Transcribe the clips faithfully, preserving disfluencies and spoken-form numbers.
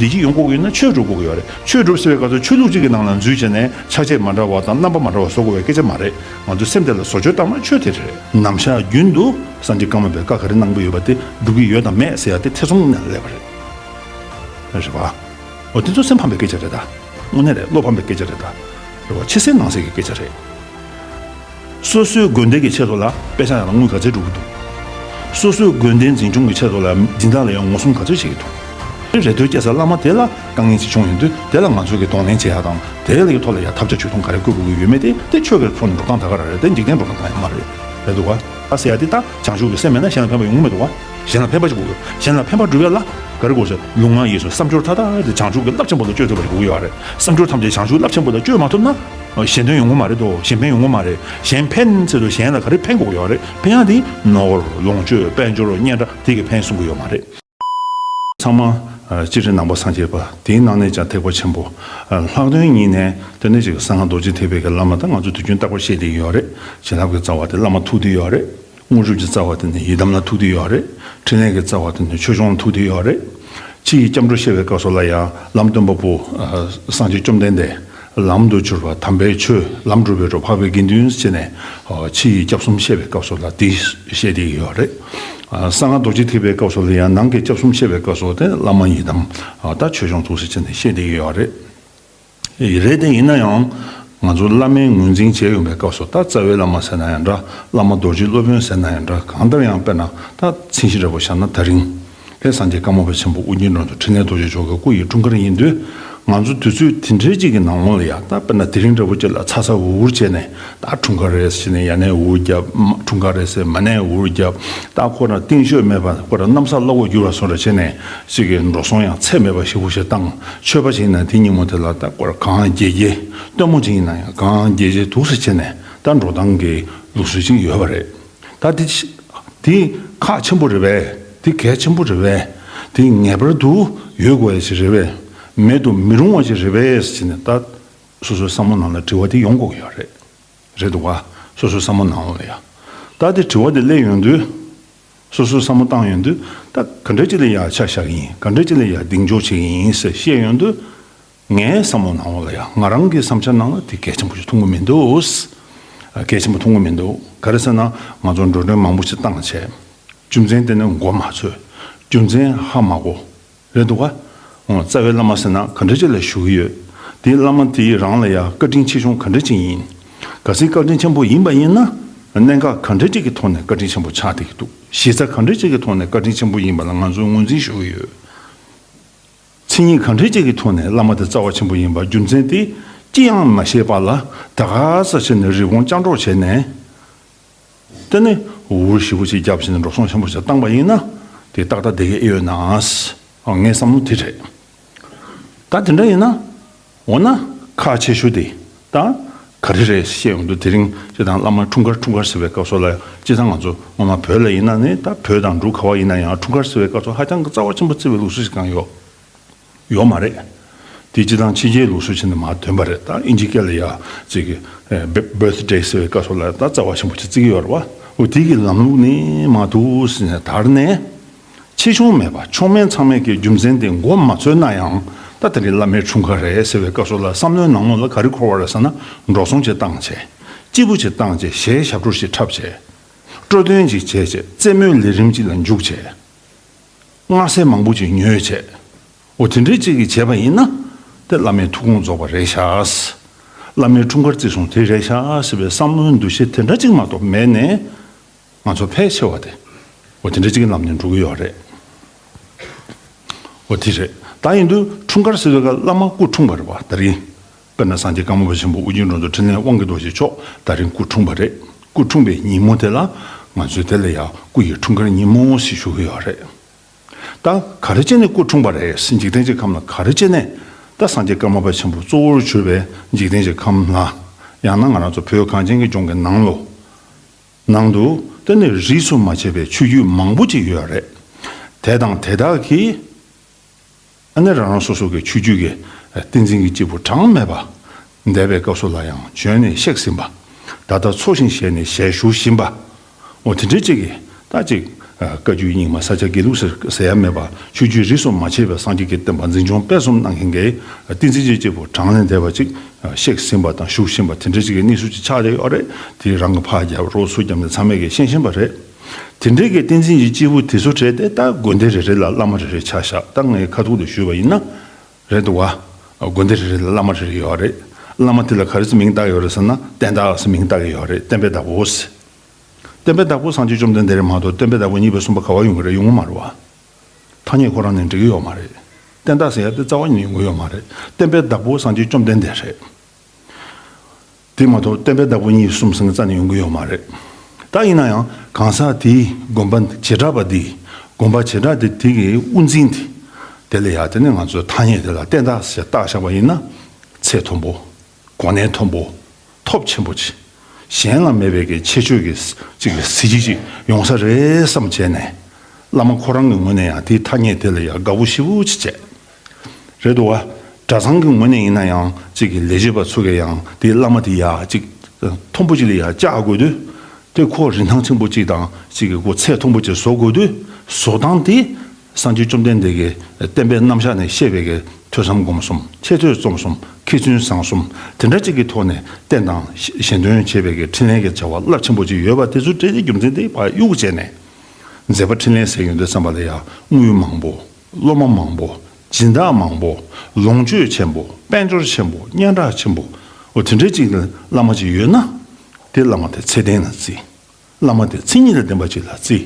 བདེ་སྐྱིད་ཡོང་དགོས་ཀྱི་ཡོད་ན་ཆོས་སྒྲུབ་དགོས་ཀྱི་ཡོད་རེད། ཆོས་སྒྲུབ་ཟེར་བའི་སྐབས་སུ་ཆོས་ལུགས་གཅིག་གི་ནང་ལ་འཛུལ་བྱས་ནས་ཆ་ཤས་མ་འདྲ་བ་དང་རྣམ་པ་མ་འདྲ་བ་བཟོ་དགོས་པའི་སྐད་ཆ་མ་རེད། ང་ཚོས་སེམས་གཏད་ལ་བཟོ་བཅོས་བཏང་ན་ཆོས་དེ་རེད། ནམ་ཞག་རྒྱུན་དུ་སངས་རྒྱས་ཀརྨ་པས་བཀའ་ག་རེ་གནང་གི་ཡོད་པ་དེ་སྒྲུབ་ཀྱི་ཡོད་དམ་མེད་ཟེར་ཡ་དེ་ཐེ་ཚོམ་ནས་སླེབས་པ་རེད། རེད་པ། འོ་དེ་ཚོ་སེམས་ཕམ་པའི་སྐད་ཆ་རེད་ད། དངོས་གནས་རེད། བློ་ཕམ་པའི་སྐད་ཆ་རེད་ད། རེད་པ། ཕྱི་གསལ་ནང་གསལ་གྱི་སྐད་ཆ་རེད། སོ་སོའི་དགོན་སྡེ་གི་ཆེད་དུ་ལ་དཔེ་ཆ་ཡང་དངུལ་ག་ཚད་སྒྲུབ་ཀྱི་འདུག་སོ་སོའི་དགོན་སྡེ་འཛིན་སྐྱོང་གི་ཆེད་དུ་ལ་སྦྱིན་བདག་ལ་ཡང་ངོ་སྲུང་ག་ཚོད་བྱེད་ཀྱི་འདུག་རེ་ལྟོས་སྐྱེ་ས་བླ་མ་དེ་ལ་དཀའ་ངལ་ཅིག་བྱུང་ཡོང་དུས་དེ་ལ་ང་ཚོ་གིས་གདོང་ལེན་བྱེད་ཡག་དང་དེ་ལ་ཡི་ཐོག་ལ་ཡ་ཐབས་ཆག་ཇུས་གཏོང་ག་རེ་བཀོད་དགོས་ཀྱི་ཡོད་མེད་དེ་དེ་ཆོས་ཀྱི་ཐོག་ནས་འགྲོ་སྟངས་ད་ག་རང་རེད། དེ་འཇིག་རྟེན་འགྲོ་སྟངས་ད་ཡང་མ་རེད། རེད་འདུག་ག་ཨ་ཟེར་ཡ་དེ་ད་བྱང་ཆུབ་ཀྱི་སེམས་མེད་ན་གཞན་ལ་ཕན་པ་ཡོང་གི་མི་འདུག་ག་གཞན་ལ་ཕན་པ་ཞིག་དགོས་ཀྱི་ཡོད། གཞན་ལ་ཕན་པ་སྒྲུབ་ཡ་ལ་ག་རེ་དགོས་ཟེར་ལུས་ངག་ཡིད་གསུམ་བསམ་སྦྱོར་མཐའ་དག་དེ་བྱང་ཆུབ་ཀྱི་རླབས་ཆེན་པོ་ལ་བཅོས་ཐུབ་པ་ཞིག་དགོས་ཀྱི་ཡོད་རེད། བསམ་སྦྱོར་ཐམས་ཅད་བྱང་ཆུབ་རླབས་ཆེན་པོ་ལ་བཅོས་མ་ཐུབ་ན། གཞན་དོན་ཡོང་གི་མ་རེད་དོ། གཞན་ཕན་ཡོང་གི་མ་རེད། གཞན་ཕན་ཟེར་དུས་གཞན་ལ་ག་རེ་ཕན་དགོས་ཀྱི་ཡོད་རེད། ཕན་ཡག་དེ་ནོར་ལོངས་སྤྱོད་དཔལ་འབྱོར་སྙན་གྲགས་དེ་གིས་ཕན་གསུང་གི་ཡོད་མ་རེད། ཚང་མ་སྤྱིར་ནང་པ་སངས་རྒྱས་པ་དེའི་ནང་ནས་ཀྱང་ཐེག་པ་ཆེན་པོ་ལྷག་དོན་ཉིད་ནས་དེ་ནས་ཅིག་གསང་སྔགས་རྡོ་རྗེ་ཐེག་པའི་གི་བླ་མ་དང་ང་ཚོ་དུས་རྒྱུན་རྟག་པར་བཤད་བསྡད་ཀྱི་ཡོད་རེད། བྱིན་རླབས་ཀྱི་རྩ་བ་དེ་བླ་མ་ཐུག་བསྡད་ཡོད་རེད། དངོས་གྲུབ་ཀྱི་རྩ་བ་དེ་ནི་ཡི་དམ་ལ་ཐུག་བསྡད་ཡོད་རེད། འཕྲིན་ལས་ཀྱི་རྩ་བ་དེ་ནི་ཆོས་སྐྱོང་ལ་ཐུག་བསྡད་ཡོད་རེད། ཕྱི་ཡི་སྐྱབས་འགྲོ་བཤད་པའི་སྐབས་སུ་ལ་ཡང་ལམ་སྟོན་པ་པོ་སངས་རྒྱས་བཅོམ་ལྡན་འདས་ལམ་དུ་གྱུར་པ་དམ་པའི་ཆོས་ལམ་སྒྲུབ་པའི་གྲོགས་འཕགས་པའི་དགེ་འདུན་ཟེར་ནས་ཕྱི་ཡི་སྐྱབས་གསུམ་བཤད་པའི་སྐབས་སུ་ལ་དེ་བཤད་བསྡད་ཀྱི་ཡོད་རེད། གསང་སྔགས་རྡོ་རྗེ་ཐེག་པའི་སྐབས་སུ་ལ་ཡང་ནང་གི་སྐྱབས་གསུམ་བཤད་པའི་སྐབས་སུ་དེ་བླ་མ་ཡི་དམ་ད་ཆོས་སྐྱོང་ཐུགས་སུ་ཆེ་ནས་བཤད་བསྡད་ཀྱི་ཡོད་རེད། རེད་དེ་ཡིན་ན་ཡང་ང་ཚོ་བླ་མའི་ངོས་འཛིན་བྱས་ཡོང་པའི་སྐབས་སུ་ད་རྩ་བའི་བླ་མ་ཟེར་ན་ཡང་འདྲ། བླ་མ་རྡོ་རྗེ་སློབ་དཔོན་ཟེར་ན་ཡང་འདྲ། གང་ལྟར་ཡང་དཔེར་ན་ད་མཚན་གཞི་འདྲ་པོ་བཞག་ན་ད་རིང་ལྷ་སངས་རྒྱས་ཀརྨ་པ་ཆེན་པོ་ཨོ་རྒྱན་འགྲོ་འདུལ་འཕྲིན་ལས་རྡོ་རྗེ་མཆོག་གི་སྐུ་ཡི་འཁྲུངས་སྐར་ཡིན་དུས་ང་ཚོ་དུས་ཚོད་དེ་འདྲའི་གཅིག་གི་ནང་ལོགས་ལ་ཡང་ད་དཔེར་ན་དེ་རིང་འདྲ་པོ་གཅིག་ལ་ཚ་ཚ་འུར་འུར་བྱས་ནས་ད་འཁྲུངས་སྐར་རེད་ཟེར་ནས་ཡར་ནས་འུར་རྒྱབ། མ་འཁྲུངས་སྐར་རེད་ཟེར་མར་ནས་འུར་རྒྱབ། ད་ཁོ་རང་རྟིང་ཤོད་མེད་པ་ཁོ་རང་གནམ་ས་བརླག་གོ་འགྱུར་བ་བཟོ་འདྲ་བྱས་ནས་ཅིག་གི་འགྲོ་སོང་ཡང་ཚད་མེད་པ་ཞེ་པོ་ཞིག་བཏང་། ཆོས་པ་ཞིག་ཡིན་ན་དེ་ཉིན་མོ་དེ་ལ་ད་སྐོར་གང་རྒྱལ་རྒྱལ། སྟོན་མོ་ཞིག་ཡིན་ན་ཡང་གང་རྒྱལ་རྒྱལ་འདུག་སེ་བྱས་ནས་ད་འགྲོ་སྟངས་ཀྱི་ལུགས་སྲོལ་ཅིག་ཡོད་པ་རེད། ད་དེ་དེ་ཁག་ཆེན་པོ་རེད་པས། དེ་གལ་ཆེན་པོ་རེད་པས། དེ་ངེས་པར་དུ་ཡོད་དགོས་ཡ་ཞིག་རེད་པས། མེད་དུ་མི་རུང་བ་ཞིག་རེད་པས་ཟེར་ནས་ད་སོ་སོའི་བསམ་བློ་ནང་ལ་དྲི་བ་དེ་ཡོང་དགོས་ཀྱི་ཡོད་རེད། རེད་འདུག་ག་སོ་སོའི་བསམ་བློ་ནང་ལ་ཡ། ད་དེ་དྲི་བ་དེ་སླེབས་ཡོང་དུས། སོ་སོའི་བསམ་བློ་བཏང་ཡོང་དུས་ད་ག་འདྲ་ཅིག་ལ་ཡ་ཆ་བཞག་གི་ཡིན། ག་འདྲ་ཅིག་ལ་ཡ་གདེང་འཇོག་བྱེད་ཀྱི་ཡིན་ཟེར་བཤད་ཡོང་དུས། ངའི་བསམ་བློ་ནང་ལ་ཡ་ང་རང་གི་བསམ་འཆར་ནང་ལ་དེ་གལ་ཆེན་པོ་ཞིག་མཐོང་གི་མི་འདུག་གལ་ཆེན་པོ་མཐོང་གི་མི་འདུག་ག་རེ་ཟེར་ན་ང་ཚོ་འགྲོ་གྲོན་མང་པོ་ཞིག་བཏང་བྱས། རྒྱུ་མཚན་དེ་ནི་མགོ་མ་ཚོས། རྒྱུ་མཚན་ཧ་མ་གོ། རེད་འདུག་ག་འོ་རྩ་བའི་བླ་མ་ཟེར་ན་ག་འདྲ་ཅིག་ལ་བཞུགས་ཀྱི་ཡོད། དེའི་བླ་མ་དེའི་རང་ལ་ཡ་བཀའ་དྲིན་ཆེ་ཆུང་ག་འདྲ་ཅིག་ཡིན། གལ་སྲིད་བཀའ་དྲིན་ཆེན་པོ་ཡིན་པ་ཡིན་ན། གནད་འགག་ག་འདྲ་ཅིག་གི་ཐོག་ནས་བཀའ་དྲིན་ཆེན་པོ་ཆགས་བསྡད་ཀྱི་འདུག་གཞི་རྩ་ག་འདྲ་ཅིག་གི་ཐོག་ནས་བཀའ་དྲིན་ཆེན་པོ་ཡིན་པ་ལ་ང་ཚོས་ངོས་འཛིན་ཞུ་གི་ཡོད། མཚན་ཉིད་ག་འདྲ་ཅིག་གི་ཐོག་ནས་བླ་མ་དེ་རྩ་བ་ཆེན་པོ་ཡིན་པ་རྒྱུ་མཚན་དེ་ཅི་ཡང་མ་ཤེས་པ་ལ་ད་ག་ས་བྱས་ནས་རི་བོང་ཅང་གྲོགས་བྱས་ནས། དེ་ནས་འུར་ཞེ་པོ་ཅིག་བརྒྱབ་བྱས་ནས་འགྲོ་སོང་ཆེན་པོ་ཞིག་བཏང་པ་ཡིན་ན་དེ་ཏག་ཏག་བསྡད་ཀྱི་ཨེ་ཡོད་ན། ཨ་ངའི་བསམ་བློ་དེ་རེད། ད་དེ་འདྲ་ཡིན་ན། འོ་ན་ཁག་ཆེ་ཤོས་དེ་ད་ག་རེ་རེད་བཤད་ཡོང་དུས་དེ་རིང་སྤྱིར་བཏང་བླ་མ་འཁྲུངས་སྐར་འཁྲུངས་སྐར་ཟེར་བའི་སྐབས་སུ་ལ་སྤྱིར་བཏང་ང་ཚོ་སྔོན་མ་བོད་ལ་ཡིན་ན་ནི་ད་བོད་དང་འབྲུག་ག་བ་ཡིན་ན་ཡང་འཁྲུངས་སྐར་ཟེར་བའི་སྐབས་སུ་ཧ་ཅང་གི་རྩ་བ་ཆེན་པོ་བརྩི་བའི་ལུགས་སྲོལ་ཞིག་གང་ཡོད། ཡོད་མ་རེད། དེ་སྤྱིར་བཏང་ཕྱི་རྒྱལ་ལུགས་སྲོལ་བྱས་ནས་མར་ཐོན་པ་རེད། ད་ཨིན་ཇི་སྐད་ལ་ཡ་ཅིག་གི་བར་ཐི་ཌེ་ཟེར་བའི་སྐབས་སུ་ལ་ད་རྩ་བ་ཆེན་པོ་ཅིག་བརྩི་གི་ཡོད་རེད་བ། འོ་དེ་གི་ལམ་ལུགས་ནི་མར་འདུག་ཟེར་ནས་དར་ནས། ཆེ་ཆུང་མེད་པ་མཆོག་དམན་ཚང་མས་ཀྱི་རྒྱུ་མཚན་དེ་མགོ་མ་ཚོས་ན་ཡང་ད་དེ་རིང་བླ་མའི་འཁྲུངས་སྐར་རེད་ཟེར་བའི་སྐབས་སུ་ལ་བསམ་བློའི་ནང་ལོགས་ལ་ག་རེ་འཁོར་བ་རེད་ཟེར་ན་འགྲོ་སོང་ཅིག་བཏང་བྱས། སྐྱིད་པོ་ཅིག་བཏང་བྱས་གཞས་ཞབས་བྲོ་ཞིག་འཁྲབ་བྱས། སྤྲོ་སྟོན་ཅིག་བྱས་བྱས་རྩེད་མོའི་ལས་རིམ་ཅིག་ལ་འཇུག་བྱས། མངར་ཟས་མང་པོ་ཅིག་ཉོས་བྱས། འོ་དེ་འདྲའི་ཅིག་གིས་བྱས་པ་ཡིན་ན། དེ་བླ་མའི་ཐུགས་དགོངས་རྫོགས་པ་རེད་ཤག་བླ་མའི་འཁྲུངས་སྐར་བརྩི་སྲུང་དེ་རེད་ཤག་ཟེར་བའི་བསམ་བློའི་འདུ་ཤེས་དེ་འདྲ་ཅིག་མ་གཏོགས་མེད་ནས། ང་ཚོ་ཕལ་ཆེ་བ་དེ། འོ་དེ་འདྲ་ཅིག་གི་ལམ་ནས་འགྲོ་གི་ཡོད་རེད། འོ་དེ་རེད། ད་ཡིན་དུས་འཁྲུངས་སྐར་ཟེར་བའི་སྐབས་བླ་མ་སྐུ་འཁྲུངས་པ་རེད་བ་ད་རིང་། དཔེར་ན་སངས་རྒྱས་ཀརྨ་པ་ཆེན་པོ་ཨོ་རྒྱན་འགྲོ་འདུལ་འཕྲིན་ལས་དབང་གི་རྡོ་རྗེ་མཆོག་ད་རིང་སྐུ་འཁྲུངས་པ་རེད། སྐུ་འཁྲུངས་པའི་ཉིན་མོ་དེ་ལ་ང་ཚོས་དེ་ལ་ཡང་སྐུ་ཡི་འཁྲུངས་སྐར་ཉིན་མོ་ཞེས་ཞུ་གི་ཡོད་རེད། ད་ག་རེ་བྱས་ནས་སྐུ་འཁྲུངས་པ་རེད། འཇིག་རྟེན་གྱི་ཁམས་ལ་ག་རེ་བྱས་ནས་ད་སངས་རྒྱས་ཀརྨ་པ་ཆེན་པོ་གཙོ་བོར་གྱུར་པའི་འཇིག་རྟེན་གྱི་ཁམས་ལ། ཡང་ན་ང་རང་ཚོ་བོད་གངས་ཅན་གྱི་ལྗོངས་ཀྱི་ནང་ལོ། ནང་དུ་དེ་ནས་རིས་སུ་མ་ཆད་པའི་ཆོས་བརྒྱུད་མང་པོ་ཅིག་ཡོད་རེད། དེ་དང་དེ་དག་གིས། ཨ་ནི་རང་རང་སོ་སོ་གི་ཆོས་བརྒྱུད་ཀྱི་བསྟན་འཛིན་གྱི་སྐྱེས་བུ་གྲངས་མེད་པ། འདས་པའི་སྐབས་སུ་ལ་ཡང་བྱོན་ནས་གཤེགས་ཟིན་པ། ད་ལྟ་འཚོ་ཞིང་གཞེས་ནས་ཞལ་བཞུགས་བཞིན་པ། འོ་དེ་འདྲའི་ཅིག་གིས་ད་ཅིག་ བཀའ་བརྒྱུད་རྙིང་མ་ས་སྐྱ་དགེ་ལུགས་ཟེར་ཟེར་ཡ་མེད་པ། ཆོས་བརྒྱུད་རིས་སུ་མ་ཆད་པའི་སངས་རྒྱས་ཀྱི་བསྟན་པ་འཛིན་སྐྱོང་སྤེལ་གསུམ་གནང་མཁན་གྱི་བསྟན་འཛིན་རྗེ་སྐྱེས་བུ་གྲངས་ལས་འདས་པ་ཅིག་གཤེགས་ཟིན་པ་དང་བཞུགས་བཞིན་པ་དེ་འདྲ་ཅིག་གི་གནས་ཚུལ་ཅིག་ཆགས་བསྡད་ཡོད་རེད། དེ་རང་གི་ཕར་རྒྱབ་རོགས་ཚུར་རྒྱབ་ནས་ཚང་མས་ཀྱི་ཤེས་བཞིན་པ་རེད། དེ་འདྲའི་གི་བསྟན་འཛིན་རྗེ་སྐྱེས་བུ་དེ་ཚོ་གྲས་དེ་ད་དགོན་སྡེ་རེ་རེ་ལ་བླ་མ་རེ་རེ་ཆ་བཞག་ད་ངས་ཁ་ཐུག་ཏུ་ཞུས་པ་ཡིན་ན། རེད་འདུག་བ། དགོན་སྡེ་རེ་རེ་ལ་བླ་མ་རེ་རེ་ཡོད་རེད། བླ་མ་དེ་ལ་ག་རེ་ཟེར་མིང་བཏགས་ཡོད་རེད་ཟེར་ན་བསྟན་བདག་ཟེར་མིང་བཏགས་ཀྱི་ཡོད་རེད། བསྟན་པའི་བདག་པོ་ཟེར། བསྟན་པའི་བདག་པོ་སངས་རྒྱས་བཅོམ་ལྡན་འདས་རེད་མ་གཏོགས་བསྟན་པའི་བདག་པོ་གཉིས་པ་གསུམ་པ་ག་བ་ཡོང་གི་རེད། ཡོང་གི་མ་རེད་བ། ཐ་སྙད་ཁོ་རང་ནས་འགྲིག་གི་ཡོད་མ་རེད། བསྟན་བདག་ཟེར་ཡ་དེ་རྩ་བ་ནས་ཡོང་གི་ཡོད་མ་རེད། བསྟན་པའི་བདག་པོ་སངས་རྒྱས་བཅོམ་ལྡན་འདས་རེད། དེ་མ་གཏོགས་བསྟན་པའི་བདག་པོ་གཉིས་གསུམ་ཟེར་མཁན་རྩ་ནས་ཡོང་གི་ཡོད་མ་རེད། ད་ཡིན་ན་ཡང་གང་ཟག་དེའི་དགོན་པ་བྱེ་བྲག་པ་དེ། དགོན་པ་བྱེ་བྲག་དེ་དེ་གི་དབུ་འཛིན་དེ། དེ་ལ་ཡ་དེ་ནས་ང་ཚོས་ཐ་སྙད་དེ་ལ་བསྟན་བདག་ཟེར་བཏགས་བཞག་པ་ཡིན་ན། ཚད་མཐོན་པོ། གོ་གནས་མཐོན་པོ། ཐོབ་ཆེན་པོ་ཅིག་གཞན་ལ་མེད་པའི་གི་ཁྱད་ཆོས་ཀྱི་ཅིག་གི་གཟི་བརྗིད་ཅིག་ཡོང་ས་རེད་བསམ་བྱས་ནས། བླ་མ་ཁོ་རང་གི་ངོས་ནས་ཡང་དེའི་ཐ་སྙད་དེ་ལ་ཡང་དགའ་པོ་ཞེ་པོ་ཅིག་བྱས། རེད་འདུག་བ། གྲྭ་ཚང་གི་ངོས་ནས་ཡིན་ན་ཡང་ཅིག་གི་ལས་བྱེད་པ་ཚོ་གིས་ཡང་དེའི་བླ་མ་དེ་ཡ་ཅིག་མཐོན་པོ་ཅིག་ལ་ཡ་བཅར་དགོས་དུས། དེ་ཁོ་རིན་ཐང་ཆེན་པོ་ཅིག་དང་ཅིག་གི་ཁོ་ཚད་མཐོན་པོ་ཅིག་བཟོ་དགོས་དུས། བཟོ་སྟངས་དེ་སངས་རྒྱས་བཅོམ་ལྡན་འདས་ཀྱི་བསྟན་པའི་རྣམ་གཞག་ནས་བཤད་པའི་གི་ཐོས་བསམ་སྒོམ་གསུམ། འཆད་རྩོད་རྩོམ་གསུམ། མཁས་བཙུན་བཟང་གསུམ། དེ་འདྲ་ཅིག་གི་ཐོག་ནས་བསྟན་དང་ཞལ་འདོན་བྱེད་པའི་གི་འཕྲིན་ལས་ཀྱི་བྱ་བ་རླབས་ཆེན་པོ་ཅིག་ཡོད་པ་དེ་ཚོ་འབྲེལ་ཏེ་རྒྱུ་མཚན་དེ་ཕར་གཡུག་བྱས་ནས། མཛད་པ་འཕྲིན་ལས་ཟེར་ཡོང་དུས་ཙམ་པ་ལ་ཡང་དངུལ་མང་པོ། སློབ་མ་མང་པོ། སྦྱིན་བདག་མང་པོ། ལོངས་སྤྱོད་ཆེན་པོ། དཔལ་འབྱོར་ཆེན་པོ། སྙན་གྲགས་ཆེན་པོ། འོ་དེ་འདྲའི་ཅིག་བླ་མ་ཅིག་ཡོད་ན། དེ་བླ་མ་དེ་ཚད་ལྡན་ལ་བརྩི། བླ་མ་དེ་མཚན་ཉིད་ལ་ལྡན་པ་ཅིག་ལ་བརྩི།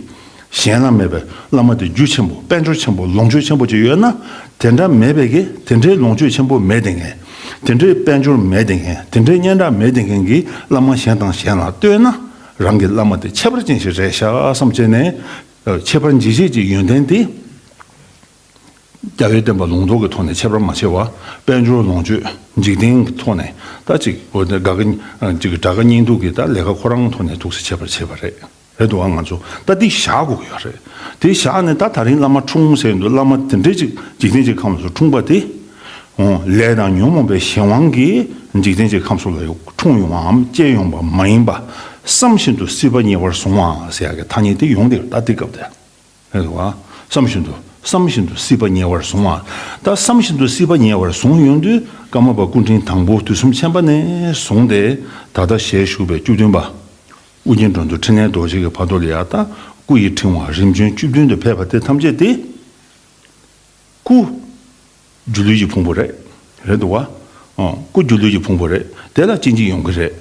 གཞན་ལ་མེད་པའི་བླ་མ་དེ་རྒྱུ་ཆེན་པོ། དཔལ་འབྱོར་ཆེན་པོ། ལོངས་སྤྱོད་ཆེན་པོ་ཅིག་ཡོད་ན། དེ་འདྲ་མེད་པའི་གི་དེ་འདྲའི་ལོངས་སྤྱོད་ཆེན་པོ་མེད་བསྡད་མཁན། དེ་འདྲའི་དཔལ་འབྱོར་མེད་བསྡད་མཁན། དེ་འདྲའི་སྙན་གྲགས་མེད་བསྡད་མཁན་གྱི་བླ་མ་གཞན་དང་གཞན་ལ་ལྟོས་ན། རང་གི་བླ་མ་དེ་ཁྱད་པར་ཅན་ཞིག་རེད་ཤག་བསམ་བྱས་ནས། ཁྱད་པར་འབྱེད་བྱེད་ཀྱི་ཡོན་ཏན་དེ། རྒྱལ་བའི་བསྟན་པ་ལུང་རྟོགས་ཀྱི་ཐོག་ནས་ཁྱད་པར་མ་ཕྱེ་བར། དཔལ་འབྱོར་ལོངས་སྤྱོད་འཇིག་རྟེན་གྱི་ཐོག་ནས་ད་ཅིག་འོ་དེ་དགའ་གི་ཅིག་དགྲ་དགའ་གཉེན་སྡུག་གི་ད་ལས་ཀ་ཁོ་རང་ཐོག་ནས་ཐུགས་སུ་ཆད་པར་བྱེད་པ་རེད། རེད་འདུག་བ། ང་ཚོ་ད་འདི་བཞག་དགོས་ཀྱི་ཡོད་རེད། དེ་བཞག་ནས་ད་ད་རིང་བླ་མ་འཁྲུངས་ཟེར་འདུག་བླ་མ་དེ་འདྲས་ཅིག་འཇིག་རྟེན་གྱི་ཁམས་སུ་འཁྲུངས་པ་དེ། འོ་ལས་དང་ཉོན་མོངས་པའི་གཞན་དབང་གིས་འཇིག་རྟེན་གྱི་ཁམས་སུ་ལ་འཁྲུངས་ཡོང་བའམ་སྐྱེས་ཡོང་བ་མ་ཡིན་པ། བསམ་བཞིན་དུ་སྲིད་པ་ཉེ་བར་བཟུང་བ་ཟེར་ཡག་གི་ཐ་སྙད་དེ་ཡོང་བསྡད་ཡོད་ད་དེ་སྐབས་དེ། རེད་བ། བསམ་བཞིན་དུ་བསམ་བཞིན་དུ་སྲིད་པ་ཉེ་བར་བཟུང་བ། ད་བསམ་བཞིན་དུ་སྲིད་པ་ཉེ་བར་བཟུང་ཡོང་དུས་ཀརྨ་པ་སྐུ་ཕྲེང་དང་པོ་དུས་གསུམ་ཆེན་པ་ནས་བཟུང་སྟེ་ད་ལྟ་ཞལ་བཞུགས་པའི་བཅུ་བདུན་པ། ཨུ་རྒྱན་འགྲོ་འདུལ་འཕྲིན་ལས་རྡོ་རྗེ་གི་བར་དུ་ལ་ཡ་ད་སྐུ་ཡི་ཕྲེང་བ་རིམ་བྱོན་བཅུ་བདུན་དུ་ཕེབས་པ་དེ་ཐམས་ཅད་དེ། སྐུ། སྒྱུ་ལུས་ཀྱི་ཕུང་པོ་རེད། རེད་འདུག་བ། ཨོ། སྐུ་སྒྱུ་ལུས་ཀྱི་ཕུང་པོ་རེད། དེ་ལ་སྐྱེ་འཇིག་ཡོང་གི་རེད།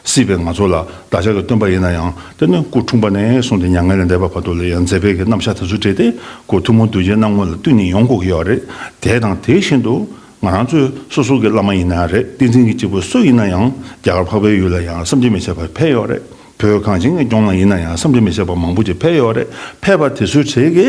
སྲིད་པའི་ང་ཚོ་ལ་བདག་ཅག་གི་སྟོན་པ་ཡིན་ན་ཡང་དེ་ནི་སྐུ་འཁྲུངས་པ་ནས་བཟུང་སྟེ་མྱ་ངན་ལས་འདས་པ་བར་དུ་ལ་ཡང་མཛད་པའི་གི་རྣམ་གཞག་དེ་ཚོ་བྲིས་ཏེ་སྐུ་ཐུན་མོང་གདུལ་བྱའི་སྣང་ངོ་ལ་བསྟུན་ནས་ཡོང་དགོས་ཀྱི་ཡོད་རེད། དེ་དང་དེ་བཞིན་དུ་ང་རང་ཚོས་སོ་སོ་གི་བླ་མ་ཡིན་ན་རེད། བསྟན་འཛིན་གྱི་སྐྱེས་བུ་སུ་ཡིན་ན་ཡང་རྒྱ་གར་འཕགས་པའི་ཡུལ་ལ་ཡང་བསམ་གྱིས་མི་ཁྱབ་པ་ཕེབས་ཡོད་རེད། བོད་གངས་ཅན་གྱི་ལྗོངས་ལ་ཡིན་ན་ཡང་བསམ་གྱིས་མི་ཁྱབ་པ་མང་པོ་ཅིག་ཕེབས་ཡོད་རེད། ཕེབས་པ་དེ་ཚོའི་གྲས་ཀྱི་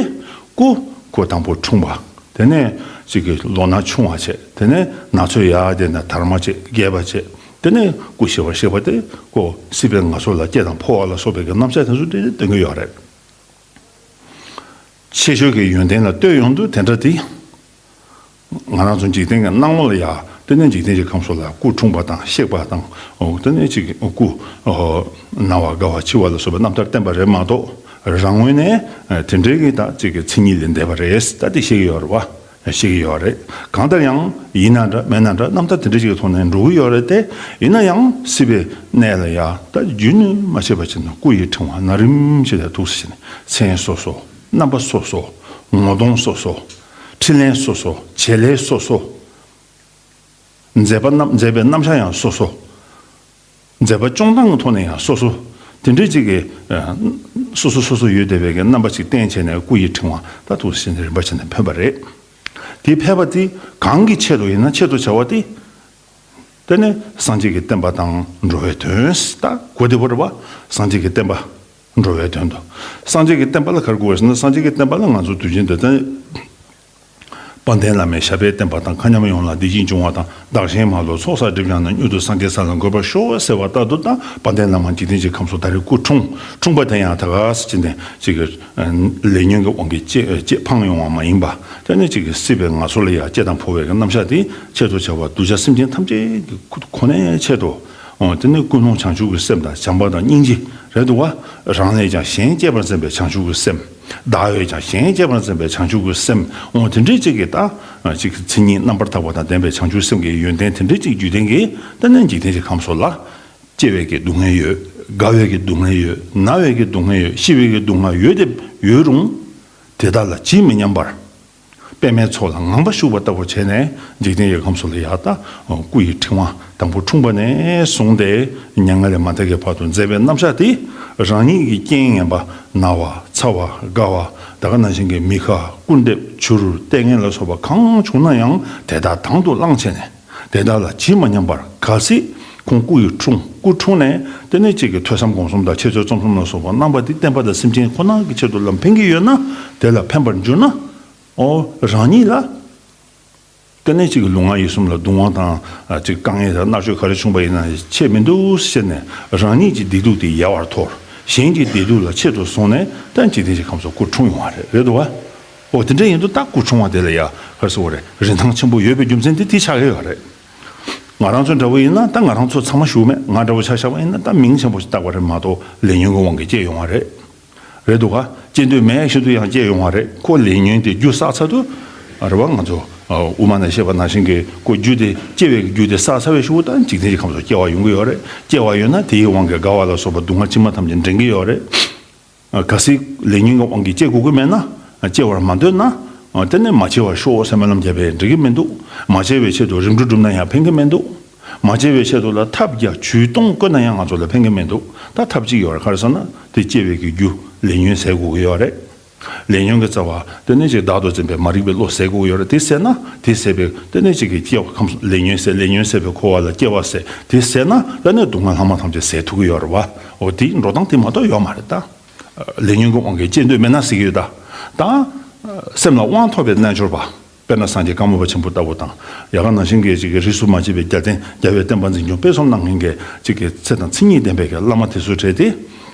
སྐུ་སྐུ་དང་པོ་འཁྲུངས་པ། དེ་ནས་གཅིག་གི་ལོ་ན་ཆུང་བ་བྱས། དེ་ནས་ན་ཚོད་ཡར་དེ་ན་དར་མ་བྱས། རྒས་པ་བྱས། དེ་ནས་སྐུ་ཞི་བར་གཤེགས་པ་དེ་ཁོ་སྲིད་པའི་ངལ་གསོ་ལ་སྐྱེ་དང་འཕོ་བ་ལ་སོགས་པའི་གི་རྣམ་གཞག་དེ་ཚོ་དེ་སྟོན་གྱི་ཡོད་རེད། ཆེ་ཤོས་ཀྱི་ཡོན་ཏན་ལ་ལྟོས་ཡོང་དུས་དེ་འདྲ་དེ། ང་རང་ཚོ་འཇིག་རྟེན་གྱི་སྣང་ངོ་ལ་ཡ། དེ་ནས་འཇིག་རྟེན་གྱི་ཁམས་སུ་ལ་སྐུ་འཁྲུངས་པ་དང་གཤེགས་པ་དང་། འོ་དེ་ནས་ཅིག་སྐུ། ཨོ། ན་བ་རྒ་བ་འཆི་བ་ལ་སོགས་པའི་རྣམ་ཐར་བསྟན་པ་རེད་མ་གཏོགས། རང་ངོས་ནས་དེ་འདྲའི་གི་ད་ཅིག་གི་མཚན་ཉིད་ལས་འདས་པ་རེད། ད་དེ་ཤེས་ཀྱི་ཡོད་རེད་བ། ཤེས་ཀྱི་ཡོད་རེད། གང་ལྟར་ཡང་ཡིན་ན་འདྲ་མིན་ན་འདྲ་རྣམ་ཐར་དེ་འདྲ་ཅིག་གི་ཐོག་ནས་འགྲོ་གི་ཡོད་རེད་དེ། ཡིན་ན་ཡང་སྲིད་པའི་གནས་ལ་ཡ་ད་རྒྱུན་མ་ཆད་པ་བྱས་ན་སྐུ་ཡི་ཕྲེང་བ་ན་རིམ་བཞིན་དུ་ཐུགས་སུ་ཆེ་ནས་མཚན་སོ་སོ། རྣམ་པ་སོ་སོ། ངོ་གདོང་སོ་སོ། འཕྲིན་ལས་སོ་སོ། བྱེད་ལས་སོ་སོ། མཛད་པ་རྣམ་མཛད་པའི་རྣམ་གཞག་ཡང་སོ་སོ། མཛད་པ་སྐྱོང་སྟངས་ཀྱི་ཐོག་ནས་ཡང་སོ་སོ། དེ་འདྲའི་ཅིག་གི་ཨ། སོ་སོ་སོ་སོ་ཡོད་བསྡད་པའི་གི་རྣམ་པ་ཅིག་བསྟན་བྱས་ནས་སྐུ་ཡི་ཕྲེང་བ་ད་ཐུགས་སུ་ཆེ་ནས་རིམ་པ་བྱས་ནས་ཕེབས་པ་རེད། དེ་ཕེབས་པ་དེ་གང་གི་ཆེད་དུ་ཡིན་ན་ཆེད་དུ་བྱ་བ་དེ། དེ་ནི་སངས་རྒྱས་ཀྱི་བསྟན་པ་དང་འགྲོ་བའི་དོན་ད་གོ་བདེ་པོ་རེད་བ། སངས་རྒྱས་ཀྱི་བསྟན་པ། འགྲོ་བའི་དོན་དུ། སངས་རྒྱས་ཀྱི་བསྟན་པ་ལ་ག་རེ་དགོས་ཟེར་ན། སངས་རྒྱས་ཀྱི་བསྟན་པ་ལ་ང་ཚོ་དུས་རྒྱུན་དུ་ད། དཔལ་ལྡན་བླ་མའི་ཞབས་པད་བརྟན་པ་དང་། མཁའ་མཉམ་ཡོངས་ལ་བདེ་སྐྱིད་འབྱུང་བ་དང་། བདག་གཞན་མ་ལུས་ཚོགས་བསགས་སྒྲིབ་སྦྱངས་ནས། མྱུར་དུ་སངས་རྒྱས་ས་ལ་འགོད་པར་ཤོག་ཟེར་བ་ལྟར་དུ། ད་དཔལ་ལྡན་བླ་མ་འཇིག་རྟེན་གྱི་ཁམས་སུ་ད་རེས་སྐུ་འཁྲུངས། འཁྲུངས་པ་དེ་ཡང་ད་ག་སེ་ཅིག་ནས་ཅིག་གི་ལས་ཉོན་གྱི་དབང་གིས་སྐྱེ་སྐྱེ་འཕངས་ཡོང་བ་མ་ཡིན་པ། དེ་ནི་ཅིག་གི་སྲིད་པའི་ངལ་གསོ་ལ་ཡང་སྐྱེ་དང་འཕོ་བའི་གི་རྣམ་གཞག་དེ་ཆེད་དུ་བྱ་བ་གདུལ་བྱ་སེམས་ཅན་ཐམས་ཅད་ཀྱི་ཁོ་ནའི་ཆེད་དུ། འོ་དེ་ནི་ཀུན་སློང་བྱང་ཆུབ་ཀྱི་སེམས་དང་བྱམས་པ་དང་སྙིང་རྗེ་རེད་འདུག་བ། རང་ལས་ཀྱང་གཞན་གཅེས་པར་འཛིན་པའི་བྱང་ཆུབ་ཀྱི་སེམས། བདག་ཡོད་ཀྱང་གཞན་གཅེས་པར་འཛིན་པའི་བྱང་ཆུབ་ཀྱི་སེམས། འོ་དེ་འདྲའི་ཅིག་གི་ད་ཅིག་མཚན་ཉིད་རྣམ་པར་དག་པ་དང་ལྡན་པའི་བྱང་ཆུབ་སེམས་ཀྱི་ཡོན་ཏན་དེ་འདྲའི་ཅིག་རྒྱུད་ལྡན་གྱི་ད་ནི་འཇིག་རྟེན་གྱི་ཁམས་སོགས་ལ། སྐྱེ་བའི་གི་སྡུག་བསྔལ་ཡོད། རྒ་བའི་གི་སྡུག་བསྔལ་ཡོད། ན་བའི་གི་སྡུག་བསྔལ་ཡོད། ཤི་བའི་གི་སྡུག་བསྔལ་ཡོད་དེ་ཡོད་རུང་། དེ་དག་ལ་ཇི་མི་སྙམ་པར། པདྨའི་ཚོགས་ལ་ངང་པ་ཞུགས་པ་ལྟ་བུ་བྱས་ནས་འཇིག་རྟེན་གྱི་ཁམས་སོགས་ལ་ཡར་ད་སྐུ་ཡི་ཕྲེང་བ་དང་པོ་འཁྲུངས་པ་ནས་བཟུང་སྟེ་མྱ་ངན་ལས་མ་འདས་ཀྱི་བར་དུ་མཛད་པའི་རྣམ་གཞག་དེ་རང་ཉིད་ཀྱི་རྐྱེན་ངན་པ་ན་བ་ཚ་བ་རྒ་བ་ད་ག་ནང་བཞིན་གྱི་མི་ཁ་སྐུར་འདེབས་བྱུ་རུ་ལྟས་ངན་ལ་སོགས་པ་གང་བྱུང་ན་ཡང་དེ་དག་དང་དུ་བླངས་བྱས་ནས། དེ་དག་ལ་ཇི་མ་སྙམ་པར་གལ་སྲིད་ཁོང་སྐུ་ཡི་འཁྲུངས་སྐུ་འཁྲུངས་ནས་དེ་ནས་གཅིག་གི་ཐོས་བསམ་སྒོམ་གསུམ་དང་འཆད་རྩོད་རྩོམ་གསུམ་ལ་སོགས་པ་གནང་བ་འདི་བསྟན་པ་དང་སེམས་ཅན་ཁོ་ན་གི་ཆེད་དུ་ལ་ཕན་གྱི་ཡོད་ན་དེ་ལ་ཕན་པར་འགྱུར་ན། ཨོ་རང་ཉིད་ལ་དེ་ནས་གཅིག་གི་ལུས་ངག་ཡིད་གསུམ་ལ་སྡུག་བསྔལ་དང་གཅིག་དཀའ་ངལ་དང་མནར་གཅོད་ག་རེ་བྱུང་པ་ཡིན་ན་ཆེད་མི་འདུག་ཟེར་ནས་རང་ཉིད་ཀྱི་བདེ་སྡུག་དེ་ཡལ་བར་དོར། གཞན་གྱི་བདེ་སྡུག་ལ་ཆེད་དུ་བཟུང་ནས་ད་འཇིག་རྟེན་གྱི་ཁམས་སུ་སྐུ་འཁྲུངས་ཡོང་བ་རེད། རེད་འདུག་བ། ཨོ་དེ་འདྲ་ཡིན་དུས་ད་སྐུ་འཁྲུངས་པ་དེ་ལ་ཡ་ག་རེ་ཟེར་དགོས་རེད། རིན་ཐང་ཆེན་པོ་ཡོད་པའི་རྒྱུ་མཚན་དེ་དེ་ཆགས་ཀྱི་ཡོད་རེད། ང་རང་ཚོ་འདྲ་བོ་ཡིན་ན་ད་ང་རང་ཚོ་ཚང་མ་ཞུ་མེད། ང་འདྲ་བོ་ཆ་བཞག་པ་ཡིན་ན་ད་མིང་ཆེན་པོ་ཞིག་བཏགས་པ་རེད་མ་གཏོགས་ལས་ཉོན་གྱི་དབང་གིས་སྐྱེས་ཡོང་བ་རེད། རེད་འདུག་ག། སྐྱེ་འདོད་མེད་བཞིན་དུ་ཡང་སྐྱེས་ཡོང་བ་རེད། ཁོ་ལས་ཉོན་དེ་རྒྱུ་བསགས་ཚར་དུས་རེད་བ། ང་ཚོ་དབུ་མ་ནས་བཤད་པ་ནང་བཞིན་གྱི་ཁོ་རྒྱུ་དེ་སྐྱེ་བའི་རྒྱུ་དེ་བསགས་ཚར་བའི་གཞུག་གུ་ད་འཇིག་རྟེན་གྱི་ཁམས་སུ་སྐྱེ་བ་ཡོང་གི་ཡོད་རེད། སྐྱེ་བ་ཡོད་ན་དེའི་དབང་གིས་རྒ་བ་ལ་སོགས་པ་སྡུག་བསྔལ་ཇི་མ་ཐམས་ཅད་འདྲེན་གྱི་ཡོད་རེད། གལ་སྲིད་ལས་ཉོན་གྱི་དབང་གིས་སྐྱེ་དགོས་ཀྱི་མེད་ན། སྐྱེ་བར་མ་འདོད་ན། དེ་ནས་མ་སྐྱེ་བར་ཤོག་ཟེར་སྨོན་ལམ་བརྒྱབ་པས་འགྲིག་གི་མི་འདུག། མ་སྐྱེ་བའི་ཆེད་དུ་རིམ་གྲོ་བསྒྲུབས་ན་ཡང་ཕན་གྱི་མི་འདུག། མ་སྐྱེ་བའི་ཆེད་དུ་ལ་ཐབས་བརྒྱ་ཇུས་སྟོང་བཀོལ་ན་ཡང་ང་ཚོ་ལ་ཕན་གྱི་མི་འདུག། ད་ཐབས་གཅིག་ཡོད་རེད། ག་རེ་ཟེར་ན་དེ་སྐྱེ་བའི་གི་རྒྱུ་ལས་ཉོན་ཟད་དགོས་ཀྱི་ཡོད་རེད། ལས་ཉོན་གྱི་རྩ་བ་དེ་ནས་ཅིག་བདག་ཏུ་འཛིན་པའི་མ་རིག་པའི་བློ་ཟད་དགོས་ཀྱི་ཡོད་རེད། དེ་ཟད་ན་དེ་ཟད་པའི་དེ་ནས་ཅིག་གི་སྐྱེ་བ་ཁམས་ལས་ཉོན་ཟད། ལས་ཉོན་ཟད་པའི་འཁོར་བ་ལ་སྐྱེ་བ་ཟད། དེ་ཟད་ན་ད་ནི་སྡུག་བསྔལ་ལྷག་མ་ཐམས་ཅད་ཟད་ཐུབ་ཀྱི་ཡོད་རེད་བ། འོ་དེའི་འགྲོ་སྟངས་དེ་མ་གཏོགས་ཡོད་མ་རེད་ད། ལས་ཉོན་གྱི་དབང་གིས་སྐྱེ་འདོད་མེད་ན་ཟེར་གྱི་ཡོད་ད། ད། སེམས་ལ་དབང་ཐོབ་པའི་རྣལ་འབྱོར་པ། དཔེར་ན་སངས་རྒྱས་ཀརྨ་པ་ཆེན་པོ་ལྟ་བུ་དང་། ཡ་ག་ནང་བཞིན་གྱི་ཅིག་གི་རིས་སུ་མ་ཆད་པའི་རྒྱལ་བསྟན་རྒྱལ་བའི་བསྟན་པ་འཛིན་སྐྱོང་སྤེལ་གསུམ་གནང་མཁན་གྱི་ཅིག་གི་ཚེ་དང་མཚན་ཉིད་ལྡན་པའི་གི་བླ་མ་དེ་ཚོའི་གྲས་དེ།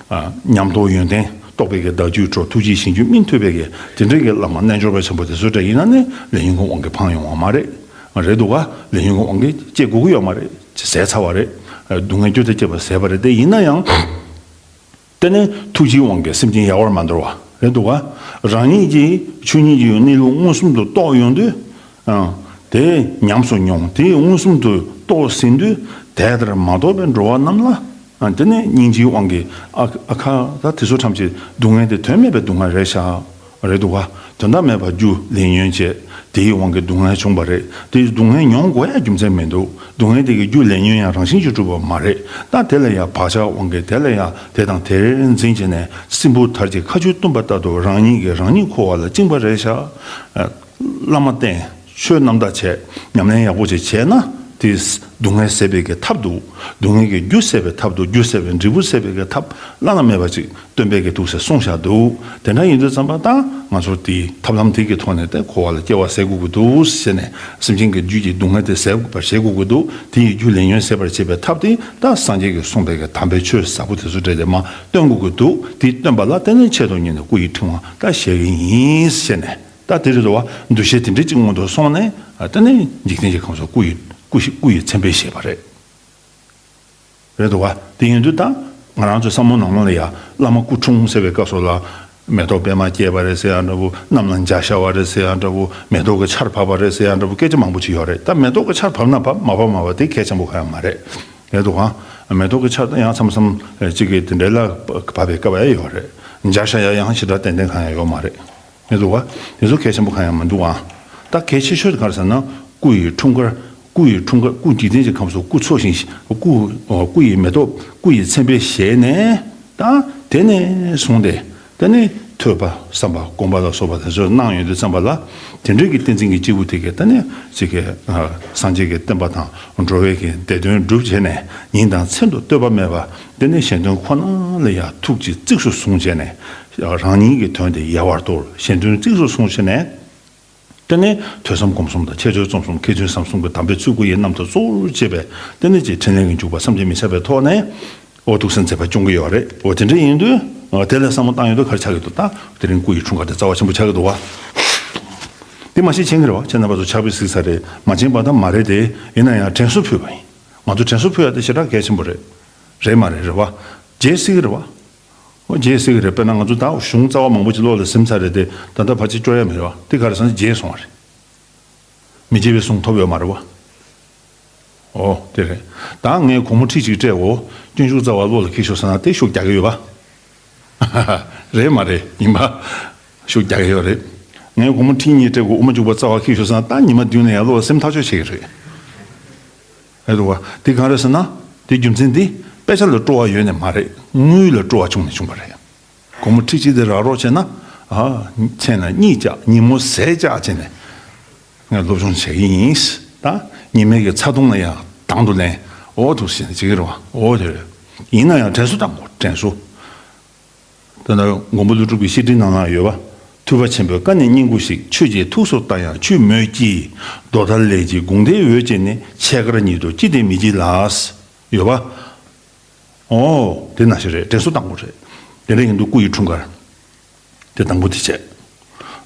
ཉམས་རྟོགས་ཡོན་ཏན་རྟོགས་པའི་གི་བདག་རྒྱུད་འཕྲོ་ཐུགས་རྗེའི་ཞིང་རྒྱུད་སྨིན་ཐུབ་པའི་གི་དེ་འདྲའི་གི་བླ་མ་རྣལ་འབྱོར་པ་ཆེན་པོ་དེ་ཚོའི་གྲས་ཡིན་ན་ནི་ལས་ཉོན་གྱི་དབང་གིས་ཕངས་ཡོང་བ་མ་རེད། རེད་འདུག་ག། ལས་ཉོན་གྱི་དབང་གིས་སྐྱེ་དགོས་ཀྱི་ཡོད་མ་རེད། ཟད་ཚར་བ་རེད། སྡུག་བསྔལ་རྒྱུ་དེ་སྐྱེས་པ་ཟད་པ་རེད། དེ་ཡིན་ན་ཡང་། དེ་ནས་ཐུགས་རྗེའི་དབང་གིས་སེམས་ཅན་ཡལ་བར་མ་འདོར་བ་རེད་འདུག་ག། རང་ཉིད་ཀྱིས་ཆོས་ཉིད་ཀྱི་གནས་ལུགས་མངོན་སུམ་དུ་རྟོགས་ཡོང་དུས། ཨང་། དེ་ཉམས་སུ་མྱོང་། དེ་མངོན་སུམ་དུ་རྟོགས་ཟིན་དུས་དེ་ལྟར་མ་རྟོགས་པའི་འགྲོ་བ་རྣམས་ལ། ཨང་། དེ་ནས་སྙིང་རྗེའི་དབང་གིས་ཨ་ཨ་ཁ་ད་དེ་ཚོ་ཐམས་ཅད་སྡུག་བསྔལ་དེ་དོན་མེད་པའི་སྡུག་བསྔལ་རེད་ཤག། རེད་འདུག་ག། དོན་དག་མེད་པར་རྒྱུ་ལས་ཉོན་བྱས། དེའི་དབང་གིས་སྡུག་བསྔལ་བྱུང་བ་རེད། དེ་སྡུག་བསྔལ་མྱོང་དགོས་ཡ་རྒྱུ་མཚན་མི་འདུག། སྡུག་བསྔལ་དེ་གི་རྒྱུ་ལས་ཉོན་ཡང་རང་བཞིན་གྱིས་གྲུབ་པ་མ་རེད། ད་དེ་ལ་ཡང་བག་ཆགས་དབང་གིས་དེ་ལ་ཡང་དེ་དང་དེར་འཛིན་བྱས་ནས་སྲིན་བུ་དར་གྱི་ཁ་ཆུ་བཏུམས་པ་ལྟར་དུ་རང་ཉིད་ཀྱིས་རང་ཉིད་འཁོར་བ་ལ་བཅིངས་པ་རེད་ཤག། བླ་མ་བསྟེན། ཆོས་རྣམ་དག་བྱས། ཉམས་ལེན་ཡག་པོ་ཅིག་བྱས་ན། དེས་སྡུག་བསྔལ་ཟད་པའི་གི་ཐབས་འདུག། སྡུག་བསྔལ་གྱི་རྒྱུ་ཟད་པའི་ཐབས་འདུག། རྒྱུ་ཟད་པའི་འབྲས་བུ་ཟད་པའི་གི་ཐབས་བླ་ན་མེད་པ་ཅིག་སྟོན་པའི་གི་འདུག་ཟེར་གསུངས་བཞག་འདུག། དེ་འདྲ་ཡིན་དུས་ཙམ་པ་ད་ང་ཚོ་དེའི་ཐབས་ལམ་དེ་གི་ཐོག་ནས་དེ་འཁོར་བ་ལ་སྐྱེ་བ་ཟད་དགོས་ཀྱི་འདུག་ཟེར་ནས་སེམས་ཅན་གྱི་རྒྱུད་ཀྱི་སྡུག་བསྔལ་དེ་ཟད་པར་བྱེད་དགོས་ཀྱི་འདུག། དེ་ཡི་རྒྱུ་ལས་ཉོན་ཟད་པར་བྱེད་པའི་ཐབས་དེ་ད་སངས་རྒྱས་ཀྱིས་གསུངས་པའི་གི་དམ་པའི་ཆོས་ཟབ་པོ་དེ་ཚོ་འདྲ་དེ་མ་སྟོན་དགོས་ཀྱི་འདུག། དེ་སྟོན་པ་ལ་བརྟེན་ནས་ཆེད་དུ་གཉེར་ནས་སྐུ་ཡི་ཕྲེང་བ་ད་བཞེས་ཀྱི་ཡིན་ཟེར་ནས། ད་དེ་རེད་དོ་བ། འདུ་ཤེས་དེ་འདྲའི་གཅིག་མངོན་དུ་སོང་ནས་ཨ་དེ་ནས་འཇིག་རྟེན་གྱི་ཁམས་སུ་སྐུ་ཡི་སྐུ་ཞིག་སྐུ་ཡི་མཚན་དཔེ་བཞེས་པ་རེད། རེད་དོ་བ། དེ་ཡིན་དུས་ད་ང་རང་ཚོའི་བསམ་བློ་ནང་ལོགས་ལ་ཡ་བླ་མ་སྐུ་འཁྲུངས་ཟེར་བའི་སྐབས་སུ་ལ་མེ་ཏོག་པད་མ་སྐྱེས་པ་རེད་ཟེར་ཡ་འདྲ་བོ། གནམ་ལ་འཇའ་ཤར་བ་རེད་ཟེར་ཡ་འདྲ་བོ། མེ་ཏོག་གི་ཆར་བབས་པ་རེད་ཟེར་ཡ་འདྲ་བོ། སྐད་ཆ་མང་པོ་ཅིག་ཡོད་རེད། ད་མེ་ཏོག་གི་ཆར་བབས་ན་བབས། མ་བབས་མ་བབས་དེ་གལ་ཆེན་པོ་གང་ཡང་མ་རེད། རེད་འདུག་ག། མེ་ཏོག་གི་ཆར་ཡང་མཚམས་མཚམས་གཅིག་གིས་དེ་འདྲ་ལ་བབས་པའི་སྐབས་ཡང་ཡོད་རེད། འཇའ་ཤར་ཡ་ཡང་ཞེ་དྲག་ཏན་ཏན་གང་ཡང་ཡོད་མ་རེད། མི་འདུག་བ། དེ་ཚོ་གལ་ཆེན་པོ་གང་ཡང་མི་འདུག་ཨང་། ད་གལ་ཆེ་ཤོས་དེ་ག་རེ་ཟེར་ན། སྐུ་ཡི་འཁྲུངས་སྐར། སྐུ་ཡི་འཁྲུངས་སྐར། སྐུ་འཇིག་རྟེན་གྱི་ཁམས་སུ་སྐུ་འཚོ་ཞིང་། སྐུ། སྐུ་ཡི་མེ་ཏོག་སྐུ་ཡི་མཚན་དཔེ་བཞེས་ནས། ད་དེ་ནས་བཟུང་སྟེ། དེ་ནས་ཐོས་པ་བསམ་པ་སྒོམ་པ་ལ་སོགས་པ་དེ་ཚོ་གནང་ཡོང་དུས་ཙམ་པ་ལ། དེ་འདྲའི་གི་བསྟན་འཛིན་གྱི་སྐྱེས་བུ་དེ་གས་ད་ནི་ཅིག་གི་སངས་རྒྱས་ཀྱི་བསྟན་པ་དང་འགྲོ་བའི་གི་བདེ་དོན་སྒྲུབ་བྱས་ནས། ཉིན་དང་མཚན་དུ་བསྟོད་པ་མེད་པ། དེ་ནས་གཞན་དོན་ཁོ་ན་ལ་ཡང་ཐུགས་ཀྱི་གཙིགས་སུ་བཟུང་བྱས་ནས། རང་ཉིད་ཀྱི་དོན་དེ་ཡལ་བར་དོར། གཞན་དོན་གཙིགས་སུ་བཟུང་བྱས་ནས། དེ་ནས་ཐོས་བསམ་སྒོམ་གསུམ་དང་འཆད་རྩོད་རྩོམ་གསུམ། མཁས་བཙུན་བཟང་གསུམ་གྱི་དམ་པའི་ཚུལ་སྐུ་ཡི་རྣམ་ཐར་གཙོ་བོར་བྱས་པའི་དེ་ནས་ཀྱི་འཕྲིན་ལས་ཀྱི་འཇུག་པ་བསམ་གྱིས་མི་ཁྱབ་པའི་ཐོག་ནས། འོ་ཐུགས་སེམས་མཛད་པ་སྐྱོང་གི་ཡོད་རེད། འོ་དེ་འདྲ་ཡིན་དུས། འོ་དེ་ལ་བསམ་བློ་བཏང་ཡོང་དུས་ག་རེ་ཆགས་ཀྱི་འདུག། ད་དེ་རིང་སྐུ་ཡི་འཁྲུངས་སྐར་དེ་རྩ་བ་ཆེན་པོ་ཆགས་ཀྱི་འདུག་བ། དེ་མ་གཞི་མཁྱེན་གྱི་རེད་བ། ཁྱེད་རྣམ་པ་ཚོ་ཕྱག་དཔེ་གཟིགས་ས་རེད། མ་མཁྱེན་པ་ད་མ་རེད་དེ། ཡིན་ན་ཡང་དྲན་གསོ་ཕུལ་བ་ཡིན། ང་ཚོ་དྲན་གསོ་ཕུལ་ཡ་དེ་ཞེ་དྲག་གལ་ཆེན་པོ་རེད། རེད་མ་རེད། རེད་བ། བརྗེད་སྲིད་ཀྱི་རེད་བ། ཨོ་བརྗེད་སྲིད་ཀྱི་རེད། དཔེར་ན་ང་ཚོ་ད་གཞུང་རྩ་བ་མང་པོ་ཅིག་བློ་ལ་ཟིན་ཚར་རེད་དེ། ད་ལྟ་ཕལ་ཆེར་སྐྱོར་ཡ་མེད་རེད་བ། དེ་ག་རེ་ཟེར་ན་བརྗེད་སོང་བ་རེད། མི་བརྗེད་པའི་གཟུངས་ཐོབ་ཡོད་མ་རེད་བ། ཨོ་དེ་རེད། ད་ངས་སྒོར་མོ་ཁྲི་གཅིག་སྤྲད་འོ། སྤྱོད་འཇུག་རྩ་བ་བློ་ལ་འཁྱེར་ཤོག་ཟེར་ན་དེ་ཤུགས་རྒྱག་གི་ཡོད་པ། རེད་མ་རེད། ཡིན་པ། ཤུགས་རྒྱག་གི་ཡོད་རེད། ངས་སྒོར་མོ་ཁྲི་གཉིས་སྤྲད་འོ། དབུ་མ་འཇུག་པ་རྩ་བ་འཁྱེར་ཤོག་ཟེར་ན་ད་ཉི་མ་བདུན་ནས་ཡར་བློ་ལ་སེམས་ཐག་ཆོད་བྱེད་ཀྱི་རེད། རེད་འདུག་བ། དེ་གང་རེད་ཟེར་ན། དེ་རྒྱུ་མཚན་དེ་དཔེ་ཆ་ལ་སྤྲོ་བ་ཡོད་ནས་མ་རེད། དངུལ་ལ་སྤྲོ་བ་བྱུང་ནས་བྱུང་བ་རེད། སྒོར་མོ་ཁྲི་གཅིག་དེ་རག་རོགས་བྱས་ན། ཨ། མཚན་ལ་གཉིད་བཅག་ཉིན་མོ་ཟས་བཅག་བྱས་ནས། ངས་སློབ་སྦྱོང་བྱེད་ཀྱི་ཡིན། ད་ཉི་མའི་གི་ཚ་གདུང་ལ་ཡང་དང་དུ་ལེན། འོ་འདུག་བྱས་ནས་བྱེད་ཀྱི་རེད་བ། འོ་དེ་རེད། ཡིན་ན་ཡང་དྲན་གསོ་བཏང་དགོས། དྲན་གསོ། ད་ནི་མགོན་པོ་ཀླུ་སྒྲུབ་ཀྱི་བཤེས་སྤྲིང་ནང་ལ་ཡོད་པ། ཐུབ་པ་ཆེན་པོའི་བཀའ་ནི་སྙིང་པོ་ཞིག་ཆོས་ཀྱི་ཐུགས་སུ་བཏང་ཡང་ཆུད་མོད་ཀྱི། རྡོ་ཐལ་ལས་ཀྱི་དགོངས་འདིའི་འོད་ཅན་ནི། ཕྱེད་ཀར་ཉིད་དུ་ཅི་སྟེ་མི་བགྱིད་ལགས། ཡོད་པ། ཨོ། དེ་ནང་བཞིན་རེད། དྲན་གསོ་བཏང་དགོས་རེད། དེ་འདྲ་ཡིན་དུས་སྐུ་ཡི་འཁྲུངས་སྐར། དེ་དང་པོ་དེ་བྱས།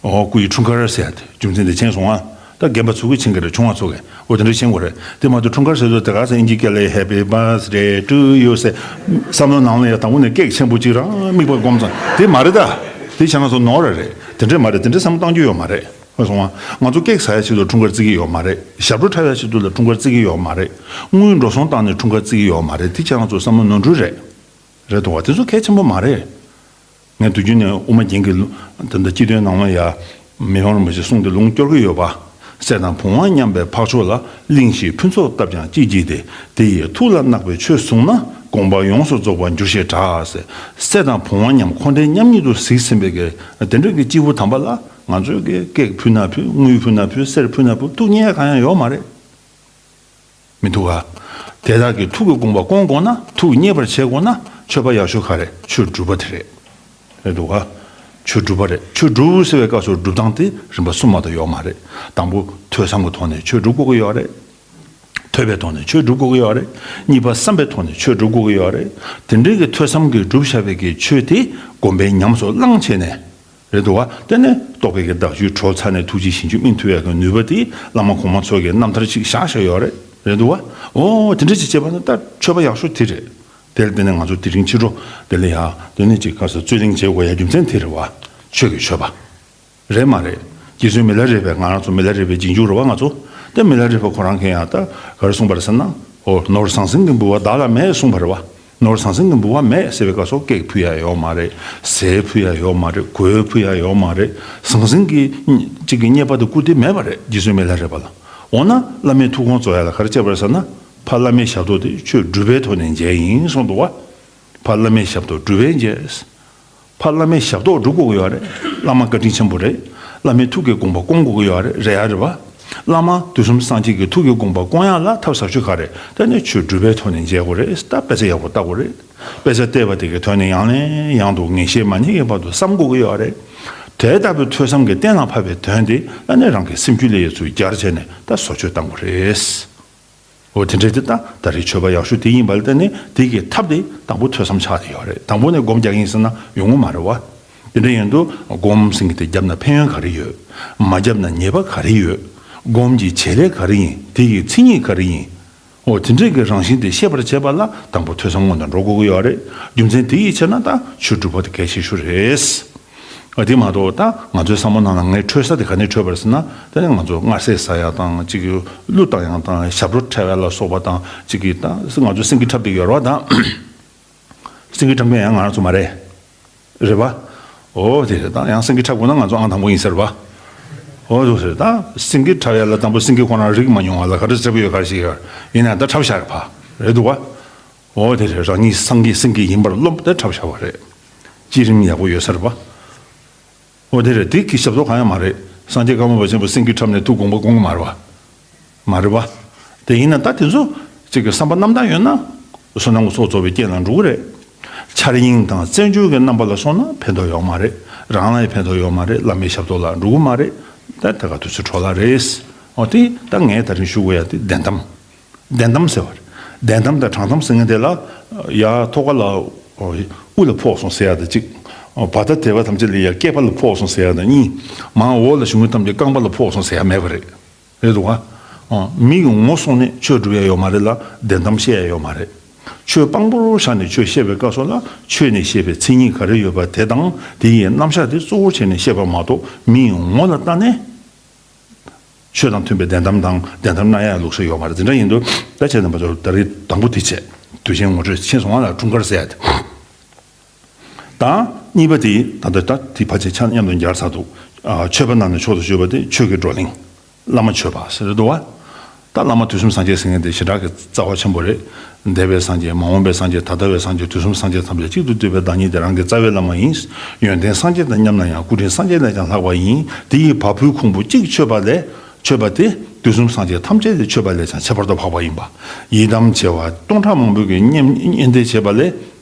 ཨོ། སྐུ་ཡི་འཁྲུངས་སྐར་ཟེར་ཡ་དེ་རྒྱུ་མཚན་དེ་མཁྱེན་སོང་ཨ། ད་རྒན་པ་ཚོ་གིས་མཁྱེན་གྱི་རེད། ཆུང་བ་ཚོ་གིས། ཨོ་དེ་འདྲ་མཁྱེན་དགོས་རེད། དེ་མ་གཏོགས་འཁྲུངས་སྐར་ཟེར་དུས་དེ་ག་ཚོད་ཨིན་ཇི་སྐད་ལ་Happy Birthday to you ཟེར། བསམ་བློ་ནང་ལ་ཡ་དང་པོ་ནས་ཀེག་ཆེན་པོ་གཅིག་རང་མིག་པར་སྒོམ་ཙང་དེ་མ་རེད་ད། དེ་བྱས་ན་ཚོ་ནོར་ར་རེད། དེ་འདྲས་མ་རེད། དེ་འདྲས་བསམ་བློ་བཏང་རྒྱུ་ཡོད་མ་རེད། ཧ་སོང་ང་། ང་ཚོ་ཀེག་ཟ་ཡ་ཆེད་དུ་འཁྲུངས་སྐར་བརྩི་གི་ཡོད་མ་རེད། ཞབས་བྲོ་འཁྲབ་ཡ་ཆེད་དུ་ལ་འཁྲུངས་སྐར་བརྩི་གི་ཡོད་མ་རེད། དངུལ་འགྲོ་སོང་བཏང་ནས་འཁྲུངས་སྐར་བརྩི་གི་ཡོད་མ་རེད། དེ་བྱས་ན་ཚོ་བསམ་བློ་ནོར་འཁྲུལ་རེད། རེད་འདུག་བ། དེ་ཚོ་གལ་ཆེན་པོ་མ་རེད། ངས་དུས་རྒྱུན་ནས་དབུ་མ་རྒྱན་གྱི་ལུ། ད་ལྟ་སྤྱི་དོན་ནང་ལ་ཡ། མི་ཕམ་རིན་པོ་ཆེ་གསུང་དེ་ལུང་སྐྱོར་གྱི་ཡོད་པ། སྲས་དང་བུ་དབང་མཉམ་པའི་འཕགས་མཆོག་ལ། གླིང་བཞིའི་ཕུན་ཚོགས་བཏབ་ཀྱང་ཅི་བགྱིས་ཏེ། དེ་ཡི་ཐུགས་ལ་བརྣག་པའི་ཆོས་བཟུང་ན། དགོངས་པ་ཡོངས་སུ་རྫོགས་པར་འགྱུར་ཞེས་གྲགས་ཟེར། སྲས་དང་བུ་དབང་མཉམ་འཁོར་འདས་མཉམ་ཉིད་དུ་གཟིགས་ཟིན་པའི་གི་དེ་འདྲ་གི་སྐྱེས་བུ་དམ་པ་ལ་ང་ཚོས་གི་ཀེག་ཕུལ་ན་ཕུལ། དངུལ་ཕུལ་ན་ཕུལ། གསེར་ཕུལ་ན་ཕུལ། ཐུགས་མཉེས་གང་ཡང་ཡོད་མ་རེད། མི་འདུག་ག། དེ་དག་གི་ཐུགས་ཀྱི་དགོངས་པ་སྐོང་དགོས་ན། ཐུགས་མཉེས་པར་བྱེད་དགོས་ན། མཆོད་པ་ཡག་ཤོས་ག་རེ། ཆོས་སྒྲུབ་པ་དེ་རེད། རེད་འདུག་ག། ཆོས་སྒྲུབ་པ་རེད། ཆོས་སྒྲུབ་ཟེར་བའི་སྐབས་སུ་སྒྲུབ་སྟངས་དེ་རིམ་པ་གསུམ་མ་གཏོགས་ཡོད་མ་རེད། དང་པོ་ཐོས་བསམ་གྱི་ཐོག་ནས་ཆོས་སྒྲུབ་དགོས་ཀྱི་ཡོད་རེད། ཐོས་པའི་ཐོག་ནས་ཆོས་སྒྲུབ་དགོས་ཀྱི་ཡོད་རེད། གཉིས་པ་བསམ་པའི་ཐོག་ནས་ཆོས་སྒྲུབ་དགོས་ཀྱི་ཡོད་རེད། དེ་འདྲའི་གི་ཐོས་བསམ་གྱིས་སྒྲུབ་བཞག་པའི་གི་ཆོས་དེ་སྒོམ་པས་ཉམས་སུ་བླངས་བྱས་ནས། རེད་འདུག་བ། དེ་ནས་རྟོགས་པའི་གི་བདག་རྒྱུད་གྲོལ་ཚར་ནས་ཐུགས་རྗེ་ཞིང་བཅུད་སྨིན་ཐུབ་ཡག་གི་ནུས་པ་དེ་བླ་མ་གོང་མ་ཚོ་གི་རྣམ་ཐར་ཅིག་བཞག་བཞག་ཡོད་རེད། རེད་འདུག་བ། ཨོ་དེ་འདྲ་ཅིག་བྱས་པ་ན་ད་མཆོད་པ་ཡག་ཤོས་དེ་རེད། དེར་བརྟེན་ནས་ང་ཚོ་དེ་རིང་ཕྱི་དྲོ་དེ་ལ་ཡ་དེ་ནས་ཅིག་ག་ས་རྩོད་གླེང་བྱེད་དགོས་ཡ་རྒྱུ་མཚན་དེ་རེད་བ། ཆོས་ཀྱི་མཆོད་པ། རེད་མ་རེད། རྗེ་བཙུན་མི་ལ་རས་པས། ང་རང་ཚོ་མི་ལ་རས་པའི་རྗེས་འཇུག་རེད་བ་ང་ཚོ། དེ་མི་ལ་རས་པ་ཁོ་རང་གིས་ཡང་ད་ག་རེ་གསུངས་པ་རེད་ཟེར་ན། ཨོ་ནོར་ཟང་ཟིང་གི་འབུལ་བ་བདག་ལ་མེད་གསུངས་པ་རེད་བ། ནོར་ཟང་ཟིང་གི་འབུལ་བ་མེད་ཟེར་བའི་སྐབས་སུ་ཀེག་ཕུལ་ཡ་ཡོད་མ་རེད། ཟས་ཕུལ་ཡ་ཡོད་མ་རེད། གོས་ཕུལ་ཡ་ཡོད་མ་རེད། ཟང་ཟིང་གི་གཅིག་གི་རྙེད་པ་དེ་བསྐུར་དེ་མེད་པ་རེད། རྗེ་བཙུན་མི་ལ་རས་པ་ལ། འོ་ན་བླ་མའི་ཐུགས་དགོངས་རྫོགས་ཡ་ལ་ག་རེ་བྱས་པ་རེད་ཟེར་ན། ཕ་བླ་མའི་ཞབས་ཏོག་དེ་ཆོས་སྒྲུབ་པའི་ཐོག་ནས་མཇལ་ཡིན་གསུངས་འདུག་བ། ཕ་བླ་མའི་ཞབས་ཏོག་སྒྲུབ་པས་མཇལ། ཕ་བླ་མའི་ཞབས་ཏོག་སྒྲུབ་དགོས་ཀྱི་ཡོད་རེད། བླ་མ་བཀའ་དྲིན་ཆེན་པོ་རེད། བླ་མའི་ཐུགས་ཀྱི་དགོངས་པ་སྐོང་དགོས་ཀྱི་ཡོད་རེད། རེད་ཡ་རེད་བ། བླ་མ་དུས་གསུམ་སངས་རྒྱས་ཀྱི་ཐུགས་ཀྱི་དགོངས་པ་སྐོང་ཡག་ལ་ཐབས་ཟབ་ཤོས་ག་རེ། དེ་ནི་ཆོས་སྒྲུབ་པའི་ཐོག་ནས་མཇལ་དགོས་རེད། ད་དཔེ་ཆ་ཡག་པོ་ལྟ་དགོས་རེད། དཔེ་ཆ་བལྟས་པ་དེ་གའི་དོན་ནི་ཡང་ནས་ཡང་དུ་ངེས་ཤེས་མ་རྙེད་ཀྱི་བར་དུ་བསམ་དགོས་ཀྱི་ཡོད་རེད། དེ་ལྟ་བུའི་ཐོས་བསམ་གྱིས་གཏན་ལ་ཕབ་པའི་དོན་དེ་ཨ་ནི་རང་གི་སེམས་རྒྱུད་ལ་ཡོད་ཚུལ་སྦྱར་བྱས་ནས་ད་བཟོ་བཅོས་གཏང་དགོས་རེད། འོ་དེ་འདྲའི་དེ་ད་ད་རེས་མཆོད་པ་ཡག་ཤོས་དེ་ཡིན་པ་ལ་བརྟེན་ནས་དེ་གི་ཐབས་དེ་དང་པོ་ཐོས་བསམ་ཆགས་བསྡད་ཡོད་རེད། དང་པོ་ནས་སྒོམ་རྒྱག་ཡིན་ཟེར་ན་ཡོང་གི་མ་རེད་བ། དེ་འདྲ་ཡིན་དུས་སྒོམ་ཟེར་མཁན་དེ་བརྒྱབ་ན་ཕན་ཡོན་ག་རེ་ཡོད། མ་བརྒྱབ་ན་ཉེས་པ་ག་རེ་ཡོད། སྒོམ་གྱི་བྱེད་ལས་ག་རེ་ཡིན། དེ་ཡི་མཚན་ཉིད་ག་རེ་ཡིན། འོ་དེ་འདྲའི་གི་རང་བཞིན་དེ་ཤེས་པར་བྱེད་པ་ལ་དང་པོ་ཐོས་བསམ་སྔོན་དུ་འགྲོ་དགོས་ཀྱི་ཡོད་རེད། རྒྱུ་མཚན་དེ་ཡི་ཕྱིར་ན་ད་ཆོས་སྒྲུབ་པ་དེ་གལ་ཆེ་ཤོས་རེད། ཨ་དེ་མ་གཏོགས་ད་ང་ཚོའི་བསམ་བློ་ནང་ལ་ངས་འཕྲོད་ས་དེ་ག་ནས་འཕྲོད་པ་རེད་ཟེར་ན། དེ་ནས་ང་ཚོ་མངར་ཟས་ཟ་ཡག་དང་གཅིག་གི་གླུ་བཏང་ཡག་དང་ཞབས་བྲོ་འཁྲབ་ཡག་ལ་སོགས་པ་དང་གཅིག་གི་ད་ང་ཚོ་སེང་གེ་འཁྲབ་བསྡད་ཡོད་རེད་བ་ད། སེང་གེ་འཁྲབ་མཁན་ཡང་ང་རང་ཚོ་མ་རེད། རེད་བ། འོ་དེ་རེད། ད་ཡང་སེང་གེ་འཁྲབ་དགོས་ན་ང་ཚོ་ཨང་དང་པོ་ཡིན་ཟེར་བ། འོ་དེ་རེད། ད་སེང་གེ་འཁྲབ་ཡག་ལ་དང་པོ་སེང་གེ་ཁོ་རང་རིག་མ་མྱོང་བ་ལ་ག་འདྲ་འཁྲབ་ཡོད་ག་རེ་ཞིག་ཡོད། ཡིན་ན་ད་འཁྲབ་བཞག་རེད་བ། རེད་འདུག་བ། འོ་དེ་རེད། རང་ཉིད་སངས་རྒྱས་སེང་གེ་ཡིན་པར་རློམ་དེ་འཁྲབ་བཞག་པ་རེད། བསྐྱེད་རིམ་ཡག་པོ་ཡོད་ས་རེད་པ། འོ་དེ་རེད། དེ་གི་ཞབས་ཏོག་གང་ཡང་མ་རེད། སངས་རྒྱས་ཀརྨ་པ་ཆེན་པོ་སེང་གེ་འཁྲབ་ནས་ཐུགས་དགོངས་པ་སྐོང་གི་མ་རེད་པ། མ་རེད་པ། དེ་ཡིན་ན་ད་དེ་ཚོ་གཅིག་གི་བསམ་པ་རྣམ་དག་ཡོད་ན། བསོད་ནམས་ཀྱི་ཚོགས་རྫོགས་པའི་རྐྱེན་ལ་འགྲོ་གི་རེད། འཆར་དབྱིངས་དང་བརྩོན་འགྲུས་ཀྱི་རྣམ་པ་ལ་སོང་ན་ཕན་ཐོགས་ཡོད་མ་རེད། རང་ལ་ཡང་ཕན་ཐོགས་ཡོད་མ་རེད། བླ་མའི་ཞབས་ཏོག་ལ་འགྲོ་གི་མ་རེད། ད་དེ་ག་དུས་ཚོད་འཕྲོ་བརླག་རེད། འོ་དེ་ད་ངས་ད་རིང་ཞུ་དགོས་ཡ་དེ་བདེན་གཏམ། བདེན་གཏམ་ཟེར་བ་རེད། བདེན་གཏམ་དང་དྲང་གཏམ་ཟེར་མཁན་དེ་ལ། ཡ་ཐོག་ཁ་ལ། དབུ་ལ་ཕོག་སོང་ཟེར་ཡ་དང་གཅིག་བར་ཐག་དེ་བ་ཐམས་ཅད་ལ་ཡ་སྐེད་པ་ལ་ཕོག་སོང་ཟེར་ཡ་དང་གཉིས། མར་འོག་ལ་བྱུང་མཁན་ཐམས་ཅད་རྐང་པ་ལ་ཕོག་སོང་ཟེར་ཡ་མེད་པ་རེད། རེད་འདུག་ག། མི་གི་ངོ་སོང་ནས་ཆོས་སྒྲུབ་ཡ་ཡོད་མ་རེད་ལ་བདེན་གཏམ་བཤད་ཡ་ཡོད་མ་རེད། ཆོས་དཔང་པོར་བཞག་ནས་ཆོས་བཤད་པའི་སྐབས་སུ་ལ་ཆོས་ནས་བཤད་པའི་མཚན་ཉིད་ག་རེ་ཡོད་པ་དེ་དང་དེ་ཡི་རྣམ་གཞག་དེ་གཙོ་བོར་བྱས་ནས་བཤད་པ་མ་གཏོགས་མིའི་ངོ་ལ་བལྟས་ནས། ཆོས་དང་མཐུན་པའི་བདེན་གཏམ་དང་བདེན་གཏམ་རྣམ་གཡེང་ལུགས་སྲོལ་ཡོད་མ་རེད། དེ་འདྲ་ཡིན་དུས་ད་ཁྱེད་རྣམ་པ་ཚོར་ད་རེས་དང་པོ་དེ་བྱས། དུས་ཆེན་ངོ་སྤྲོད་ཕྱིན་སོང་བ་ལ་འཁྲུངས་སྐར་ཟེར་ཡ་དེ་དང་། གཉིས་པ་དེ་ད་ལྟ་ད་དེ་ཕལ་ཆེར་ཆ་མཉམ་དུ་འབྱར་ཚར་འདུག་ཨ། ཆོས་པ་རྣམས་ནི་མཆོག་ཏུ་གྱུར་པ་དེ་ཆོས་ཀྱི་བགྲོ་གླེང་། བླ་མ་མཆོད་པ་ཟེར་འདུག་བ། ད་བླ་མ་དུས་གསུམ་སངས་རྒྱས་ཟེར་མཁན་དེ་ཞེ་དྲག་གི་རྩ་བ་ཆེན་པོ་རེད། འདས་པའི་སངས་རྒྱས། མ་འོངས་པའི་སངས་རྒྱས། ད་ལྟ་བའི་སངས་རྒྱས། དུས་གསུམ་སངས་རྒྱས་ཐམས་ཅད་གཅིག་ཏུ་བསྡུས་པའི་བདག་ཉིད་དེ་རང་གི་རྩ་བའི་བླ་མ་ཡིན། ཡོན་ཏན་སངས་རྒྱས་དང་མཉམ་ན་ཡང་སྐུ་ཕྲེང་སངས་རྒྱས་ལས་ཀྱང་ལྷག་པ་ཡིན། དེ་ཡི་བ་སྤུའི་ཁུང་བུ་གཅིག་མཆོད་པ་ལས། མཆོད་པ་དེ་དུས་གསུམ་སངས་རྒྱས་ཐམས་ཅད་ལས་མཆོད་པ་ལས་ཀྱང་ཁྱད་པར་དུ་འཕགས་པ་ཡིན་པ། ཡི་དམ་བྱེ་བ་སྟོང་ཕྲག་མང་པོའི་གི་བསྙེན་བསྙེན་བཟླས་བྱས་པ་ལས།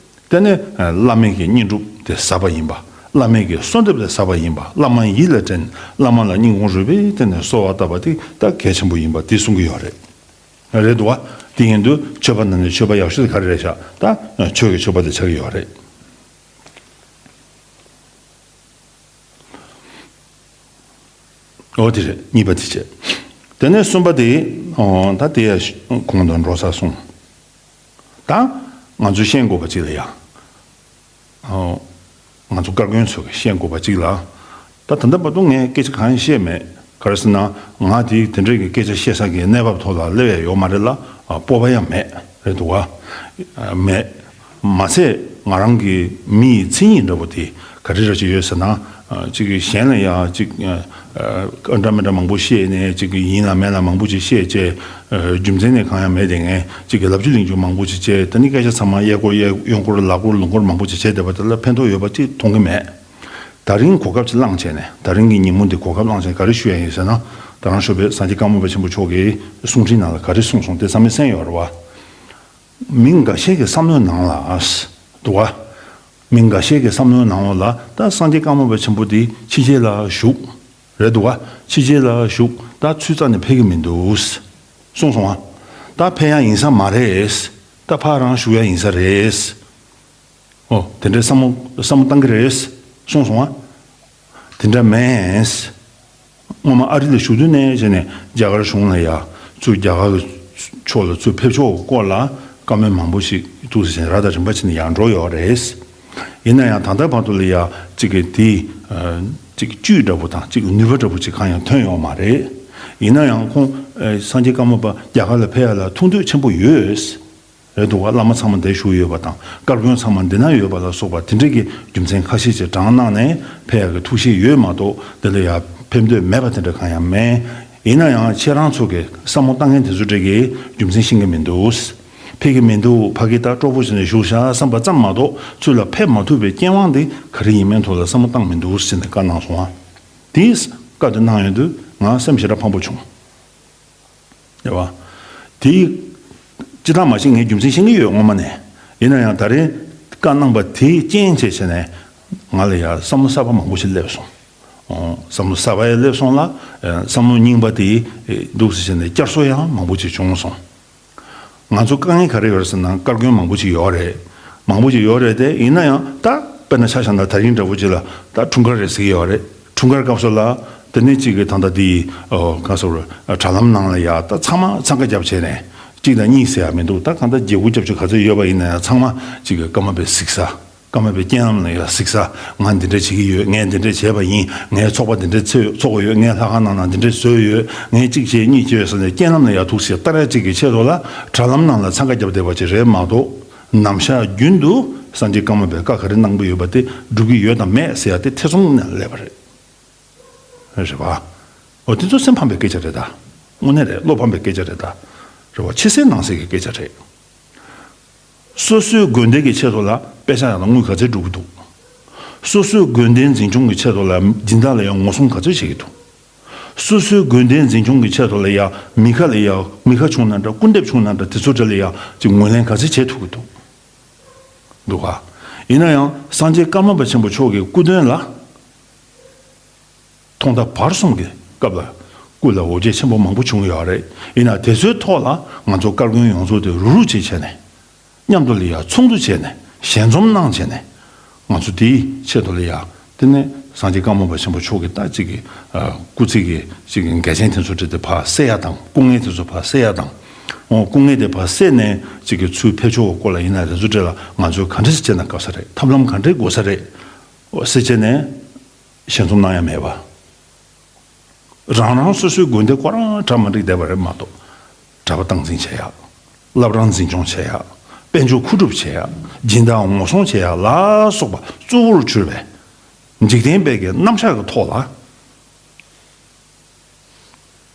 དེ་ནས་བླ་མའི་གི་བསྙེན་སྒྲུབ་དེ་ཟབ་པ་ཡིན་པ། བླ་མའི་གི་གསོལ་འདེབས་དེ་ཟབ་པ་ཡིན་པ། བླ་མ་ཡིད་ལ་དྲན། བླ་མ་ལ་སྙིང་ཁོང་རུས་པའི་གཏིང་ནས་གསོལ་བ་བཏབ་པ་དེ་ད་གལ་ཆེན་པོ་ཡིན་པ་དེ་གསུང་གི་ཡོད་རེད། རེད་འདུག་བ། དེ་ཡིན་དུས་མཆོད་པ་ནང་ནས་མཆོད་པ་ཡག་ཤོས་དེ་ག་རེ་རེད་ཤག་ད་ཆོས་ཀྱི་མཆོད་པ་དེ་ཆགས་ཀྱི་ཡོད་རེད། འོ་དེ་རེད། གཉིས་པ་དེ་བྱས། དེ་ནས་གསུམ་པ་དེ། ཨོ། ད་དེ་ཡ་གོང་དུ་འགྲོ་ས་སོང་། ད་ང་ཚོས་ཤེས་དགོས་པ་གཅིག་ལ་ཡ། ཨོ། ང་ཚོ་བཀའ་བརྒྱུད་ཚོས་ཤེས་དགོས་པ་གཅིག་ལ། ད་ད་ལྟ་བར་དུ་ངས་སྐད་ཆ་གང་ཡང་བཤད་མེད། ག་རེ་ཟེར་ན། ང་དེ་དེ་འདྲའི་གི་སྐད་ཆ་བཤད་ས་གི་གནས་བབ་ཐོག་ལ་སླེབས་ཡ་ཡོད་མ་རེད་ལ། ཨ། སྤོབས་པ་ཡང་མེད། རེད་འདུག་བ། ཨ། མེད། མ་ཚད་ང་རང་གི་མི་ཡི་མཚན་ཉིད་འདྲ་པོ་དེ་ག་རེ་འདྲ་ཅིག་ཡོད་ཟེར་ན། ཨ། ཅིག་གིས་གཞན་ལ་ཡ་ཅིག་ཨ། འདྲ་མི་འདྲ་མང་པོ་བཤད་ནས། ཅིག་གིས་ཡིན་ལ་མིན་ལ་མང་པོ་ཅིག་བཤད་བྱས། ཨ། རྒྱུ་མཚན་ནི་གང་ཡང་མེད་དེ། ངས་ཅིག་གིས་ལབ་རྒྱུ་གླེང་རྒྱུ་མང་པོ་ཅིག་བྱས། དེ་ནི་སྐད་ཆ་ཚང་མ་གཡས་སྐོར་གཡས། གཡོན་སྐོར་ལག་སྐོར་ལུང་སྐོར་མང་པོ་ཅིག་བྱས་བསྡད་པ་དེ་ལ་ཕན་ཐོགས་ཡོད་པ་ཅིག་མཐོང་གི་མེད། ད་རིང་གོ་སྐབས་ཅིག་བླངས་བྱས་ནས། ད་རིང་གི་ཉིན་མོ་འདི་གོ་སྐབས་བླངས་བྱས་ནས་ག་རེ་ཞུ་ཡ་ཡིན་ཟེར་ན། ད་རང་ཞོགས་པའི་སངས་རྒྱས་ཀརྨ་པ་ཆེན་པོ་མཆོག་གིས་གསུང་འཕྲིན་ནང་ལ་ག་རེ་གསུངས་སོང་དེ་ཚང་མས་གསན་ཡོད་རེད་བ། མི་འགའ་ཤས་ཀྱི་བསམ་བློའི་ནང་ལ། འདུག་བ། མི་འགའ་ཤས་ཀྱི་བསམ་བློའི་ནང་ལ་ད་སངས་རྒྱས་ཀརྨ་པ་ཆེན་པོ་འདི་ཕྱི་རྒྱལ་ལ་བཞུགས། རེད་འདུག་བ། ཕྱི་རྒྱལ་ལ་བཞུགས། ད་ཚུར་རྩ་ནས་ཕེབས་ཀྱི་མི་འདུག་གསུངས་སོང་བ། ད་ཕེབས་ཡ་ཡིན་ས་མ་རེད། ད་ཕར་རང་བཞུགས་ཡ་ཡིན་ས་རེད། ཨོ། དེ་འདྲའི་བསམ་བློ་བསམ་བློ་བཏང་གི་རེད། གསུངས་སོང་ཨ། དེ་འདྲ་མེད། སྔོན་མ་ཨ་རི་ལ་བཞུགས་དུས་ནས་བྱས་ནས་རྒྱ་གར་གཞུང་ལ་ཡ། ཚུར་རྒྱ་གར་གྱི་ཕྱོགས་ལ་ཚུར་ཕེབས་ཕྱོགས་སྐོར་ལ་བཀའ་མོལ་མང་པོ་ཞིག་འདུག་ཟེར་བྱས་ནས་ར་དང་རིམ་པ་བྱས་ནས་ཡང་འགྲོ་ཡོད་རེད། ཡིན་ན་ཡང་ད་ལྟ་བར་དུ་ལ་ཡ་གཅིག་གི་དེ། ཨ། གཅིག་གི་བཅུད་འདྲ་པོ་དང་གཅིག་གི་ནུས་པ་འདྲ་པོ་ཅིག་གང་ཡང་ཐོན་ཡོད་མ་རེད། ཡིན་ན་ཡང་ཁོང་། ཨ། སངས་རྒྱས་ཀརྨ་པ་རྒྱ་གར་ལ་ཕེབས་ཡ་ལ་ཐུགས་འདོད་ཆེན་པོ་ཡོད། རེད་འདུག་བ། བླ་མ་ཚང་མ་འདིར་བཞུགས་ཡོད་པ་དང་། བཀའ་བློན་ཚང་མ་འདི་ན་ཡོད་པ་ལ་སོགས་པ་དེ་འདྲ་གི་རྒྱུ་མཚན་ཁ་ཤས་ཅིག་དྲངས་གནང་ནས་ཕེབས་ཡག་གི་ཐུགས་བཞེད་ཡོད་མ་གཏོགས། འདི་ལ་ཡ་ཕེབས་འདོད་མེད་པ་དེ་འདྲ་གང་ཡང་མེད། ཡིན་ན་ཡང་ཁྱེད་རང་ཚོ་གི་བསམ་བློ་བཏང་མཁན་དེ་ཚོ་འདྲ་གི་རྒྱུ་མཚན་ཤེས་ཀྱི་མི་འདུག་ཕེབས་ཀྱི་མི་འདུག་ཕ་གི་ད་སྤྲོ་པོ་བྱས་ནས་བཞུགས་ཤག་བསམ་པ་ཙམ་མ་གཏོགས། ཚུར་ལ་ཕེབས་མ་ཐུབ་པའི་རྐྱེན་དབང་དེ་ག་རེ་ཡིན་མིན་ཐོག་ལ་བསམ་བློ་བཏང་མི་འདུག་ཟེར་ནས་བཀའ་གནང་སོང་བ། དེས་བཀའ་དེ་གནང་ཡོང་དུས་ང་སེམས་ཞེ་དྲག་ཕམ་པོ་བྱུང་། རེད་བ། དེ་ཅི་ཐག་མ་ཤེས། ངས་རྒྱུ་མཚན་ཤེས་ཀྱི་ཡོད་སྔོན་མ་ནས། ཡིན་ན་ཡང་ད་རེས་བཀའ་གནང་པ་དེའི་རྐྱེན་བྱས་བྱས་ནས་ང་ལ་ཡང་བསམ་བློ་གསར་པ་མང་པོ་ཞིག་སླེབས་སོང་། ཨོ། བསམ་བློ་གསར་པ་ཡང་སླེབས་སོང་ལ། ཨེ། བསམ་བློ་རྙིང་པ་དེ་འདུག་སེ་བྱས་ནས་བསྐྱར་གསོ་ཡང་མང་པོ་ཞིག་བྱུང་སོང་། ང་ཚོ་དཀའ་ངལ་ག་རེ་ཡོད་ཟེར་ན། བཀའ་བཀྱོན་མང་པོ་ཞིག་ཡོད་རེད། མང་པོ་ཞིག་ཡོད་རེད་དེ། ཡིན་ན་ཡང་ད་དཔེར་ན་ཆ་བཞག་ན་ད་རིང་འདྲ་པོ་ཅིག་ལ་ད་འཁྲུངས་སྐར་རེད་ཟེར་གྱི་ཡོད་རེད། འཁྲུངས་སྐར་སྐབས་སུ་ལ་དེ་ནས་གཅིག་གིས་ད་ལྟ་དེ་ཡི། ཨོ། ག་ཟེར། དྲ་ལམ་ནང་ལ་ཡ་ད་ཚང་མ་འཚང་ཁ་བརྒྱབ་བྱས་ནས། གཅིག་དང་གཉིས་ཟེར་ཡ་མི་འདུག་ད་གང་ལྟར་བརྒྱད་དགུ་བརྒྱད་ཅུ་ག་ཚོད་ཡོད་པ་ཡིན་ན་ཡང་། ཚང་མ་གཅིག་གིས་ཀརྨ་པའི་གཟིགས་ས། ཀརྨ་པའི་རྐྱེན་ལམ་ལ་ཡ་གཟིགས་ས། ང་འདི་འདྲ་བྱེད་ཀྱི་ཡོད། ངས་འདི་འདྲ་བྱས་པ་ཡིན། ངས་ཚོགས་པ་འདི་འདྲ་ཚོགས་ཚོགས་ཀྱི་ཡོད། ངས་ལྷ་ཁང་ནང་ན་འདི་འདྲ་བཟོས་ཡོད། ངས་གཅིག་བྱས་གཉིས་བྱས་ཟེར་ནས་རྐྱེན་ལམ་ལ་ཡ་ཐུག་སེ་ལྟ་ར་གཅིག་གི་ཆེད་དུ་ལ་དྲ་ལམ་ནང་ལ་འཚང་ཁ་བརྒྱབ་བསྡད་པ་ཅིག་རེད་མ་གཏོགས། ནམ་ཞག་རྒྱུན་དུ་སངས་རྒྱས་ཀརྨ་པས་བཀའ་ག་རེ་གནང་གི་ཡོད་པ་དེ་སྒྲུབ་ཀྱི་ཡོད་དམ་མེད་ཟེར་ཡ་དེ་ཐེ་ཚོམ་ནས་སླེབས་པ་རེད། རེད་པ། འོ། དེ་ཚོ་སེམས་ཕམ་པའི་སྐད་ཆ་རེད་ད། དངོས་གནས་རེད། བློ་ཕམ་པའི་སྐད་ཆ་རེད་ད། རེད་པ། ཕྱི་གསལ་ནང་གསལ་གྱི་སྐད་ཆ་རེད། སོ་སོའི་དགོན་སྡེ་གི་ཆེད་དུ་ལ་དཔེ་ཆ་ཡག་ལ་དངུལ་ག་ཚད་སྒྲུབ་ཀྱི་འདུག་སོ་སོའི་དགོན་སྡེ་འཛིན་སྐྱོང་གི་ཆེད་དུ་ལ་སྦྱིན་བདག་ལ་ཡང་ངོ་སྲུང་ག་ཚོད་བྱེད་ཀྱི་འདུག་སོ་སོའི་དགོན་སྡེ་འཛིན་སྐྱོང་གི་ཆེད་དུ་ལ་ཡ་མི་ཁ་ལ་ཡ་མི་ཁ་བྱུང་ན་འདྲ། སྐུ་འདེབས་བྱུང་ན་འདྲ། དེ་ཚོ་འདྲ་ལ་ཡ་ཅིག་ངོས་ལེན་ག་ཚོད་བྱེད་ཐུབ་ཀྱི་འདུག་འདུག་ག་ཡིན་ན་ཡང་སངས་རྒྱས་ཀརྨ་པ་ཆེན་པོ་མཆོག་གི་སྐུ་དོན་ལ། ཐོག་མཐའ་བར་གསུམ་གྱི་སྐབས་ལ་སྐུ་ལ་འོ་བརྒྱལ་ཆེན་པོ་མང་པོ་བྱུང་ཡོད་རེད། ཡིན་ན་དེ་ཚོའི་ཐོག་ལ་ང་ཚོ་བཀའ་བློན་ཡོངས་རྫོགས་དེ་རུག་རུག་བྱས་བྱས་ནས། མཉམ་དུ་ལ་ཡ་ཚོགས་འདུ་བྱས་ནས། ཞལ་འཛོམས་གནང་བྱས་ནས། ང་ཚོ་དེའི་ཆེད་དུ་ལ་ཡ། དེ་ནས་སངས་རྒྱས་ཀརྨ་པ་ཆེན་པོ་མཆོག་གི་ད་ཅིག་གི། ཨ། སྐུ་ཚེ་གི་ཅིག་གི་འགལ་རྐྱེན་དེ་ཚོ་འདྲ་དེ་ཕར་སེལ་ཡ་དང་། སྐུ་ངལ་དེ་ཚོ་ཕར་སེལ་ཡ་དང་། འོ་སྐུ་ངལ་དེ་ཕར་སེལ་ནས་ཅིག་གི་ཚུར་ཕེབས་ཕྱོགས་སྐོར་ལ་ཡིན་ན་དེ་ཚོ་གྲས་ལ་ང་ཚོས་ག་འདྲ་ཞིག་བྱས་ན་དགའ་ས་རེད། ཐབས་ལམ་ག་འདྲས་དགོས་ས་རེད། འོ་ཟེར་བྱས་ནས་ཞལ་འཛོམས་གནང་ཡ་མེད་པ། རང་རང་སོ་སོའི་དགོན་སྡེ་ཁོ་རང་གྲ་མ་འགྲིག་བསྡད་པ་རེད་མ་གཏོགས། གྲྭ་པ་སྟངས་འཛིན་བྱེད་ཡག་བླ་བྲང་འཛིན་སྐྱོང་བྱེད་ཡག་དཔལ་འབྱོར་མཁོ་སྒྲུབ་བྱེད་ཡག་སྦྱིན་བདག་ངོ་སྲུང་བྱེད་ཡག་ལ་སོགས་པ་གཙོ་བོར་གྱུར་པའི་འཇིག་རྟེན་པའི་གི་རྣམ་གཞག་གི་ཐོག་ལ།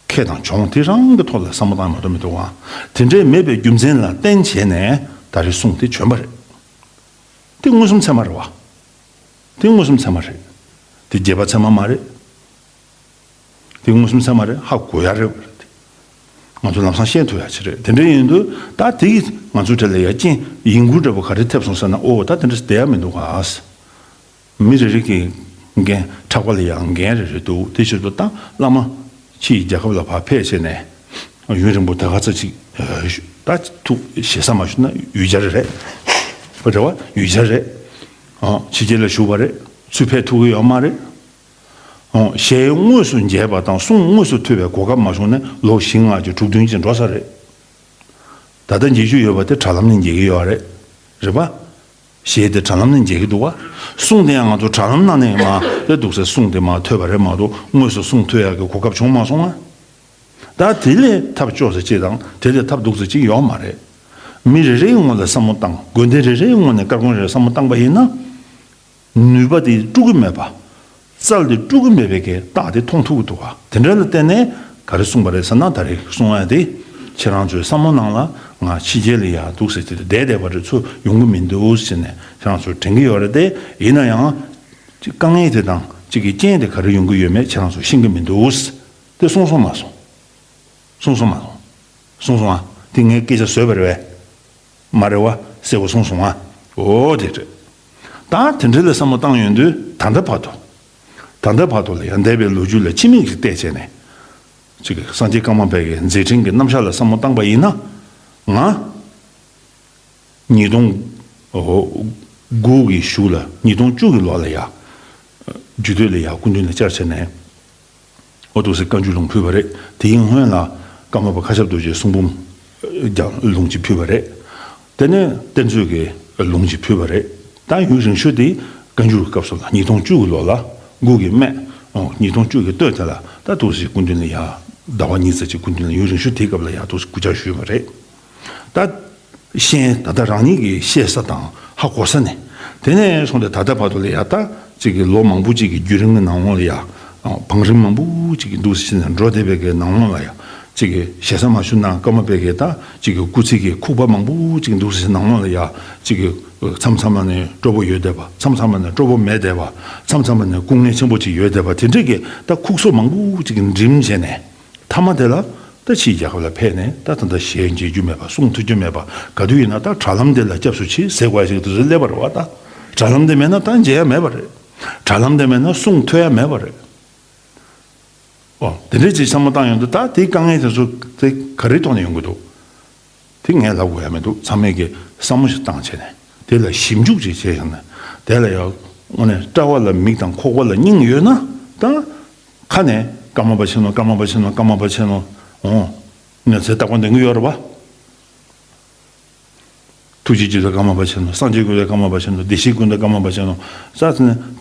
ཁེ་དང་གྱོང་དེ་རང་གི་ཐོག་ལ་བསམ་བློ་བཏང་མ་གཏོགས་མི་འདུག་ཨང་། དེ་འདྲའི་མེད་པའི་རྒྱུ་མཚན་ལ་བརྟེན་བྱས་ནས་ད་རེས་གསུང་དེ་བྱོན་པ་རེད། དེ་མངོན་སུམ་ཚད་མ་རེད་བ། དེ་མངོན་སུམ་ཚད་མ་རེད། དེ་རྗེས་དཔག་ཚད་མ་མ་རེད། དེ་མངོན་སུམ་ཚད་མ་རེད། ཧ་གོ་ཡ་རེད་བ། ང་ཚོ་ལམ་སང་ཤེས་ཐུབ་ཡ་ཅིག་རེད། དེ་འདྲ་ཡིན་དུས་ད་དེ་ང་ཚོའི་གྲས་ལ་ཡ་རྐྱེན་ཡིན་ཁུལ་འདྲ་པོ་ག་རེ་ཐེབས་སོང་ཟེར་ན། ཨོ་ད་དེ་འདྲ་བསྡད་ཡ་མི་འདུག་ག། མི་རེ་རེ་གི་འགན་ཕྲག་པ་ལ་ཡང་འགན་རེ་རེ་འདུག་དེ་ཕྱིར་དུ་ད་བླ་མ་ཕྱིའི་རྒྱལ་ཁབ་ལ་ཕར་ཕེབས་བྱས་ནས་ཡུན་རིང་པོ་ད་ག་ཚོད་ཅིག་ད་ཐུག་ཞེ་ས་མ་ཞུ་ན་ཡུལ་གྱར་རེད། རེད་བ། ཡུལ་གྱར་རེད། ཕྱི་རྒྱལ་ལ་བཞུགས་པ་རེད། ཚུར་ཕེབས་ཐུབ་ཀྱི་ཡོད་མ་རེད། ཞལ་དངོས་སུ་མཇལ་བ་དང་གསུང་དངོས་སུ་ཐོས་པའི་གོ་སྐབས་མ་བྱུང་ན་ལོ་བཞི་ལྔ་ཅིག་དྲུག་བདུན་ཅིག་འགྲོ་ས་རེད། ད་ལྟ་མཇལ་རྒྱུ་ཡོད་པ་དེ་དྲ་ལམ་ནས་མཇལ་གྱི་ཡོད་རེད། རེད་པ། ཞལ་དེ་དྲ་ལམ་ནས་མཇལ་གྱི་འདུག་བ། གསུང་དེ་ཡང་ང་ཚོ་དྲ་ལམ་ནང་ནས་མ་དེ་འདུག་སེ་གསུང་དེ་མ་ཐོས་པ་རེད་མ་གཏོགས་དངོས་སུ་གསུང་ཐོས་ཡག་གི་གོ་སྐབས་བྱུང་མ་སོང་ང་། ད་དེ་ལས་ཐབས་སྐྱོ་ས་ཅིག་དང་དེ་ལས་ཐབས་སྡུག་ས་ཅིག་ཡོད་མ་རེད། མི་རེ་རེའི་ངོས་ལ་བསམ་བློ་བཏང་། དགོན་སྡེ་རེ་རེའི་ངོས་ནས་སྐར་ཁུང་རེར་བསམ་བློ་བཏང་པ་ཡིན་ན། ནུས་པ་དེ་དཀྲུག་གི་མེད་པ། རྩལ་དེ་དཀྲུག་གི་མེད་པའི་གི་རྟགས་དེ་མཐོང་ཐུབ་ཀྱི་འདུག་ག། དེ་འདྲ་ལ་བརྟེན་ནས་ག་རེ་གསུངས་པ་རེད་ཟེར་ན། ད་རེས་གསུང་ཡ་དེ་ཁྱེད་རང་ཚོའི་བསམ་བློ་ནང་ལ་ང་ཕྱི་རྒྱལ་ལ་ཡ་འདུག་ཟེར་དེ་བསྡད་བསྡད་པ་རེད། ཚུར་ཡོང་གི་མི་འདུག་ཟེར་ནས་ཁྱེད་རང་ཚོར་དྲན་གྱི་ཡོད་རེད་དེ། ཡིན་ན་ཡང་དཀའ་ངལ་དེ་དང་གཅིག་གི་རྐྱེན་དེ་ག་རེ་ཡོང་གི་ཡོད་མེད་ཁྱེད་རང་ཚོ་ཤེས་ཀྱི་མི་འདུག་དེ་གསུངས་སོང་མ་སོང་། གསུངས་སོང་མ་སོང་། གསུངས་སོང་ཨ། དེ་ངའི་སྐད་ཆ་བཟོས་པ་རེད་བས། མ་རེད་བ། གསལ་པོ་གསུངས་སོང་ཨ། འོ་དེ་རེད། ད་དེ་འདྲ་ལ་བསམ་བློ་བཏང་ཡོང་དུས་ད་ལྟ་བར་དུ། ད་ལྟ་བར་དུ་ལ་ཡང་འདས་པའི་ལོ་རྒྱུས་ལ་ཕྱི་མིག་ཅིག་བལྟས་བྱས་ནས། ཅིག་སངས་རྒྱས་ཀརྨ་པའི་གི་མཛད་འཕྲིན་གྱི་རྣམ་གཞག་ལ་བསམ་བློ་བཏང་པ་ཡིན་ན། ང་། ཉིས་སྟོང་དགུ་གི་གཞུག་ལ་ཉིས་སྟོང་བཅུ་གི་ལོ་ལ་ཡ། རྒྱུད་སྟོད་ལ་ཡ་སྐུ་མདུན་ལ་བཅར་བྱས་ནས། འོ་འདུག་སེ་བཀའ་འགྱུར་ལུང་ཕུལ་བ་རེད། དེའི་སྔོན་ལ་ཀརྨ་པ་མཁའ་ཁྱབ་རྡོ་རྗེའི་གསུང་འབུམ་ཀྱང་ལུང་གཅིག་ཕུལ་བ་རེད། དེ་ནས་གཏེར་མཛོད་ཀྱི་ལུང་གཅིག་ཕུལ་བ་རེད། ད་ཡུན་རིང་ཤོས་དེ་བཀའ་འགྱུར་གྱི་སྐབས་སུ་ལ་ཉིས་སྟོང་བཅུ་གི་ལོ་ལ་དགུ་གི་སྨད། ཨོ་ཉིས་སྟོང་བཅུ་གི་སྟོད་དེ་ལ་ད་འདུག་སེ་སྐུ་མདུན་ལ་ཡ། ཟླ་བ་གཉིས་ཙམ་ཅིག་སྐུ་མདུན་ལ་ཡུན་རིང་ཤོས་དེའི་སྐབས་ལ་ཡ་འདུག་སེ་སྐུ་བཅར་ཞུས་པ་རེད། ད། ཤེས་ད་ལྟ་རང་ཉིད་ཀྱིས་ཤེས་ས་དང་ཧ་གོ་ས་ནས། དེ་ནས་བཟུང་སྟེ་ད་ལྟ་བར་དུ་ལ་ཡ་ད་ཅིག་གི་ལོ་མང་པོ་ཅིག་གི་བརྒྱུད་རིམ་གྱི་ནང་ལོགས་ལ་ཡ། བང་རིམ་མང་པོ་ཅིག་གི་འདུག་སེ་ནས་འགྲོ་བསྡད་པའི་གི་ནང་ལོགས་ལ་ཡ། ཅིག་གི་ཞེ་ས་མ་ཞུ་ན་ཀརྨ་པའི་གི་ད་ཅིག་གི་སྐུ་ཚེ་གི་ཁུག་པ་མང་པོ་ཅིག་འདུག་སེ་ནང་ལོགས་ལ་ཡ། ཅིག་གི་མཚམས་མཚམས་ལ་ནས་སྤྲོ་པོ་ཡོད་བསྡད་པ། མཚམས་མཚམས་ལ་ནས་སྤྲོ་པོ་མེད་བསྡད་པ། མཚམས་མཚམས་ལ་ནས་སྐུ་ངལ་ཆེན་པོ་ཅིག་ཡོད་བསྡད་པ། དེ་འདྲའི་གི་ད་ཁུག་སོ་མང་པོ་ཅིག་གི་འགྲིམ་བྱས་ནས། མཐའ་མ་དེ་ལ་ད་ཕྱིའི་རྒྱལ་ཁབ་ལ་ཕེབས་ནས་ད་ད་ལྟ་ཞལ་མཇལ་རྒྱུ་མེད་པ། གསུང་ཐོས་རྒྱུ་མེད་པ། ག་དུས་ཡིན་ན་ད་དྲ་ལམ་དེ་ལ་སྐྱབས་སུ་མཆི་ཟེར་དགོས་ཡ་ཞིག་དུས་ཚོད་སླེབས་པ་རེད་བ། ད་དྲ་ལམ་དེ་མེད་ན་ད་མཇལ་ཡ་མེད་པ་རེད། དྲ་ལམ་དེ་མེད་ན་གསུང་ཐོས་ཡ་མེད་པ་རེད། ཨོ་དེ་འདྲའི་ཅིག་བསམ་བློ་བཏང་ཡོང་དུས་ད་དེའི་དཀའ་ངལ་དེ་ཚོ་དེ་ག་རེའི་ཐོག་ནས་ཡོང་གི་འདུག་དེ་ངས་ལབ་དགོས་ཡ་མི་འདུག་ཚང་མས་ཀྱི་བསམ་བློ་ཞིག་བཏང་བྱས་ནས་དེ་ལ་ཞིབ་འཇུག་ཅིག་བྱས་ཡོང་ན། དེ་ལ་ཡང་དངོས་གནས་བཀྲ་བ་ལ་མིག་དང་ཁོག་པ་ལ་སྙིང་ཡོད་ན་ད། ཁ་ནས་ཀརྨ་པ་ཆེན་མོ། ཀརྨ་པ་ཆེན་མོ། ཀརྨ་པ་ཆེན་མོ། འོ། ང་ཚོས་རྟག་པར་འདོན་གྱི་ཡོད་རེད་པ། ཐུགས་རྗེ་ཆེ་ཟེར་ཀརྨ་པ་ཆེན་མོ། སངས་རྒྱས་ཀུན་འདུས་ཀརྨ་པ་ཆེན་མོ། བདེ་གཤེགས་ཀུན་འདུས་ཀརྨ་པ་ཆེན་མོ། ས་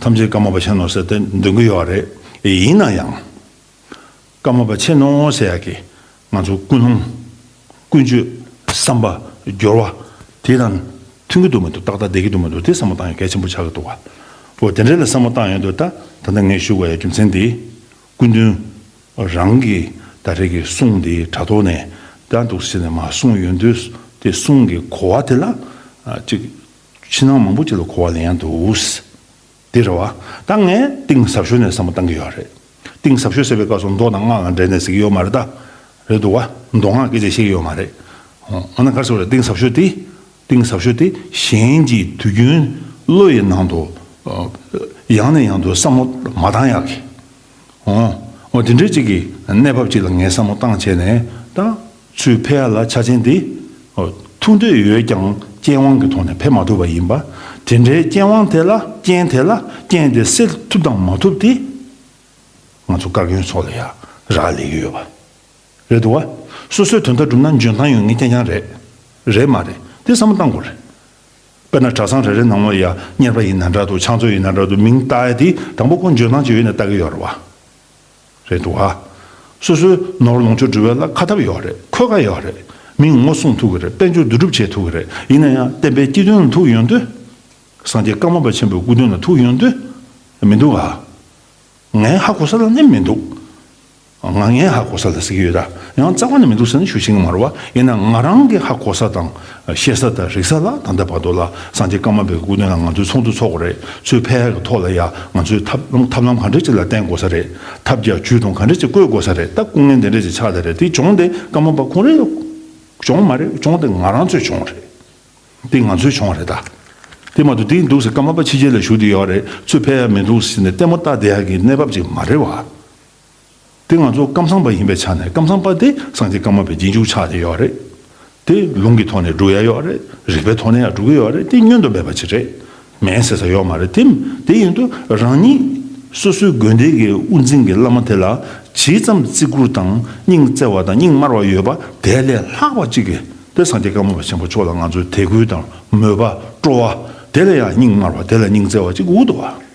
ཐམས་ཅད་ཀརྨ་པ་ཆེན་མོ་ཟེར་ཏེ་འདོན་གྱི་ཡོད་རེད། ཡིན་ན་ཡང་། ཀརྨ་པ་ཆེན་མོ་ཟེར་ཡག་གི་ང་ཚོ་ཀུན་སློང་། ཀུན་སྤྱོད། བསམ་པ། སྦྱོར་བ། དེ་དང་མཐུན་གྱི་འདུག་མི་འདུག་ཏག་ཏག་བསྡད་ཀྱི་འདུག་མི་འདུག་དེ་བསམ་བློ་བཏང་ཡ་གལ་ཆེན་པོ་ཆགས་ཀྱི་འདུག་བ། འོ་དེ་འདྲ་ལ་བསམ་བློ་བཏང་ཡོང་དུས་ད་ད་ལྟ་ངས་ཞུ་དགོས་ཡ་རྒྱུ་མཚན་དེ། སྐུ་མདུན་རང་གི་ད་རེས་ཀྱི་གསུང་དེ་དྲ་ཐོག་ནས་ད་འདུག་སེ་ནས་མར་གསུངས་ཡོང་དུས་དེ་གསུང་གི་གོ་བ་དེ་ལ་ཅིག་ཕྱི་ནང་མང་པོ་ཅིག་ལ་གོ་བ་ལེན་ཡ་འདུག་དེ་རེད་བ། ད་ངས་གཏིང་ཟབ་ཤོས་ནས་བསམ་བློ་བཏང་གི་ཡོད་རེད། གཏིང་ཟབ་ཤོས་ཟེར་བའི་སྐབས་སུ་མདོ་དང་སྔགས་ལ་འབྲེལ་ནས་ཟེར་གྱི་ཡོད་མ་རེད་ད། རེད་འདུག་བ། མདོ་སྔགས་སྐད་ཆ་བཤད་ཀྱི་ཡོད་མ་རེད། འོ་ན་ག་རེ་ཟེར་བ་རེད། གཏིང་ཟབ་ཤོས་དེ། གཏིང་ཟབ་ཤོས་དེ་གཞན་གྱི་དུས་རྒྱུན་བློ་ཡི་ནང་དུ་ཡང་ནས་ཡང་དུ་བསམ་བློ་མ་བཏང་ཡག་གི། འོ། འོ་དེ་འདྲའི་ཅིག་གི་གནས་བབ་ཅིག་ལ་ངས་བསམ་བློ་བཏང་བྱས་ནས་ད། ཚུར་ཕེབས་ཡ་ལ་ཆ་རྐྱེན་དེ། ཐུགས་འདོད་ཡོད་ཀྱང་རྐྱེན་དབང་གི་ཐོག་ནས་ཕེབས་མ་ཐུབ་པ་ཡིན་པ། དེ་འདྲའི་རྐྱེན་དབང་དེ་ལ་རྐྱེན་དེ་ལ་རྐྱེན་དེ་སེལ་ཐུབ་དང་མ་ཐུབ་དེ། ང་ཚོ་བཀའ་བརྒྱུད་ཚོ་ལ་ཡ་རག་ལས་ཀྱི་ཡོད་པ། རེད་འདུག་བ། སོ་སོའི་དོན་དག་སྒྲུབ་ན་འཇོན་ཐང་ཡོད་མཁན་རྐྱང་རྐྱང་རེད། རེད་མ་རེད། དེ་བསམ་བློ་བཏང་དགོས་རེད། དཔེར་ན་གྲྭ་ཚང་རེ་རེ་ནང་ལོགས་ཡ་གཉེར་པ་ཡིན་ན་འདྲ་འདུག་ཕྱག་མཛོད་ཡིན་ན་འདྲ་འདུག་མིང་བཏགས་ཡ་དེ་དང་པོ་ཁོ་འཇོན་ཐང་ཅིག་ཡོད་ན་བཏགས་ཀྱི་ཡོད་རེད་བ། རེད་འདུག་ཨ། སོ་སོའི་ནོར་ལོངས་སྤྱོད་སྒྲུབ་པ་ལ་ཁ་ཐབས་ཡོད་རེད། འཁོས་ཀ་ཡོད་རེད། མིང་ངོ་སྲུང་ཐུབ་ཀྱི་རེད། དཔལ་འབྱོར་བསྡུ་སྒྲུབ་བྱེད་ཐུབ་ཀྱི་རེད། ཡིན་ན་ཡང་བསྟན་པའི་སྤྱི་དོན་ལ་ཐུག་ཡོང་དུས། སངས་རྒྱས་ཀརྨ་པ་ཆེན་པོའི་སྐུ་དོན་ལ་ཐུག་ཡོང་དུས། མི་འདུག་ཨ། ངའི་ཧ་གོ་ས་ལ་ནི་མི་འདུག་ང་ངའི་ཧ་གོ་ས་ལ་ཟེར་གྱི་ཡོད་ད། ཡང་རྩ་བ་ནས་མི་འདུག་ཟེར་ནས་ཞུ་ཤེས་ཀྱི་མ་རེད་བ། ཡིན་ན་ང་རང་གི་ཧ་གོ་ས་དང་ཤེས་ས་དང་རིག་ས་ལ་ད་ལྟ་བར་དུ་ལ་སངས་རྒྱས་ཀརྨ་པའི་སྐུ་དོན་ལ་ང་ཚོས་ཚོགས་འདུ་ཚོགས་དགོས་རེད། ཚུར་ཕེབས་ཡག་གི་ཐོག་ལ་ཡ་ང་ཚོས་ཐབས་ལམ་ཐབས་ལམ་ག་འདྲ་ཅིག་ལ་བརྟེན་དགོས་ས་རེད། ཐབས་བརྒྱ་ཇུས་སྟོང་ག་འདྲ་ཅིག་བཀོད་དགོས་ས་རེད། ད་སྐུ་ངལ་འདི་འདྲ་ཅིག་ཆགས་བསྡད་རེད། དེ་གྱོང་དེ་ཀརྨ་པ་ཁོང་རང་གྱོང་མ་རེད། གྱོང་དེ་ང་རང་ཚོའི་གྱོང་རེད། དེ་ང་ཚོའི་གྱོང་རེད་ད། དེ་མ་གཏོགས་དེ་འདུག་ཟེར་ཀརྨ་པ་ཕྱི་རྒྱལ་ལ་བཞུགས་བསྡད་ཡོད་རེད། ཚུར་ཕེབས་ཡ་མི་འདུག་ཟེར་ནས་ལྟད་མོ་ལྟ་བསྡད་ཡག་གི་གནས་བབ་ཅིག་མ་རེད་བ། དེ་ང་ཚོ་ཀམ་ཚང་པ་ཡིན་པའི་ཆ་ནས་ཀམ་ཚང་པ་དེ་སངས་རྒྱས་ཀརྨ་པའི་རྗེས་འཇུག་ཆགས་བསྡད་ཡོད་རེད། དེ་ལུང་གི་ཐོག་ནས་སྒྲུབ་ཡ་ཡོད་རེད། རིག་པའི་ཐོག་ནས་ཡང་སྒྲུབ་ཀྱི་ཡོད་རེད། དེ་བསྙོན་དུ་མེད་པ་ཅིག་རེད། མེད་ཟེར་ས་ཡོད་མ་རེད། དེ་དེ་ཡིན་དུས་རང་ཉིད་སོ་སོའི་དགོན་སྡེ་གི་དབུ་འཛིན་གྱི་བླ་མ་དེ་ལ་ཇི་ཙམ་བརྩི་བཀུར་དང་སྙིང་བརྩེ་བ་དང་སྙིང་དམར་བ་ཡོད་པ་དེ་ལས་ལྷག་པ་ཅིག་གིས་དེ་སངས་རྒྱས་ཀརྨ་པ་ཆེན་པོ་མཆོག་ལ་ང་ཚོས་དད་གུས་དང་མོས་པ་སྤྲོ་བ་དེ་ལ་ཡང་སྙིང་དམར་བ་དེ་ལ་སྙིང་བརྩེ་བ་ཅིག་དགོས་འདུག་བ།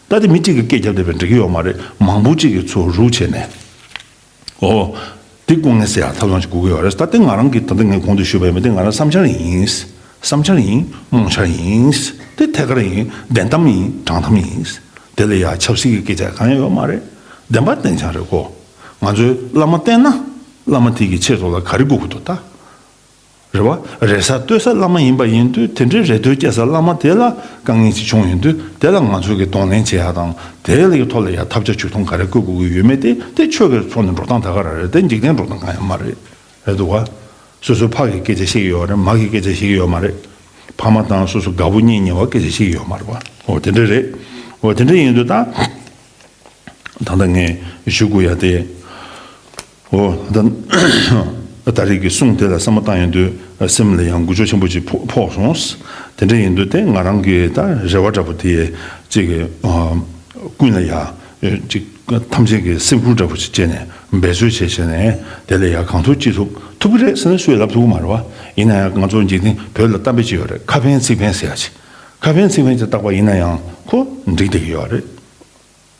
ད་དེ་མི་གཅིག་གིས་སྐད་རྒྱབ་བསྡད་པས་འགྲིག་གི་ཡོད་མ་རེད། མང་པོ་གཅིག་གིས་ཚུར་རུག་བྱས་ནས། ཨོ། དེ་སྐུ་ངལ་སེལ་ཡག་ཐབས་ལམ་ཞིག་དགོས་ཀྱི་ཡོད་རེད། ད་དེ་ང་རང་གིས་ད་ལྟ་ངས་གོང་དུ་ཞུས་པ་ཡིན་པ་དེ་ང་རང་བསམ་འཆར་ཡིན། བསམ་འཆར་ཡིན། རྨོངས་འཆར་ཡིན། དེ་ཐད་ཀར་ཡིན། བདེན་གཏམ་ཡིན། དྲང་གཏམ་ཡིན། དེ་ལ་ཡ་ཆབ་སྲིད་ཀྱི་སྐད་ཆ་གང་ཡང་ཡོད་མ་རེད། བདེན་པ་བདེན་ཆ་རེད་གོ། ང་ཚོས་བླ་མ་བསྟེན་ན་བླ་མ་དེ་གི་ཆེད་དུ་ལ་ག་རེ་དགོས་ཀྱི་འདུག་ད། རེད་བ། རེ་ས་ལྟོས་ས་བླ་མ་ཡིན་པ་ཡིན་དུས་དེ་འདྲའི་རེ་ལྟོས་སྐྱེ་ས་བླ་མ་དེ་ལ་དཀའ་ངལ་ཅིག་བྱུང་ཡོང་དུས་དེ་ལ་ང་ཚོ་གིས་གདོང་ལེན་བྱེད་ཡག་དང་དེ་ལ་ཡི་ཐོག་ལ་ཡ་ཐབས་ཆག་ཇུས་སྟོང་ག་རེ་བཀོད་དགོས་ཀྱི་ཡོད་མེད་དེ་དེ་ཆོས་ཀྱི་ཕྱོགས་ནས་འགྲོ་སྟངས་ད་ག་རང་རེད་དེ་འཇིག་རྟེན་འགྲོ་སྟངས་གང་ཡང་མ་རེད། རེད་འདུག་བ། སོ་སོའི་ཕ་གི་སྐད་ཆ་བཤད་ཀྱི་ཡོད་རེད། མ་གི་སྐད་ཆ་བཤད་ཀྱི་ཡོད་མ་རེད། ཕ་མ་དང་སོ་སོ་དགའ་བོ་གཉེན་ཉེ་བ་སྐད་ཆ་བཤད་ཀྱི་ཡོད་མ་རེད་བ། འོ་དེ་འདྲ་རེད། འོ་དེ་འདྲ་ཡིན་དུས་ད། ད་ལྟ་ངས་ཞུ་དགོས་ཡ་དེ། འོ་ད། ད་རེས་ཀྱི་གསུང་དེ་ལ་བསམ་བློ་བཏང་ཡོང་དུས་སེམས་ལ་ཡང་འགུལ་སྐྱོད་ཆེན་པོ་ཅིག་ཕོག་ཕོག་སོང་། དེ་འདྲ་ཡིན་དུས་དེ་ང་རང་གི་ད་རེ་བ་འདྲ་པོ་དེ་ཅིག་གི་ཀུན་ལ་ཡ་ཅིག་ཐམས་ཅད་ཀྱི་སེམས་ཁུར་འདྲ་པོ་ཅིག་བྱས་ནས་འབད་རྩོལ་བྱས་བྱས་ནས་དེ་ལ་ཡ་གང་ཐུབ་ཅི་ཐུབ་ཐུབ་ཀྱི་རེད་ཟེར་ན་སུས་ལབ་ཐུབ་ཀྱི་མ་རེད་བ། ཡིན་ན་ཡང་ང་ཚོ་འཇིག་རྟེན་བོད་ལ་གཏམ་དཔེ་ཅིག་ཡོད་རེད། ཁ་ཕན་ཚིག་ཕན་ཟེར་ཡ་ཅིག་ཁ་ཕན་ཚིག་ཕན་ཅིག་བཏགས་པ་ཡིན་ན་ཡང་ཁོ་འགྲིག་བསྡད་ཀྱི་ཡོད་རེད།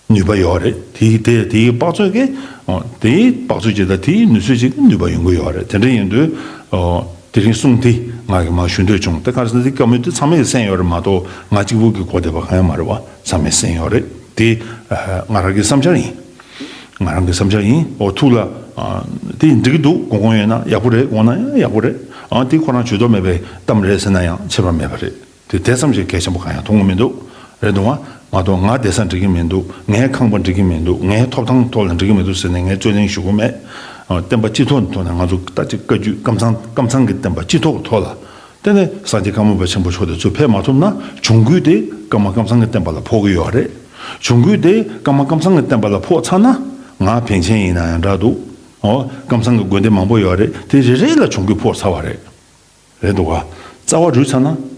ནུས་པ་ཡོད་རེད། དེའི་དེ་དེའི་དཔག་ཚོད་ཀྱི་ཨོ། དེའི་དཔག་ཚོད་ཅིག་དང་དེའི་ནུས་ཚོད་ཅིག་གི་ནུས་པ་ཡོང་གི་ཡོད་རེད། དེ་འདྲ་ཡིན་དུས་ཨོ། དེ་རིང་གསུང་དེ་ང་གིས་མར་ཞུ་འདོད་བྱུང་། དེ་ག་རེ་ཟེར་ན་དེ་བཀའ་མོལ་དེ་ཚང་མས་གསན་ཡོད་རེད་མ་གཏོགས་ང་གཅིག་པུ་གིས་གོ་བསྡད་པ་གང་ཡང་མ་རེད་བ། ཚང་མས་གསན་ཡོད་རེད། དེ་ང་རང་གི་བསམ་འཆར་ཡིན། ང་རང་གི་བསམ་འཆར་ཡིན། ཨོ་ཐུགས་ལ་དེ་འགྲིག་གི་འདུག་དགོངས་དགོངས་ཡོད་ན་ཡག་པོ་རེད། དགོངས་ན་ཡང་ཡག་པོ་རེད། ཨ་དེ་ཁོ་རང་ཇུས་གཏོགས་མེད་པའི་གཏམ་རེད་ཟེར་ན་ཡང་ཁྱད་པར་མེད་པ་རེད། དེ་དེ་ཙམ་ཞིག་གལ་ཆེན་པོ་གང་ཡང་མཐོང་གི་མི་འདུག་རེད་འདུག་བ། མ་གཏོགས་ང་བསྡད་ས་འགྲིག་གི་མི་འདུག་ངའི་ཁང་པ་འགྲིག་གི་མི་འདུག་ངའི་ཐོབ་ཐང་ཐོག་ལ་འགྲིག་གི་མི་འདུག་ཟེར་ནས་ངས་རྩོད་གླེང་ཞུ་གི་མེད། ཨ་བསྟན་པ་སྤྱི་ཚོགས་ཐོག་ནས་ང་ཚོ་ད་ཅིག་བཀའ་བརྒྱུད་ཀམ་ཚང་ཀམ་ཚང་གི་བསྟན་པ་སྤྱི་ཚོགས་ཀྱི་ཐོག་ལ། དེ་ནས་སངས་རྒྱས་ཀརྨ་པ་ཆེན་པོ་མཆོག་དེ་ཚོ་ཕེབས་མ་ཐུབ་ན་གྱོང་གུད་དེ་ཀརྨ་ཀམ་ཚང་གི་བསྟན་པ་ལ་ཕོག་གི་ཡོད་རེད། གྱོང་གུད་དེ་ཀརྨ་ཀམ་ཚང་གི་བསྟན་པ་ལ་ཕོག་ཚར་ན་ང་བན་ཆེན་ཡིན་ན་ཡང་འདྲ་འདུག་ཨོ་ཀམ་ཚང་གི་དགོན་སྡེ་མང་པོ་ཡོད་རེད། དེ་རེ་རེ་ལ་གྱོང་གུད་ཕོག་ཚར་བ་རེད། རེད་འདུག་ག་རྩ་བ་རུལ་ཚར་ན།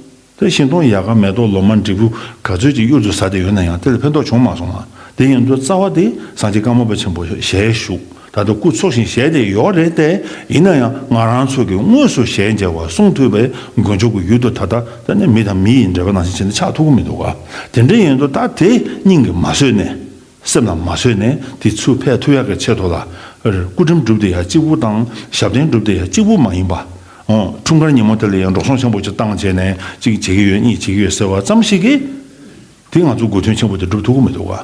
དེ་ཤིང་སྡོང་ཡལ་ག་མེ་ཏོག་ལོ་མ་འབྲས་བུ་ག་ཚོད་ཅིག་གཡུར་དུ་ཟ་བསྡད་ཡོད་ན་ཡང་དེ་ལ་ཕན་ཐོགས་བྱུང་མ་སོང་ང་། དེ་ཡིན་དུས་རྩ་བ་དེ་སངས་རྒྱས་ཀརྨ་པ་ཆེན་པོ་ཞལ་བཞུགས་ད་ལྟ་སྐུ་འཚོ་ཞིང་གཞེས་བསྡད་ཡོད་རེད་དེ། ཡིན་ན་ཡང་ང་རང་ཚོ་གི་དངོས་སུ་ཞལ་མཇལ་བ་གསུང་ཐོས་པའི་མགོན་མཆོག་གི་ཡུལ་དུ་ད་ལྟ་ད་ནི་མི་དང་མི་ཡི་འབྲེལ་བ་ནང་བཞིན་བྱས་ནས་ཆགས་ཐུབ་ཀྱི་མི་འདུག་ག་དེ་འདྲ་ཡིན་དུས་ད་དེ་སྙིང་གིས་མ་བཟོད་ནས། སེམས་ལ་མ་བཟོད་ནས་དེ་ཚུར་ཕེབས་ཐུབ་ཡག་གི་ཆེད་དུ་ལ། སྐུ་ཁྲིམས་སྒྲུབ་དེ་ཡང་གཅིག་པུ་དང་ཞབས་བརྟན་སྒྲུབ་དེ་ཡང་གཅིག་པུ་མ་ཡིན་པ། འཁྲུངས་སྐར་ཉིན་མོ་དེ་ལ་ཡང་འགྲོ་སོང་ཆེན་པོ་ཅིག་བཏང་བྱས་ནས་གཅིག་བྱེད་ཀྱི་ཡོད་གཉིས་བྱེད་ཀྱི་ཡོད་ཟེར་བ་ཙམ་ཞིག་གིས། དེ་ང་ཚོ་དགོས་དོན་ཆེན་པོ་དེ་སྒྲུབ་ཐུབ་ཀྱི་མི་འདུག་ག་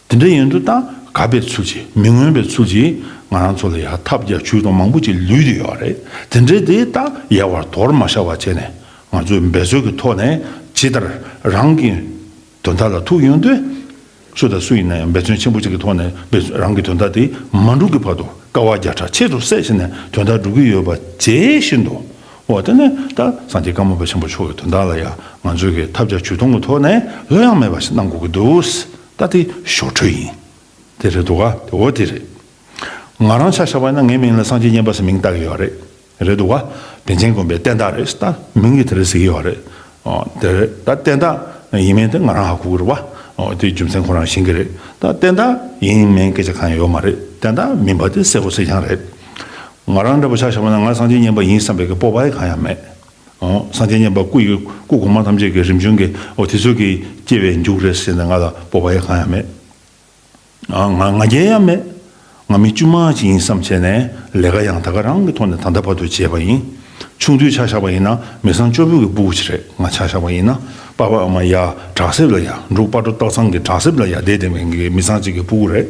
དེ་འདྲ་ཡིན་དུས་ད་གབ་པའི་ཚུལ་གྱིས་མི་མངོན་པའི་ཚུལ་གྱིས་ང་རང་ཚོ་ལ་ཡང་ཐབས་བརྒྱ་ཇུས་སྟོང་མང་པོ་ཅིག་ལུས་བསྡད་ཡོད་རེད། དེ་འདྲའི་དེ་ད་ཡལ་བར་དོར་མ་བཞག་པ་བྱས་ནས་ང་ཚོས་འབད་རྩོལ་གྱི་ཐོག་ནས་ཇི་ལྟར་རང་གི་དོན་དག་ལ་ཐུག་ཡོང་དུས། སུ་དང་སུ་ཡིན་ན་ཡང་འབད་བརྩོན་ཆེན་པོ་གཅིག་གི་ཐོག་ནས་འབད་རང་གི་དོན་དག་དེ་མ་འགྲུབ་ཀྱི་བར་དུ་དཀའ་བ་བརྒྱ་ཕྲག་ཆེད་དུ་བསྲེས་བྱས་ནས་དོན་དག་སྒྲུབ་ཀྱི་ཡོད་པ་བརྗེད་བཞིན་དུ། འོ་དེ་ནས་ད་སངས་རྒྱས་ཀརྨ་པ་ཆེན་པོ་མཆོག་གི་དོན་དག་ལ་ཡང་ང་ཚོས་ཀྱི་ཐབས་བརྒྱ་ཇུས་སྟོང་གི་ཐོག་ནས་ལྷོད་ཡངས་མེད་པ་ཞིག་གནང་དགོས་ཀྱི་འདུག་ད་དེ་ཞོར་འཕྲོས་ཡིན། དེ་རེད་འདུག་ག་དེ་འོ་དེ་རེད། ང་རང་ཆ་བཞག་པ་ཡིན་ན་ངའི་མིང་ལ་སངས་རྒྱས་མཉན་པ་ཟེར་མིང་བཏགས་ཀྱི་ཡོད་རེད། རེད་འདུག་བ། པཎ་ཆེན་དགོན་པའི་བསྟན་བདག་རེད། ད་མིང་གིས་དེ་རེད་ཟེར་གྱི་ཡོད་རེད། ཨོ་དེ་རེད། ད་བསྟན་བདག་ཡིན་མིན་དེ་ང་རང་ཧ་གོ་གི་རེད་བ། ཨོ་དེའི་རྒྱུ་མཚན་ཁོ་རང་ཤེས་ཀྱི་རེད། ད་བསྟན་བདག་ཡིན་མིན་སྐད་ཆ་གང་ཡང་ཡོད་མ་རེད། བསྟན་བདག་མིན་པ་དེ་གསལ་པོ་གསལ་རྐྱང་རེད། ང་རང་འདྲ་པོ་ཆ་བཞག་པ་ན་ང་སངས་རྒྱས་མཉན་པ་ཡིན་བསམ་པའི་གི་སྤོབས་པ་ཡང་གང་ཡང་མེད། ཨོ། སངས་རྒྱས་མཉན་པ་སྐུ་ཡི་སྐུ་གོང་མ་ཐམས་ཅད་ཀྱི་རིམ་བྱོན་གྱི་ཨོ་དེ་ཚོ་གི་སྐྱེ་བའི་མཇུག་རེད་ཟེར་ནས་ང་ལ་སྤོབས་པ་ཡང་གང་ཡང་མེད། ཨ། ང་ང་རྒྱལ་ཡང་མེད། ང་མི་དཀྱུས་མ་ཅིག་ཡིན་བསམ་བྱས་ནས་ལས་ཀ་ཡང་ད་ག་རང་གི་ཐོག་ནས་ད་ལྟ་བར་དུ་བྱས་པ་ཡིན། ཆུང་དུས་ཆ་བཞག་པ་ཡིན་ན་མི་ཚང་སྐྱོ་པོ་གི་སྤུ་གུ་ཅིག་རེད། ང་ཆ་བཞག་པ་ཡིན་ན་པ་ཕ་ཨ་མ་ཡ་དྲག་སེབ་ལ་ཡ་འབྲུག་སྤ་གྲོ་སྟག་ཚང་གི་དྲག་སེབ་ལ་ཡ་བསྡད་བསྡད་མཁན་གྱི་མི་ཚང་ཅིག་གི་སྤུ་གུ་རེད།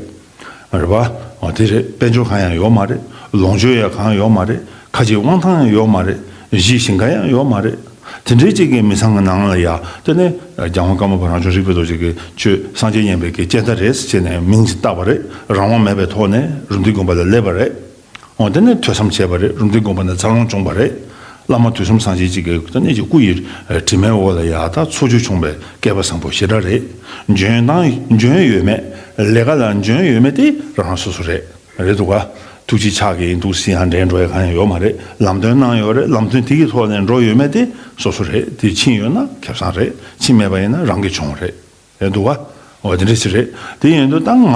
རེད་པ། འོ་དེ་རེད། དཔལ་འབྱོར་གང་ཡང་ཡོད་མ་རེད། ལོངས་སྤྱོད་ཡང་གང་ཡང་ཡོད་མ་རེད། ཁ་ཆེ་དབང་ཐང་ཡང་ཡོད་མ་རེད། གཞི་ཞིང་ཁ་ཡང་ཡོད་མ་རེད། དེ་འདྲའི་ཅིག་གི་མི་ཚང་གི་ནང་ལ་ཡ་དེ་ནས་རྒྱལ་དབང་ཀརྨ་པ་རང་བྱུང་རིག་པའི་རྡོ་རྗེ་གིས་ཁྱོད་སངས་རྒྱས་མཉན་པའི་གི་སྤྱན་ལྡན་རེད་ཟེར་ནས་མིང་ཅིག་བཏགས་པ་རེད། རང་དབང་མེད་པའི་ཐོག་ནས་རུམ་བཏེག་དགོན་པ་ལ་སླེབས་པ་རེད། འོ་དེ་ནས་ཐོས་བསམ་བྱས་པ་རེད། རུམ་བཏེག་དགོན་པ་ནས་འཚར་ལོངས་བྱུང་བ་རེད། བླ་མ་དུས་གསུམ་སངས་རྒྱས་གཅིག་གིས་དེ་ནས་ཀྱི་སྐུ་ཡི་དྲི་མའི་འོག་ལ་ཡ་ད་འཚོ་བཅུད་བྱུང་བའི་སྐལ་པ་བཟང་པོ་ཞེ་དྲག་རེད། འཇོན་ཐང་འཇོན་ཡོད་མེད། ལས་ཀ་ལ་འཇོན་ཡོད་མེད་དེ་རང་རང་སོ་སོ་རེད། རེད་འདུག་ག་ཐུགས་རྗེ་ཆགས་ཀྱི་ཡིན་འདུག་ཟེར་ཡང་འདྲེན་འགྲོ་ཡ་གང་ཡང་ཡོད་མ་རེད། ལམ་སྟོན་གནང་ཡོད་རེད། ལམ་སྟོན་དེ་གི་ཐོག་ནས་འགྲོ་ཡོད་མེད་དེ་སོ་སོ་རེད། དེ་ཕྱིན་ཡོད་ན་ཁེ་བཟང་རེད། ཕྱིན་མེད་པ་ཡིན་ན་རང་གི་གྱོང་རེད། རེད་འདུག་ག་འོ་དེ་འདྲ་ཞིག་རེད། དེ་ཡིན་དུས་ད་ང་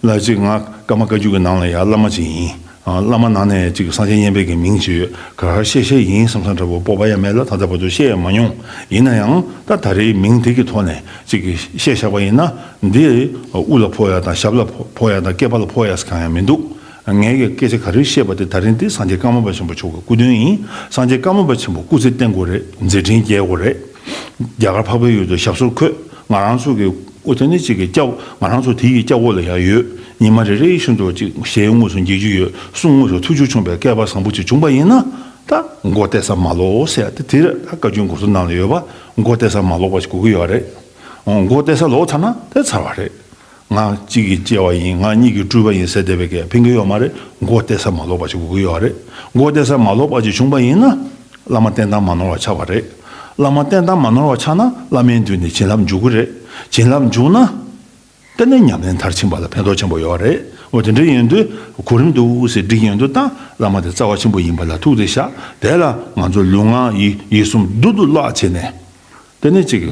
ལ་ཅིག་ང་ཀརྨ་བཀའ་བརྒྱུད་ཀྱི་ནང་ལ་ཡ་བླ་མ་ཅིག་ཡིན། ཨ། བླ་མ་ནང་ནས་ཅིག་སངས་རྒྱས་མཉན་པའི་གི་མིང་ཅིག་ཡོད། ག་རེ་བཤད་བཤད་ཡིན་བསམ་བསམ་འདྲ་པོ་སྤོབས་པ་ཡང་མེད་ལ་ད་ལྟ་བར་དུ་བཤད་ཡང་མ་མྱོང་། ཡིན་ན་ཡང་ད་ད་རེས་མིང་དེ་གི་ཐོག་ནས་ཅིག་གི་བཤད་བཞག་པ་ཡིན་ན་འདི་དབུ་ལ་ཕོག་ཡ་དང་ཞབས་ལ་ཕོག་ཡ་དང་སྐེད་པ་ལ་ཕོག་ཡ་ཟེར་གང་ཡང་མི་འདུག་ངས་ཀྱི་སྐད་ཆ་ག་རེ་བཤད་པ་དེ་ད་རིང་འདི་སངས་རྒྱས་ཀརྨ་པ་ཆེན་པོ་མཆོག་གི་སྐུ་དོན་ཡིན། སངས་རྒྱས་ཀརྨ་པ་ཆེན་པོ་སྐུ་ཚེ་བརྟན་དགོས་རེད། མཛད་འཕྲིན་རྒྱས་དགོས་རེད། རྒྱ་གར་འཕགས་པའི་ཡུལ་དུ་ཞབས་སོར་འཁོད། ང་རང་ཚོ་གི་ཨོ་དེ་ནི་གཅིག་གི་སྐྱབས། ང་རང་ཚོ་དེ་ཡི་སྐྱབས་འོག་ལ་ཡང་ཡོད། ཉི་མ་རེ་རེ་བཞིན་དུ་གཅིག་ཞལ་དངོས་སུ་མཇལ་རྒྱུ་ཡོད། གསུང་དངོས་སུ་ཐུགས་རྒྱུས་བྱུང་བའི་སྐལ་པ་བཟང་པོ་ཅིག་བྱུང་པ་ཡིན་ན། ད་མགོ་བཏེགས་ས་མ་ལོག་ཟེར་ཡ་དེ་དེ་རེད། ད་བཀའ་བརྒྱུད་འགོ་ཚུགས་ནང་ལ་ཡོད་པ། མགོ་བཏེགས་ས་མ་ལོག་པ་ཞིག་དགོས་ཀྱི་ཡོད་རེད། འོ་མགོ་བཏེགས་ས་ལོག་ཚར་ན་དེ་ཚར་བ་རེད། ང་གཅིག་གིས་སྐྱེ་བ་ཡིན། ང་གཉིས་ཀྱིས་སྤྲུལ་པ་ཡིན་ཟེར་བསྡད་པའི་སྐད་ཕན་གྱི་ཡོད་མ་རེད། མགོ་བཏེགས་ས་མ་ལོག་པ་ཞིག་དགོས་ཀྱི་ཡོད་རེད། མགོ་བཏེགས་ས་མ་ལོག་པ་ཞིག་བྱུང་པ་ཡིན་ན། བླ་མ་བསྟེན་སྟངས་མ་ནོར་བ་ཆགས་པ་རེད། བླ་མ་བསྟེན་སྟངས་མ་ནོར་བ་ཆགས་ན་བླ་མའི་མདུན་ནས་བྱིན་རླབས་འཇུག་གི་རེད། བྱིན་རླབས་འཇུག་ན། དེ་ནས་ཉམས་ལེན་མཐར་ཕྱིན་པ་ལ་ཕན་ཐོགས་ཆེན་པོ་ཡོད་རེད། འོ་དེ་འདྲ་ཡིན་དུས་གོ་རིམ་འདུག་སེ་བསྒྲིགས་ཡོང་དུས་ད་བླ་མ་དེ་རྩ་བ་ཆེན་པོ་ཡིན་པ་ལ་ཐུགས་རྗེ་ཆེ། དེ་ལ་ང་ཚོ་ལུས་ངག་ཡིད་ཡིད་གསུམ་བསྡུ་བསྡུ་བརླག་བྱས་ནས། དེ་ནས་ཅིག་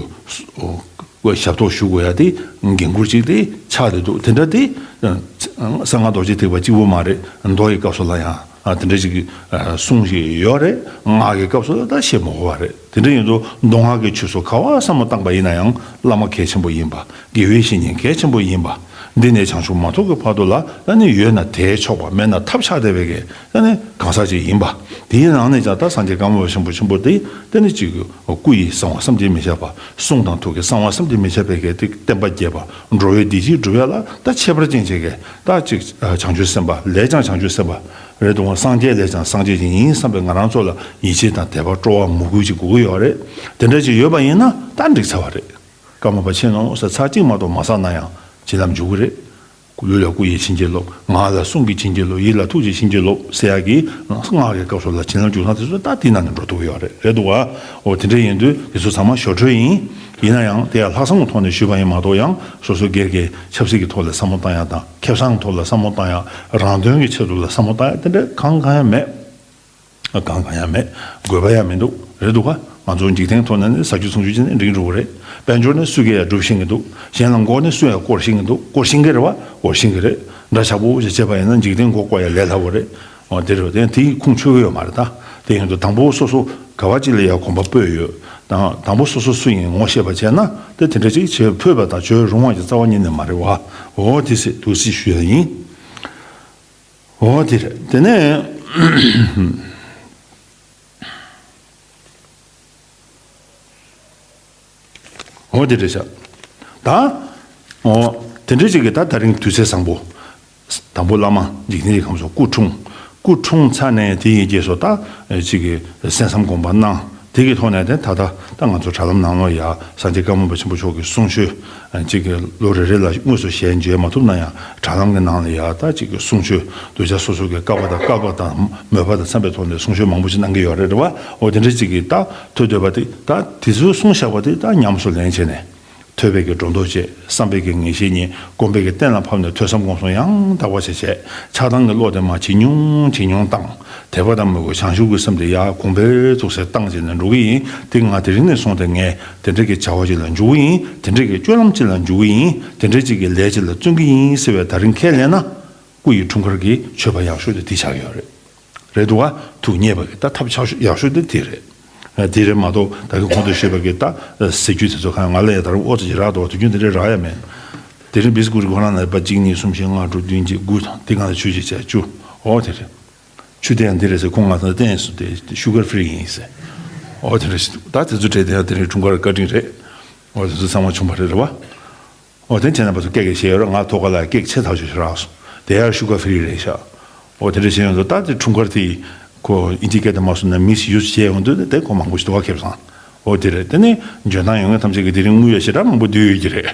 ཞབས་ཏོག་ཞུ་དགོས་ཡ་དེ་འགན་ཁུར་ཅིག་དེ་ཆགས་བསྡད་འདུག་དེ་འདྲ་དེ་གསང་སྔགས་རྡོ་རྗེ་ཐེག་པ་གཅིག་པུ་མ་རེད། མདོ་ཡི་སྐབས་སུ་ལ་ཡང་དེ་འདྲ་ཅིག་གསུང་བཞིན་ཡོད་རེད། སྔགས་ཀྱི་སྐབས་སུ་ལ་ད་བཤད་མི་དགོས་པ་རེད། དེ་འདྲ་ཡིན་དུས་མདོ་སྔགས་ཀྱི་ཆོས་སུ་ག་བ་བསམ་བློ་བཏང་པ་ཡིན་ན་ཡང་བླ་མ་གལ་ཆེན་པོ་ཡིན་པ། དགེ་བའི་བཤེས་གཉེན་གལ་ཆེན་པོ་ཡིན་པ། འདི་ནས་བྱང་ཆུབ་མ་ཐོབ་ཀྱི་བར་དུ་ལ་ད་ནི་ཡོད་ན་དེས་ཆོག་པ་མེད་ན་ཐབས་ཆག་བསྡད་པའི་གི་ད་ནི་གང་ཟག་ཅིག་ཡིན་པ། དེའི་ནང་ནས་ཀྱང་ད་སངས་རྒྱས་ཀརྨ་པ་ཆེན་པོ་ཆེན་པོ་དེ་ད་ནི་ཅིག་སྐུ་ཡི་གསང་བ་བསམ་གྱིས་མི་ཁྱབ་པ། གསུང་དང་ཐུགས་ཀྱི་གསང་བ་བསམ་གྱིས་མི་ཁྱབ་པའི་གི་དེ་བསྟན་པ་རྒྱས་པ། འགྲོ་བའི་བདེ་སྐྱིད་སྒྲུབ་ཡ་ལ་ད་ཁྱད་པར་ཅན་ཅིག་གི་ད་ཅིག་བྱང་ཆུབ་སེམས་དཔའ་ལས་ཀྱང་བྱང་ཆུབ་སེམས་དཔའ་རེད་འདུག་སངས་རྒྱས་ལས་ཀྱང་སངས་རྒྱས་ཅིག་ཡིན་བསམ་པའི་ང་རང་ཚོ་ལ་ཡིད་ཆེས་དང་དད་པ་སྤྲོ་བ་མོས་གུས་ཅིག་དགོས་ཀྱི་ཡོད་རེད། དེ་འདྲ་ཅིག་ཡོད་པ་ཡིན་ན་ད་འགྲིག་ཚར་བ་རེད། ཀརྨ་པ་ཆེ་ནོ་ཟེར་ཚར་གཅིག་མ་གཏོགས་མ་བསགས་ན་ཡང་བྱིན་རླབས་འཇུག་གི་རེད། ལུས་ལ་སྐུ་ཡི་བྱིན་གྱིས་རློབས། ངག་ལ་གསུང་གི་བྱིན་གྱིས་རློབས། ཡིད་ལ་ཐུགས་ཀྱི་བྱིན་གྱིས་རློབས་ཟེར་ཡག་གི་སྔགས་ཀྱི་སྐབས་སུ་ལ་བྱིན་རླབས་འཇུག་སྟངས་དེ་ཚོ་ད་དེའི་ནང་ནས་འགྲོ་ཐུབ་ཀྱི་ཡོད་རེད། རེད་འདུག་ག་འོ་དེ་འདྲ་ཡིན་དུས་དེ་ཚོ་ཚང་མ་ཞོར་འཕྲོས་ཡིན། ཡིན་ན་ཡང་དེ་ཡང་ལྷག་བསམ་གྱི་ཐོག་ནས་ཞུས་པ་ཡིན་མ་གཏོགས་ཡང་སོ་སོ་སྒེར་གྱི་ཆབ་སྲིད་ཀྱི་ཐོག་ལ་བསམ་བློ་བཏང་ཡག་དང་ཁེ་བཟང་གི་ཐོག་ལ་བསམ་བློ་བཏང་ཡག་རང་དོན་གྱི་ཆེད་དུ་ལ་བསམ་བློ་བཏང་ཡག་དེ་འདྲ་གང་གང་ཡང་མེད། གང་གང་ཡང་མེད། དགོས་པ་ཡང་མི་འདུག་རེད་འདུག་ག་ང་ཚོ་འཇིག་རྟེན་ཐོག་ནས་ནི་ཟ་རྒྱུ་འཐུང་རྒྱུ་བྱས་ནས་འགྲིག་འགྲོ་གི་རེད། དཔལ་འབྱོར་ནི་སུས་ཀྱང་ཡང་སྒྲུབ་ཤེས་ཀྱི་འདུག་གཞན་ལ་མགོ་ནི་སུས་ཡང་སྐོར་ཤེས་ཀྱི་འདུག་སྐོར་ཤེས་ཀྱི་རེད་བ། སྐོར་ཤེས་ཀྱི་རེད། འདྲ་ཆགས་པོ་ཞིག་བྱས་པ་ཡིན་ན་འཇིག་རྟེན་མགོ་སྐོར་ཡང་ལས་སླ་བོ་རེད། འོ་དེ་རེད། དེ་དེའི་ཁུངས་འཁྱོལ་གྱི་ཡོད་མ་རེད་ད། དེ་ཡིན་དུས་དང་པོ་སོ་སོ་ག་བ་ཅིག་ལ་ཡང་གོམ་པ་སྤོས་ཡོད། དང་དང་པོ་སོ་སོ་སུ་ཡིན་ངོ་ཤེས་པ་བྱས་ན་དེ་དེ་འདྲ་ཅིག་བྱེད་ཕོད་པ་དང་བྱེད་རུང་བ་ཞིག་རྩ་བ་ཉིད་ནས་མ་རེད་བ། འོ་དེ་སྲིད་དུ་སྲིད་ཞུ་ཡ་ཡིན། འོ་དེ་རེད། དེ་ནས་འོ་དེ་རེད་ཤག་ད་འོ་དེ་འདྲ་ཅིག་གི་ད་ད་རིང་དུས་ཚེས་བཟང་པོ། དང་པོ་བླ་མ་འཇིག་རྟེན་གྱི་ཁམས་སུ་སྐུ་འཁྲུངས། སྐུ་འཁྲུངས་ཚར་ནས་དེ་ཡི་རྗེས་སུ་ད་ཅིག་གི་གསན་བསམ་སྒོམ་པ་གནང་། དེ་གི་ཐོག་ནས་དེ་ད་ལྟ་ད་ང་ཚོ་དྲ་ལམ་ནང་ལོགས་ཡ་སངས་རྒྱས་ཀརྨ་པ་ཆེན་པོ་མཆོག་གི་གསུང་ཆོས་ཅིག་གི་ལོ་རེ་རེ་ལ་དངོས་སུ་ཞལ་མཇལ་མ་ཐུབ་ན་ཡང་དྲ་ལམ་གྱི་ནང་ལ་ཡ་ད་ཅིག་གི་གསུང་ཆོས་གདུལ་བྱ་སོ་སོ་གི་བསྐལ་པ་དང་བསྐལ་པ་དང་མོས་པ་དང་འཚམས་པའི་ཐོག་ནས་གསུང་ཆོས་མང་པོ་ཞིག་གནང་གི་ཡོད་རེད་རེད་བ། འོ་དེ་འདྲ་ཅིག་གི་ད་ཐོས་འདོད་པ་དེ་ད་དེ་ཚོའི་གསུང་བཞག་པ་དེ་ད་ཉམས་སུ་ལེན་བྱས་ནས། ཐོས་པའི་གི་སྒྲོ་འདོགས་བཅད། བསམ་པའི་གི་ངེས་ཤེས་རྙེད། སྒོམ་པའི་གི་གཏན་ལ་ཕབ་ནས་ཐོས་བསམ་སྒོམ་གསུམ་ཡང་དག་པ་བྱས་བྱས། ཆགས་སྡང་གི་བློ་དེ་མར་ཇེ་ཉུང་ཇེ་ཉུང་བཏང་། དད་པ་དང་མོས་གུས་བྱང་ཆུབ་ཀྱི་སེམས་དེ་ཡར་གོང་འཕེལ་ཐུབ་སར་བཏང་བྱས་ནས་འགྲོ་གི་ཡིན། དེ་ང་དེ་རིང་ནས་བཟུང་སྟེ་ངས་དེ་འདྲ་གི་བྱ་བ་ཅིག་ལ་འཇུག་གི་ཡིན། དེ་འདྲ་གི་སྤྱོད་ལམ་ཅིག་ལ་འཇུག་གི་ཡིན། དེ་འདྲ་ཅིག་གི་ལས་ཅིག་ལ་བརྩོན་གི་ཡིན་ཟེར་བའི་ད་རིང་ཁས་ལེན་ན། སྐུ་ཡི་འཁྲུངས་སྐར་གྱི་མཆོད་པ་ཡག་ཤོས་དེ་དེ་ཆགས་ཡོད་རེད། རེད་འདུག་ག་ཐུགས་མཉེས་པ་གི་ད་ཐབས་ཆག་ཤོས་ཡག་ཤོས་དེ་དེ་རེད། དེ་རེད་མ་གཏོགས་ད་གི་གོང་དུ་ཞུས་པ་གི་ད་ཟེར་རྒྱུ་དེ་ཚོ་གང་ང་ལ་ཡ་ད་རུང་ཨོ་ཙི་ཅི་རག་འདུག་དུས་རྒྱུན་དེ་འདྲའི་རག་ཡ་མེད། དེ་རིང་བིས་ཀུར་ཁོ་རང་ན་པ་གཅིག་གཉིས་གསུམ་བཞི་ལྔ་དྲུག་བདུན་བརྒྱད་དགུ་དང་དེ་གང་ལ་ཆུ་ཅི་བྱས་བཅུ། ཨོ་དེ་རེད། ཆུ་དེ་ཡང་འདི་རེད་ཟེར་ཁོང་ང་ཚོ་བསྟན་སུ་དེ་ཤུ་གར་ཧྥི་རི་ཡིན་ཟེར། ཨོ་དེ་རེད་ཟེར་འདུག་ད་དེ་ཚོ་བྲིས་དེ་ཡང་དེ་རིང་འཁྲུངས་སྐར་བཀའ་དྲིན་རེད། ཨོ་དེ་ཚོ་ཚང་མ་བྱུང་བ་རེད་རེད་བ། ཨོ་དེ་བྱས་ན་པ་ཚོ་ཀེག་ཀེག་བྱས་ཡོད་ར་ང་ཐོག་ཁ་ལ་ཀེག་ཆེ་ཐག་ཆོད་ཞིག་རག་སོང་དེ་ཡང་ཤུ་གར་ཧྥི་རི་རེད་ཤག་ཨོ་དེ་འདྲ་བྱས་ཡོང་དུས་ད་དེ་འཁྲུངས་སྐར་དེ་ཁོ་ཨིན་ཇི་སྐད་དུ་མ་སོང་ན་མིས་ཡུ་སི་བྱས་ཡོང་དུས་དེ་ཁོ་མང་པོ་ཞིག་འདུག་བ་ཁེབས་སང་། ཨོ་དེ་རེད་དེ་ནས་འཇོན་ཐང་ཡོད་མཁན་ཐམས་ཅད་ཀྱིས་དེ་རིང་དངུལ་ཡ་ཞེ་དྲག་མང་པོ་བསྡུས་ཡོད་ཀྱི་རེད།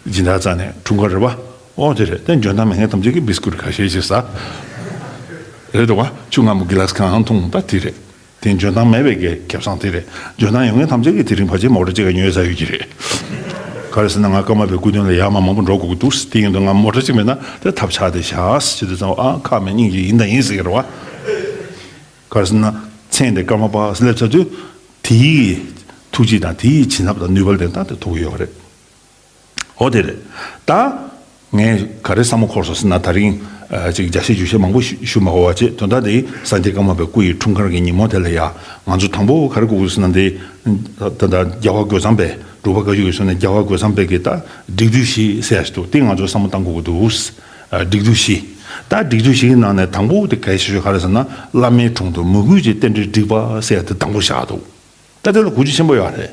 སྦྱིན་བདག་རྩ་ནས་འཁྲུངས་སྐར་རེད་བ། ཨོ་དེ་རེད་དེ་འཇོན་ཐང་མེད་མཁན་ཐམས་ཅད་ཀྱིས་བིས་ཀུར་ཁ་ཤས་ཤིག་ཟ། རེད་འདུག་བ་ཆུ་མངར་མོ་གི་ལ་སི་གང་འཐུང་ད་དེ་རེད། དེ་འཇོན་ཐང་མེད་པའི་གི་ཁེབས་སང་དེ་རེད། འཇོན་ཐང་ཡོད་མཁན་ཐམས་ཅད་ཀྱིས་དེ་རིང་ཕལ་ཆེར་མོ་ཊ་གཅིག་ག་ཉོས་ཚར་ཡོད་ཀྱི་རེད། ག་རེ་ཟེར་ན་ང་ཀརྨ་པའི་སྐུ་མདུན་ལ་ཡར་མར་མང་པོ་འགྲོ་དགོས་ཀྱི་འདུག་དེ་ཡིན་དུས་ང་མོ་ཊ་གཅིག་མེད་ན་དེ་ཐབས་ཆག་དེ་བཞག་ཟེར་དུས་ཙང་ཨ་ཁག་མེད་སྙིང་རྗེ་ཡིན་དང་ཡིན་ཟེར་གི་རེད་བ། ག་རེ་ཟེར་ན་མཚན་དེ་ཀརྨ་པ་སླེབས་ཚར་དུས་དེའི་ཐུགས་རྗེ་དང་དེའི་བྱིན་རླབས་དང་ནུས་པ་ལྡན་སྟངས་དེ་ཐོབ་ཀྱི་ཡོད་རེད། ཨོ་དེ་རེད། ད་ངས་ག་རེ་བསམ་བློ་འཁོར་སོང་ཟེར་ན་ད་རིང་ཅིག་རྒྱ་ཆེ་རྒྱུ་ཆེ་མང་པོ་ཞུ་ཞུ་མ་དགོས་པ་བྱས་དོན་དག་དེ་སངས་རྒྱས་ཀརྨ་པའི་སྐུ་ཡི་འཁྲུངས་སྐར་གྱི་ཉིན་མོ་དེ་ལ་ཡ་ང་ཚོ་དང་པོ་ག་རེ་དགོས་ཀྱི་ཟེར་ན་དེ་ད་ད་རྒྱལ་བ་རྒོད་ཚང་པས་འབྲུག་པ་བཀའ་བརྒྱུད་ཀྱི་སོ་ནས་རྒྱལ་བ་རྒོད་ཚང་པས་ཀྱི་ད་སྒྲིག་འཛུགས་བཞི་ཟེར་ཡ་ཞིག་འདུག་དེ་ང་ཚོ་བསམ་བློ་བཏང་དགོས་ཀྱི་འདུག་སྒྲིག་འཛུགས་བཞི། ད་སྒྲིག་འཛུགས་བཞི་གི་ནང་ནས་དང་པོ་དེ་གལ་ཆེ་ཤོས་ག་རེ་ཟེར་ན་བླ་མའི་དྲུང་དུ་མོས་གུས་ཀྱི་རྟེན་འབྲེལ་སྒྲིག་པ་ཟེར་ཡ་དེ་དང་པོ་བཞག་འདུག་ད་དེ་ལ་གོ་རྒྱུ་ཆེན་པོ་ཡོད་རེད།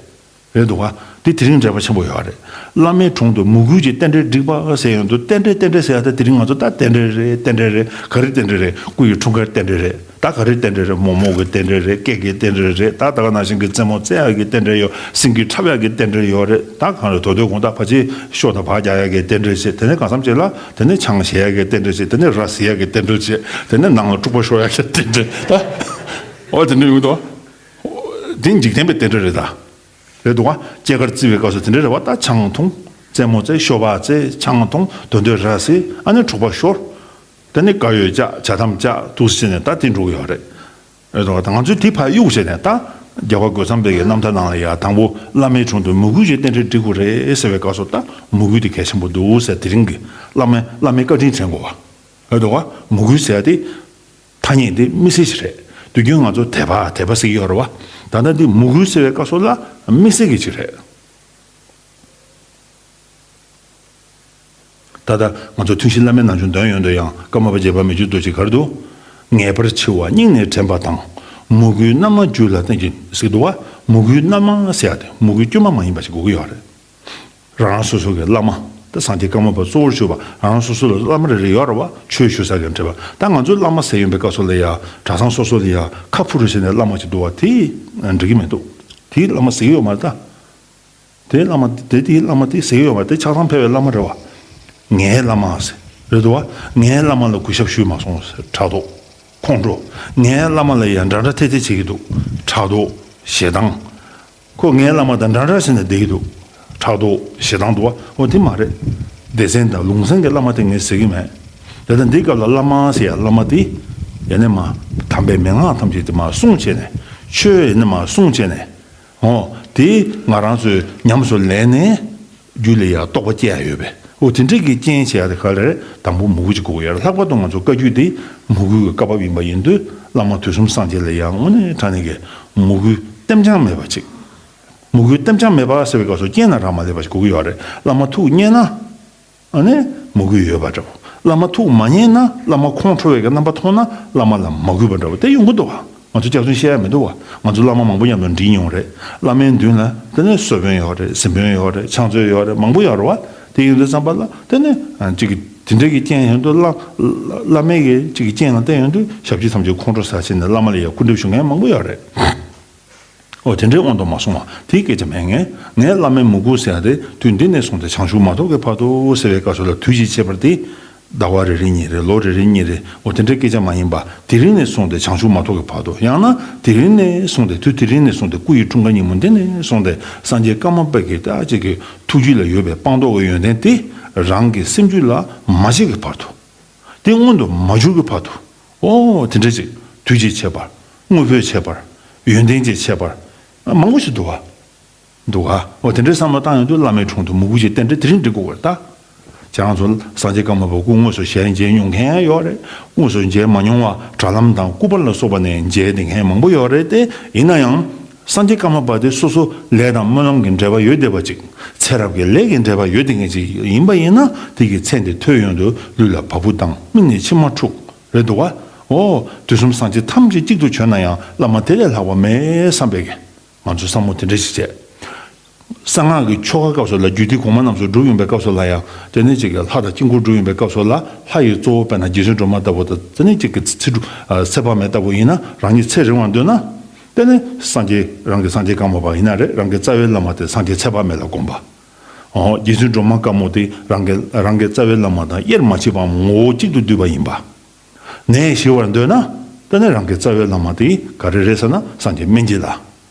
རེད་འདུག་ག་འདི་དེ་རིང་འབྲེལ་བ་ཆེན་པོ་ཡོད་རེད། བླ་མའི་དྲུང་དུ་མོས་གུས་ཀྱི་རྟེན་འབྲེལ་སྒྲིག་པ་ཟེར་ཡོང་དུས་རྟེན་འབྲེལ་རྟེན་འབྲེལ་ཟེར་ཡ་ད་དེ་རིང་ང་ཚོ་ད་རྟེན་འབྲེལ་རེད་རྟེན་འབྲེལ་རེད་ག་རེ་རྟེན་འབྲེལ་རེད་སྐུ་ཡི་འཁྲུངས་སྐར་རྟེན་འབྲེལ་རེད་ད་ག་རེ་རྟེན་འབྲེལ་རེད་མོག་མོག་གི་རྟེན་འབྲེལ་རེད་ཀེག་གི་རྟེན་འབྲེལ་རེད་ད་ད་ག་ནང་བཞིན་གྱི་རྩེད་མོ་རྩེ་ཡག་གི་རྟེན་འབྲེལ་ཡོད་སེང་གེ་འཁྲབ་ཡག་གི་རྟེན་འབྲེལ་ཡོད་རེད་ད་གང་རེད་དོ་དོའི་དགོང་དག་ཕལ་ཆེར་ཤོ་དང་བག་རྒྱག་ཡག་གི་རྟེན་འབྲེལ་བྱེད་དེ་ནས་གང་འཚམ་ཅིག་ལ་དེ་ནས་ཆང་བཞེས་ཡག་གི་རྟེན་འབྲེལ་བྱེད་དེ་ནས་ར་བཟི་ཡག་གི་རྟེན་འབྲེལ་བྱེད་དེ་ནས་ནང་ལ་འཁྲུག་པ་ཤོར་ཡག་གི་རྟེན་འབྲེལ་ད་ཨོ་དེ་འདྲ་ཡོང་དོ། འདི་འཇིག་རྟེན་པའི་རྟེན་འབྲེལ་རེད་ད། རེད་འདུག་ག་སྐྱེས་སྐར་བརྩི་བའི་སྐབས་སུ་དེ་འདྲ་རེད་བ་ད་ཆང་འཐུང་། རྩེད་མོ་རྩེ་ཤོ་སྦག་རྩེ་ཆང་འཐུང་དོན་དོན་ར་བཟི་ཨ་ནི་འཁྲུག་པ་ཤོར། དེ་ནི་དཀར་ཡོལ་བཅག་ཇ་དམ་བཅག་འདུག་སེ་བྱས་ནས་ད་དེ་འགྲོ་གི་ཡོད་རེད། རེད་འདུག་ག་ད་ང་ཚོས་དེ་ཕར་གཡུག་བྱས་ནས་ད་རྒྱལ་བ་རྒོད་ཚང་པའི་གི་རྣམ་ཐར་ནང་ལ་ཡ་དང་པོ་བླ་མའི་དྲུང་དུ་མོས་གུས་ཀྱི་རྟེན་འབྲེལ་སྒྲིག་དགོས་རེད་ཟེར་བའི་སྐབས་སུ་ད་མོས་གུས་དེ་གལ་ཆེན་པོ་འདུག་ཟེར་དེ་རིང་གི་བླ་མའི་བླ་མའི་བཀའ་དྲིན་དྲན་དགོས་བ། རེད་འདུག་ག་མོས་གུས་ཟེར་ཡ་དེ། ཐ་སྙད་འདི་དམིགས་བསལ་ཞིག་རེད། དུས་རྒྱུན་ང་ཚོ་དད་པ་དད་པ་ཟེར་གྱི་ཡོད་རེད་བ། ད་ལྟ་འདི་མོས་གུས་ཟེར་བའི་སྐབས་སུ་ལ་དམིགས་བསལ་གྱི་ཅིག་རེད། ད་ལྟ་ང་ཚོ་ཐུན་བཞི་བླ་མའི་ནང་ཆོས་འདོན་ཡོང་དུས་ཡང་ཀརྨ་པ་རྗེ་འབངས་མི་བསྐྱོད་རྡོ་རྗེ་ག་རེ་འདུག་ངེས་པར་འཆི་བ་སྙིང་ནས་དྲན་པ་དང་། མོས་གུས་རྣལ་མ་རྒྱུད་ལ་བསྟེན་ཅིང་ཟེར་འདུག་བ། མོས་གུས་རྣལ་མ་ཟེར་ཡ་དེ་མོས་གུས་དཀྱུས་མ་མ་ཡིན་པ་ཞིག་དགོས་ཀྱི་ཡོད་རེད། རང་རང་སོ་སོ་གི་བླ་མ། ད་སངས་རྒྱས་ཀརྨ་པ་གཙོ་བོར་གྱུར་པ་རང་རང་སོ་སོ་ལ་བླ་མ་རེ་རེ་ཡོད་རེད་བ། ཆོས་ཞུ་ས་གི་འདྲ་བ། ད་ང་ཚོའི་བླ་མ་ཟེར་ཡོང་པའི་སྐབས་སུ་ལ་ཡ་གྲྭ་ཚང་སོ་སོ་ལ་ཡ་ཁ་ཕུ་རུ་ཟེར་ནས་བླ་མ་ཅིག་འདུག་བ་དེ་འགྲིག་གི་མི་འདུག་དེའི་བླ་མ་ཟེར་གི་ཡོད་མ་རེད་ད། དེའི་བླ་མ་དེ་དེའི་བླ་མ་དེ་ཟེར་གི་ཡོད་མ་རེད་དེ་ཆགས་སྡང་འཕེལ་བའི་བླ་མ་རེད་བ། ངའི་བླ་མ་ཟེར་རེད་འདུག་བ། ངའི་བླ་མ་ལ་གུས་ཞབས་ཞུས་མ་སོང་ཟེར་ཕྲག་དོག་ཁོང་ཁྲོ། ངའི་བླ་མ་ལ་ཡང་འདྲ་འདྲ་ཐེ་ཐེ་བྱེད་ཀྱི་འདུག་ཕྲག་དོག་ཞེ་སྡང་། ཁོ་ངའི་བླ་མ་དང་འདྲ་འདྲ་བྱས་ནས་བསྡད་ཀྱི་འདུག་ཕྲག་དོག་ཞེ་སྡང་འདུག་བ། འོ་དེ་མ་རེད། སྡེ་ཚན་དང་ལུང་ཚན་གྱི་བླ་མ་དེ་ངས་ཟེར་གྱི་མེད། དེ་ལྟར་འདི་སྐབས་ལ་བླ་མ་ཟེར་ཡ་བླ་མ་དེ། ཡ་ནས་མ། དམ་པའི་མན་ངག་ཐམས་ཅད་དེ་མ་བསྲུངས་བྱས་ནས། ཆོས་ཡ་ནས་མ་བསྲུངས་བྱས་ནས། འོ། དེ་ང་རང་ཚོས་ཉམས་སུ་ལེན་ནས། རྒྱུད་ལ་ཡང་རྟོགས་པ་སྐྱེ་ཡ་ཡོད་པས། འོ་དེ་འདྲས་ཀྱི་རྐྱེན་བྱེད་ཡ་དེ་ག་རེ་རེད། དང་པོ་མོས་གུས་ཅིག་དགོས་ཀྱི་ཡོད་རེད། ལྷག་པར་དུ་ང་ཚོ་བཀའ་བརྒྱུད་འདི་མོས་གུས་ཀྱི་བཀའ་བབས་ཡིན་པ་ཡིན་དུས་བླ་མ་དུས་གསུམ་སངས་རྒྱས་ལ་ཡང་དངོས་གནས་དྲང་གནས་ཀྱི་མོས་གུས་ལྟེམ་རྐྱང་མེད་པ་ཅིག་མོས་གུས་ལྟེམ་རྐྱང་མེད་པ་ཟེར་བའི་སྐབས་སུ་རྐྱེན་ན་རག་མ་ལས་པ་ཞིག་དགོས་ཀྱི་ཡོད་རེད། བླ་མ་ཐུགས་མཉེས་ན། ཨ་ནི་མོས་གུས་ཡོད་པ་འདྲ་བོ། བླ་མ་ཐུགས་མ་མཉེས་ན་བླ་མ་ཁོང་ཁྲོ་བའི་གི་རྣམ་པ་མཐོང་ན་བླ་མ་ལ་མ་གུས་པ་འདྲ་བོ་དེ་ཡོང་གི་འདུག་བ། ང་ཚོ་སྐྱག་རྫུན་བཤད་ཡ་མི་འདུག་བ། ང་ཚོ་བླ་མ་མང་པོ་མཉམ་དུ་འགྲིག་མྱོང་རེད། བླ་མའི་མདུན་ལ་དེ་ནས་གསོལ་དཔོན་ཡོད་རེད། གཟིམ་དཔོན་ཡོད་རེད། ཕྱག་མཛོད་ཡོད་རེད། མང་པོ་ཡོད་རེད་བ། དེ་ཡིན་དུས་ཙམ་པ་ལ་དེ་ནས་ཅིག་གི་དེ་འདྲའི་གི་རྐྱེན་ཡོང་དུས་བླ་བླ་མའི་གི་ཅིག་གི་རྐྱེན་ལ་བརྟེན་ཡོང་དུས་ཞབས་ཕྱི་ཐམས་ཅད་ཁོང་ཁྲོ་ཟ་བྱས་ནས་བླ་མ་ལ་ཡ་སྐུར་འདེབས་ཞུ་མཁན་མང་པོ་ཡོད་རེད། ཨོ་དེ་འདྲའི་དབང་དུ་མ་སོང་བ་དེའི་སྐད་ཆ་མེད། ངས་ངའི་བླ་མའི་མོས་གུས་ཟེར་ཡ་དེ་དུས་འདི་ནས་བཟུང་སྟེ་བྱང་ཆུབ་མ་ཐོབ་ཀྱི་བར་དུ་ཟེར་བའི་སྐབས་སུ་ལ་དུས་ཀྱི་ཁྱད་པར་དེ་ཟླ་བ་རེ་རེ་གཉིས་རེ་ལོ་རེ་རེ་གཉིས་རེ་ཨོ་དེ་འདྲའི་སྐད་ཆ་མ་ཡིན་པ་དེ་རིང་ནས་བཟུང་སྟེ་བྱང་ཆུབ་མ་ཐོབ་ཀྱི་བར་དུ་ཡང་ན་དེ་རིང་ནས་བཟུང་སྟེ་དུས་དེ་རིང་ནས་བཟུང་སྟེ་སྐུ་ཡི་འཁྲུངས་སྐར་ཉིན་མོ་འདི་ནས་བཟུང་སྟེ་སངས་རྒྱས་ཀརྨ་པ་གི་ད་ཅིག་གི་ཐུགས་རྒྱུད་ལ་ཡོད་པའི་སྤངས་རྟོགས་ཀྱི་ཡོན་ཏན་དེ་རང་གི་སེམས་རྒྱུད་ལ་མ་སྐྱེས་ཀྱི་བར་དུ། དེ་མངོན་དུ་མ་གྱུར་གྱི་བར་དུ། ཨོ་དེ་འདྲ་ཅིག་དུས་ཀྱི་ཁྱད་པར། དངོས་པོའི་ཁྱད་པར། ཡོན་ཏན་གྱི་ཁྱད་པར། མང་པོ་ཞིག་འདུག་བ། འདུག་ག་ཨོ་དེ་འདྲའི་བསམ་བློ་བཏང་ཡོང་དུས་བླ་མའི་དྲུང་དུ་མོས་གུས་ཀྱི་རྟེན་འབྲེལ་དེ་རིང་འགྲིག་དགོས་པར་ལྟ། ཁྱེད་རང་ཚོ་སངས་རྒྱས་ཀརྨ་པ་སྐུ་དངོས་སུ་ཞལ་མཇལ་མྱོང་མཁན་ཡོད་རེད། དངོས་སུ་མཇལ་མ་མྱོང་བ་དྲ་ལམ་དང་སྐུ་པར་ལ་སོགས་པ་ནས་མཇལ་བསྡད་མཁན་མང་པོ་ཡོད་རེད་དེ། ཡིན་ན་ཡང་སངས་རྒྱས་ཀརྨ་པ་དེ་སོ་སོ་ལས་དང་སྨོན་ལམ་གྱི་འབྲེལ་བ་ཡོད་བསྡད་པ་ཅིག་ཚེ་རབས་ཀྱི་ལས་ཀྱི་འབྲེལ་བ་ཡོད་བསྡད་མཁན་ཅིག་ཡིན་པ་ཡིན་ན། དེ་གི་མཚན་དེ་ཐོས་ཡོང་དུས་ལུས་ལ་བ་སྤུ་ལྡང་། སྨིན་ནས་མཆི་མ་འཁྲུག་རེད་འདུག་བ། ཨོ། དུས་གསུམ་སངས་རྒྱས་ཐམས་ཅད་གཅིག་ཏུ་བྱོན་ན་ཡང་བླ་མ་དེ་ལས་ལྷག་པ་མེད་བསམ་པའི་གི། ང་ཚོས་བསམ་བློ་དེ་འདྲ་ཞིག་བྱས། གསང་སྔགས་ཀྱི་ཆོ་ག་སྐབས་སུ་ལ། རྒྱུད་སྡེ་གོང་མ་རྣམས་སུ་སྒྲུབ་ཡོང་པའི་སྐབས་སུ་ལ་ཡང་དེ་ནས་གཅིག་གི་ལྷ་དང་དཀྱིལ་འཁོར་སྒྲུབ་ཡོང་པའི་སྐབས་སུ་ལ། ལྷ་ཡི་གཙོ་བོ་དཔེར་ན་རྗེ་བཙུན་སྒྲོལ་མ་ལྟ་བུ་དང་། དེ་ནས་གཅིག་གི་ཚེ་སྒྲུབ་ཚེ་དཔག་མེད་ལྟ་བུ་ཡིན་ན། རང་ཉིད་ཚེ་རིང་བར་འདོད་ན། དེ་ནས་སངས་རྒྱས། རང་གི་སངས་རྒྱས་ཀརྨ་པ་ཡིན་ན་རེད། རང་གི་རྩ་བའི་བླ་མ་དེ་སངས་རྒྱས་ཚེ་དཔག་མེད་ལ་བསྒོམ་པ། ཨོ། རྗེ་བཙུན་སྒྲོལ་མ་དཀར་མོ་དེ་རང་གི་རང་གི་རྩ་བའི་བླ་མ་དང་དབྱེར་མ་མཆིས་པའམ་ངོ་བོ་གཅིག་ཏུ་འདུས་པ་ཡིན་པ། ནད་ཞི་བར་འདོད་ན། དེ་ནས་རང་གི་རྩ་བའི་བླ་མ་དེ་ག་རེ་རེད་ཟེར་ན། སངས་རྒྱས་སྨན་བྱེད་ལ།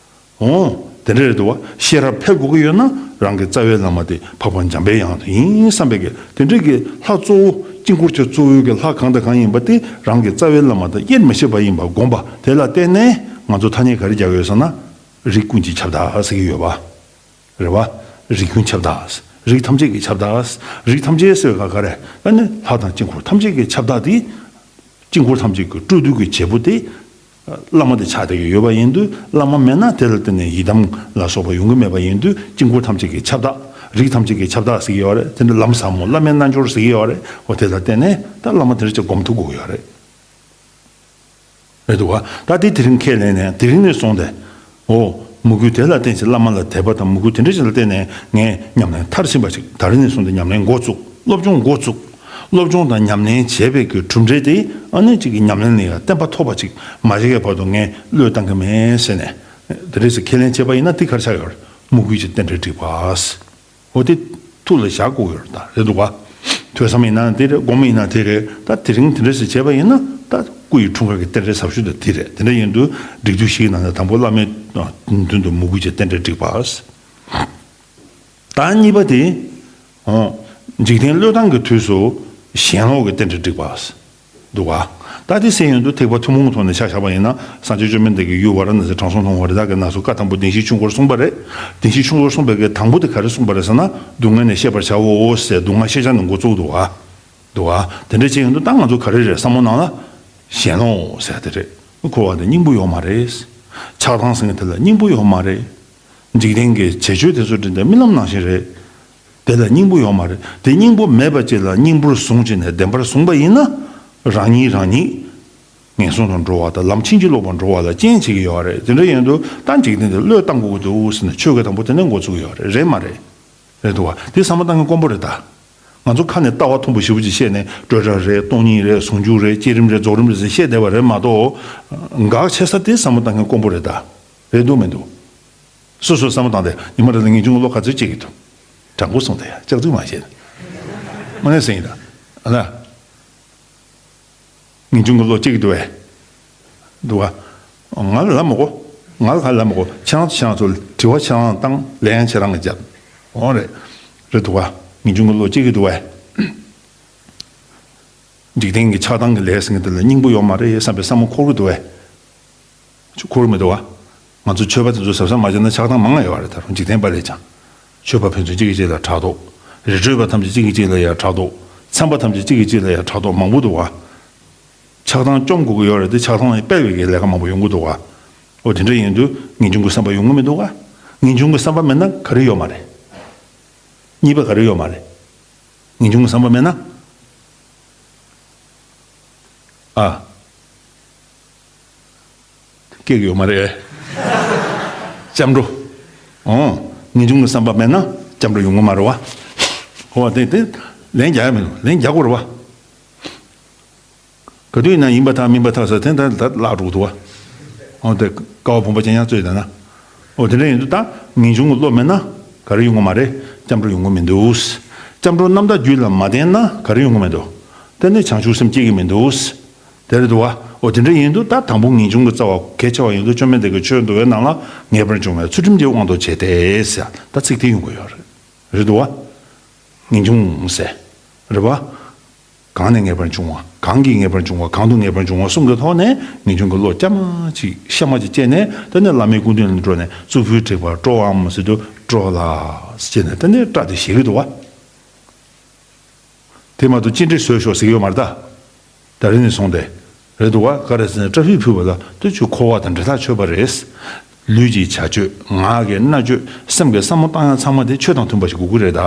འོ། དེ་འདྲ་རེད་འདུག་བ། ཤེས་རབ་འཕེལ་དགོས་ཀྱི་ཡོད་ན། རང་གི་རྩ་བའི་བླ་མ་དེ་འཕགས་པ་འཇམ་པའི་དབྱངས་དེ་ཡིན་བསམ་པའི་གི། དེ་འདྲའི་གི་ལྷ་གཙོ་བོ། དཀྱིལ་འཁོར་གྱི་གཙོ་བོའི་གི་ལྷ་གང་དང་གང་ཡིན་པ་དེ་རང་གི་རྩ་བའི་བླ་མ་དང་དབྱེར་མི་ཕྱེད་པ་ཡིན་པ་བསྒོམ་པ་དེ་ལ་བརྟེན་ནས། ང་ཚོ་ཐ་སྙད་ག་རེ་རྒྱག་ཡོད་ཟེར་ན། རིགས་ཀུན་གྱི་ཁྱབ་བདག་ཟེར་གྱི་ཡོད་པ། རེད་བ། རིགས་ཀུན་ཁྱབ་བདག། རིགས་ཐམས་ཅད་ཀྱི་ཁྱབ་བདག། རིགས་ཐམས་ཅད་ཟེར་བ་ག་རེ། ཨ་ནི་ལྷ་དང་དཀྱིལ་འཁོར་ཐམས་ཅད་ཀྱི་ཁྱབ་བདག་དེ། དཀྱིལ་འཁོར་ཐམས་ཅད་ཀྱི་སྤྲོ་བསྡུ་གི་བྱེད་པོ་དེ། བླ་མ་དེ་ཆགས་བསྡད་ཀྱི་ཡོད་པ་ཡིན་དུས། བླ་མ་མེད་ན་དེ་ལ་བརྟེན་ནས་ཡི་དམ་ལ་སོགས་པ་ཡོང་གི་མེད་པ་ཡིན་དུས། དཀྱིལ་འཁོར་ཐམས་ཅད་ཀྱི་ཁྱབ་བདག། རིགས་ཐམས་ཅད་ཀྱི་ཁྱབ་བདག་ཟེར་གྱི་ཡོད་རེད། དེ་འདྲ་ལམ་ཟབ་མོ་བླ་མའི་རྣལ་འབྱོར་ཟེར་གྱི་ཡོད་རེད། འོ། དེ་ལ་བརྟེན་ནས་ད་བླ་མ་དེ་འདྲ་ཅིག་སྒོམ་ཐུབ་དགོས་ཀྱི་ཡོད་རེད། རེད་འདུག་བ། ད་དེ་དེ་རིང་ཁས་ལེན་ནས། དེ་རིང་ནས་བཟུང་སྟེ། འོ། མོས་གུས་དེ་ལ་བརྟེན་ཅིང་། བླ་མ་ལ་དད་པ་དང་མོས་གུས་དེ་འདྲ་ཞིག་ལ་བརྟེན་ནས་ངས་ཉམས་ལེན་མཐར་ཕྱིན་པ་ཅིག་ད་རིང་ནས་བཟུང་སྟེ་ཉམས་ལེན་འགོ་བཙུགས། སློབ་སྦྱོང་འགོ་བཙུགས། སློབ་སྦྱོང་དང་ཉམས་ལེན་བྱས་པའི་གི་གྲུབ་འབྲས་དེ། ཨ་ནི་གཅིག་གི་ཉམས་ལེན་ལ་ཡང་བརྟན་པ་ཐོབ་པ་ཅིག་མ་བྱེད་ཀྱི་བར་དུ་ངས་བློས་བཏང་གི་མེད་ཟེར་ནས། དེ་འདྲ་ཞིག་ཁས་ལེན་བྱས་པ་ཡིན་ན། དེ་ག་རེ་ཆགས་ཡོད་རེད། མོས་གུས་ཀྱི་རྟེན་འབྲེལ་འགྲིག་པ། འོ། དེ་ཐུགས་ལ་བཞག་དགོས་ཡོད་རེད། ད་རེད་འདུག་བ། ཐོས་བསམ་ཡིན་ན་དེ་རེད། སྒོམ་ཡིན་ན་དེ་རེད། ད་དེ་རིང་དེ་འདྲ་ཞིག་བྱས་པ་ཡིན་ན། ད་སྐུ་ཡི་འཁྲུངས་སྐར་གྱི་རྟེན་འབྲེལ་ཟབ་ཤོས་དེ་དེ་རེད། དེ་འདྲ་ཡིན་དུས་སྒྲིག་འཛུགས་ཤིག་གི་ནང་ནས་དང་པོ་བླ་མའི་མདུན་དུ་མོས་གུས་ཀྱི་རྟེན་འབྲེལ་བསྒྲིགས་པ། ད་གཉིས་པ་དེ། འོ། འཇིག་རྟེན་བློས་བཏང་གི་དུས་སུ་ཞེན་ལོག་གི་རྟེན་འབྲེལ་བསྒྲིགས་པ། འདུག་བ། ད་དེ་ཟེར་ཡོང་དུས་ཐེག་པ་ཐུན་མོང་གི་ཐོག་ནས་ཆ་བཞག་པ་ཡིན་ན། སངས་རྒྱས་བཅོམ་ལྡན་འདས་ཀྱིས་ཡུལ་ཝཱ་ར་ཎ་སིའི་དྲང་སྲོང་ལྷུང་བ་རི་དྭགས་ཀྱི་ནགས་སུ་བཀའ་དང་པོ་བདེན་བཞིའི་ཆོས་འཁོར་གསུངས་པ་རེད། བདེན་བཞིའི་ཆོས་འཁོར་གསུངས་པའི་གི་དང་པོ་དེ་ག་རེ་གསུངས་པ་རེད་ཟེར་ན། སྡུག་བསྔལ་ནི་ཤེས་པར་བྱའོ་ཟེར། སྡུག་བསྔལ་ཤེས་བྱ་ནས་འགོ་བཙུགས་འདུག་བ། འདུག་བ། དེ་འདྲ་བྱས་ཡོང་དུས་ད་ང་ཚོ་ག་རེ་རེད། བསམ་བློ་ནང་ལ་ཞེན་ལོག་ཟེར་དེ་རེད། འཁོར་བ་འདི་སྙིང་པོ་ཡོད་མ་རེད། ཆགས་སྡང་ཟེར་མཁན་དེ་ལ་སྙིང་པོ་ཡོད་མ་རེད། འཇིག་རྟེན་གྱི་བྱེད་སྤྱོད་དེ་ཚོ་དེ་འདྲ་རྨི་ལམ་ནང་བཞིན་རེད། དེ་ལ་སྙིང་པོ་ཡོད་མ་རེད། དེ་སྙིང་པོ་མེད་པ་ཅིག་ལ་སྙིང་པོར་བཟུང་བྱས་ནས་བདེན་པར་བཟུང་པ་ཡིན་ན། རང་ཉིད་རང་ཉིད་ངན་སོང་དུ་འགྲོ་བ་དང་ལམ་ཕྱིན་ཅི་ལོག་པར་འགྲོ་བ་ལ་རྐྱེན་བྱེད་ཀྱི་ཡོད་རེད། དེ་འདྲ་ཡིན་དུས་ད་འཇིག་རྟེན་འདི་བློས་བཏང་དགོས་ཀྱི་འདུག་ཟེར་ནས་ཆོས་ཀྱི་དང་པོ་དེ་ནས་འགོ་བཙུགས་ཡོད་རེད། རེད་མ་རེད། རེད་འདུག་བ། དེ་བསམ་བློ་བཏང་མཁན་དཀོན་པོ་རེད་ད། ང་ཚོ་ཁ་ནས་ལྟ་བ་མཐོན་པོ་ཞེ་པོ་ཅིག་བཤད་ནས། སྤྲོས་བྲལ་རེད། སྟོང་ཉིད་རེད། ཟུང་འཇུག་རེད། བསྐྱེད་རིམ་རེད། རྫོགས་རིམ་རེད་ཟེར་བཤད་བསྡད་པ་རེད་མ་གཏོགས། འགག་ཆེ་ས་དེ་བསམ་བློ་བཏང་མཁན་དཀོན་པོ་རེད་ད། རེད་འདུག་མི་འདུག་སོ་སོས་བསམ་བློ་བཏང་སྟེ། ཉི་མ་རེ་ལ་ངེས་འབྱུང་གི་བློ་ག་ཚོད་སྐྱེ་གི་འདུག་དྲང་པོ་གསུངས་ཏེ་ཡ། ལྕག་རྩུབ་མ་བྱེད། དངོས་གནས་ཟེར་ཡིན་ད། ཨ་ལ། ངེས་འབྱུང་གི་བློ་སྐྱེ་གི་འདུག་བས། འདུག་བ། ང་ལ་ལབ་མི་དགོས། ང་ལ་ག་ལབ་མི་དགོས། ཁྱེད་རང་ཚོ་ཁྱེད་རང་ཚོ་དྲི་བ་ཁྱེད་རང་བཏང་། ལན་ཁྱེད་རང་གིས་རྒྱབ། འོ་རེད། རེད་འདུག་བ། ངེས་འབྱུང་གི་བློ་སྐྱེ་གི་འདུག་བས། འཇིག་རྟེན་གྱི་ཆགས་སྡང་གི་ལས་ཟེར་མཁན་དེ་ལ་སྙིང་པོ་ཡོད་མ་རེད་བསམ་པའི་བསམ་བློ་འཁོར་གི་འདུག་བས། ཁྱོད་འཁོར་མི་འདུག་བ། ང་ཚོ་ཆོས་པ་དེ་ཚོ་གཟབ་གཟབ་མ་བྱས་ན་ཆགས་སྡང་མང་ང་ཡོད་རེད། ད་རུང་འཇིག་རྟེན་པ་ལས་ཀྱང་། ཆོས་པ་ཕན་ཚུན་གཅིག་གིས་གཅིག་ལ་ཕྲག་དོག་རི་ཁྲོད་པ་ཐམས་ཅད་གཅིག་གིས་གཅིག་ལ་ཡ་ཕྲག་དོག་ཚན་པ་ཐམས་ཅད་གཅིག་གིས་གཅིག་ལ་ཡ་ཕྲག་དོག་མང་པོ་འདུག་བ། ཆགས་སྡང་བཅོམ་དགོས་ཀྱི་ཡོད་རེད་དེ། ཆགས་སྡང་ཡང་སྤེལ་བའི་གི་ལས་ཀ་མང་པོ་ཡོང་གི་འདུག་བ། འོ། དེ་འདྲ་ཡིན་དུས་ངེས་འབྱུང་གི་བསམ་པ་ཡོང་གི་མི་འདུག་བ། ངེས་འབྱུང་གི་བསམ་པ་མེད་ན་ག་རེ་ཡོད་མ་རེད། གཉིས་པ་ག་རེ་ཡོད་མ་རེད། ངེས་འབྱུང་གི་བསམ་པ་མེད་ན། ཨ། སྐྱེ་གི་ཡོད་མ་རེད། སྐྱབས་འགྲོ། ཨོ། ངེས་འབྱུང་གི་བསམ་པ་མེད་ན་སྐྱབས་འགྲོ་ཡོང་གི་མ་རེད་བ། ཧོ། དེ་དེ་ལན་རྒྱག་ཡ་མི་འདུག་ལན་རྒྱག་དགོས་རེད་བ། ག་དུས་ཡིན་ན་ཡིན་པར་ཐལ། མིན་པར་ཐལ་ཟེར་དེ་ལྟར་ལ་བརླག་འགྲོ་གི་འདུག་བ། ཨོ། དེ་ཀ་བ་བུམ་པ་ཅན་ཡང་རྩོད་ཡོད་ན། ཨོ། དེ་འདྲ་ཡིན་དུས་ད་ངེས་འབྱུང་གི་བློ་མེད་ན་ག་རེ་ཡོང་གི་མ་རེད། སྐྱབས་འགྲོ་ཡོང་གི་མི་འདུག་སྐྱབས་འགྲོ་རྣམ་དག་རྒྱུད་ལ་མ་ལྡན་ན་ག་རེ་ཡོང་གི་མི་འདུག་དེ་ནི་བྱང་ཆུབ་སེམས་སྐྱེ་གི་མི་འདུག་དེ་རེད་འདུག་བ། ཨོ། དེ་འདྲ་ཡིན་དུས་ད་དང་པོ་ངེས་འབྱུང་གི་རྩ་བ་གལ་ཆེ་བ་ཡིན་དུས། བཅོམ་ལྡན་འདས་ཀྱིས་ཆོས་འདུལ་བའི་ནང་ལ་ངེས་པར་འབྱུང་བའི་ཚུལ་ཁྲིམས་ཀྱི་དབང་དུ་བྱས་ཏེ་ཟེར། ད་ཚིག་དེ་ཡོང་གི་ཡོད་རེད། རེད་འདུག་བ། ངེས་འབྱུང་ཟེར། རེད་བ། གང་ནས་ངེས་པར་འབྱུང་བ། གང་གིས་ངེས་པར་འབྱུང་བ། གང་དུ་ངེས་པར་འབྱུང་བ་གསུམ་གྱི་ཐོག་ནས་ངེས་འབྱུང་གི་བློ་སྐྱ་མ་ཅིག་ཤ་མ་ཅིག་སྐྱེས་ནས། དེ་ནས་བླ་མའི་སྐུ་མདུན་ལ་འགྲོ་ནས། གཙུག་ཕུད་བྲེགས་པ་སྤྲོའམ་ཟེར་དུས། སྤྲོ་ལགས་ཟེར་ནས་དེ་ནས་སྐྲ་དེ་བཞེས་ཀྱི་འདུག་བ། དེ་མ་གཏོགས་ཅི་འདྲ་བཟོས་ཤོག་ཟེར་གྱི་ཡོད་མ་རེད་ད། ད་རེས་ནས་བཟུང་སྟེ། རེད་འདུག་བ། ག་རེ་ཟེར་ན་བཀྲ་ཤིས་ཕུལ་བ་ལ་དེ་ཆོས་འཁོར་བ་དང་འབྲེལ་ཐག་ཆོད་པ་རེད། ལུས་ཀྱི་བྱ་སྤྱོད། ངག་གི་སྨྲ་བརྗོད། སེམས་ཀྱི་བསམ་བློ་བཏང་ཡ་ཚང་མ་དེ་ཆོས་དང་མཐུན་པ་ཞིག་དགོས་ཀྱི་རེད་ད།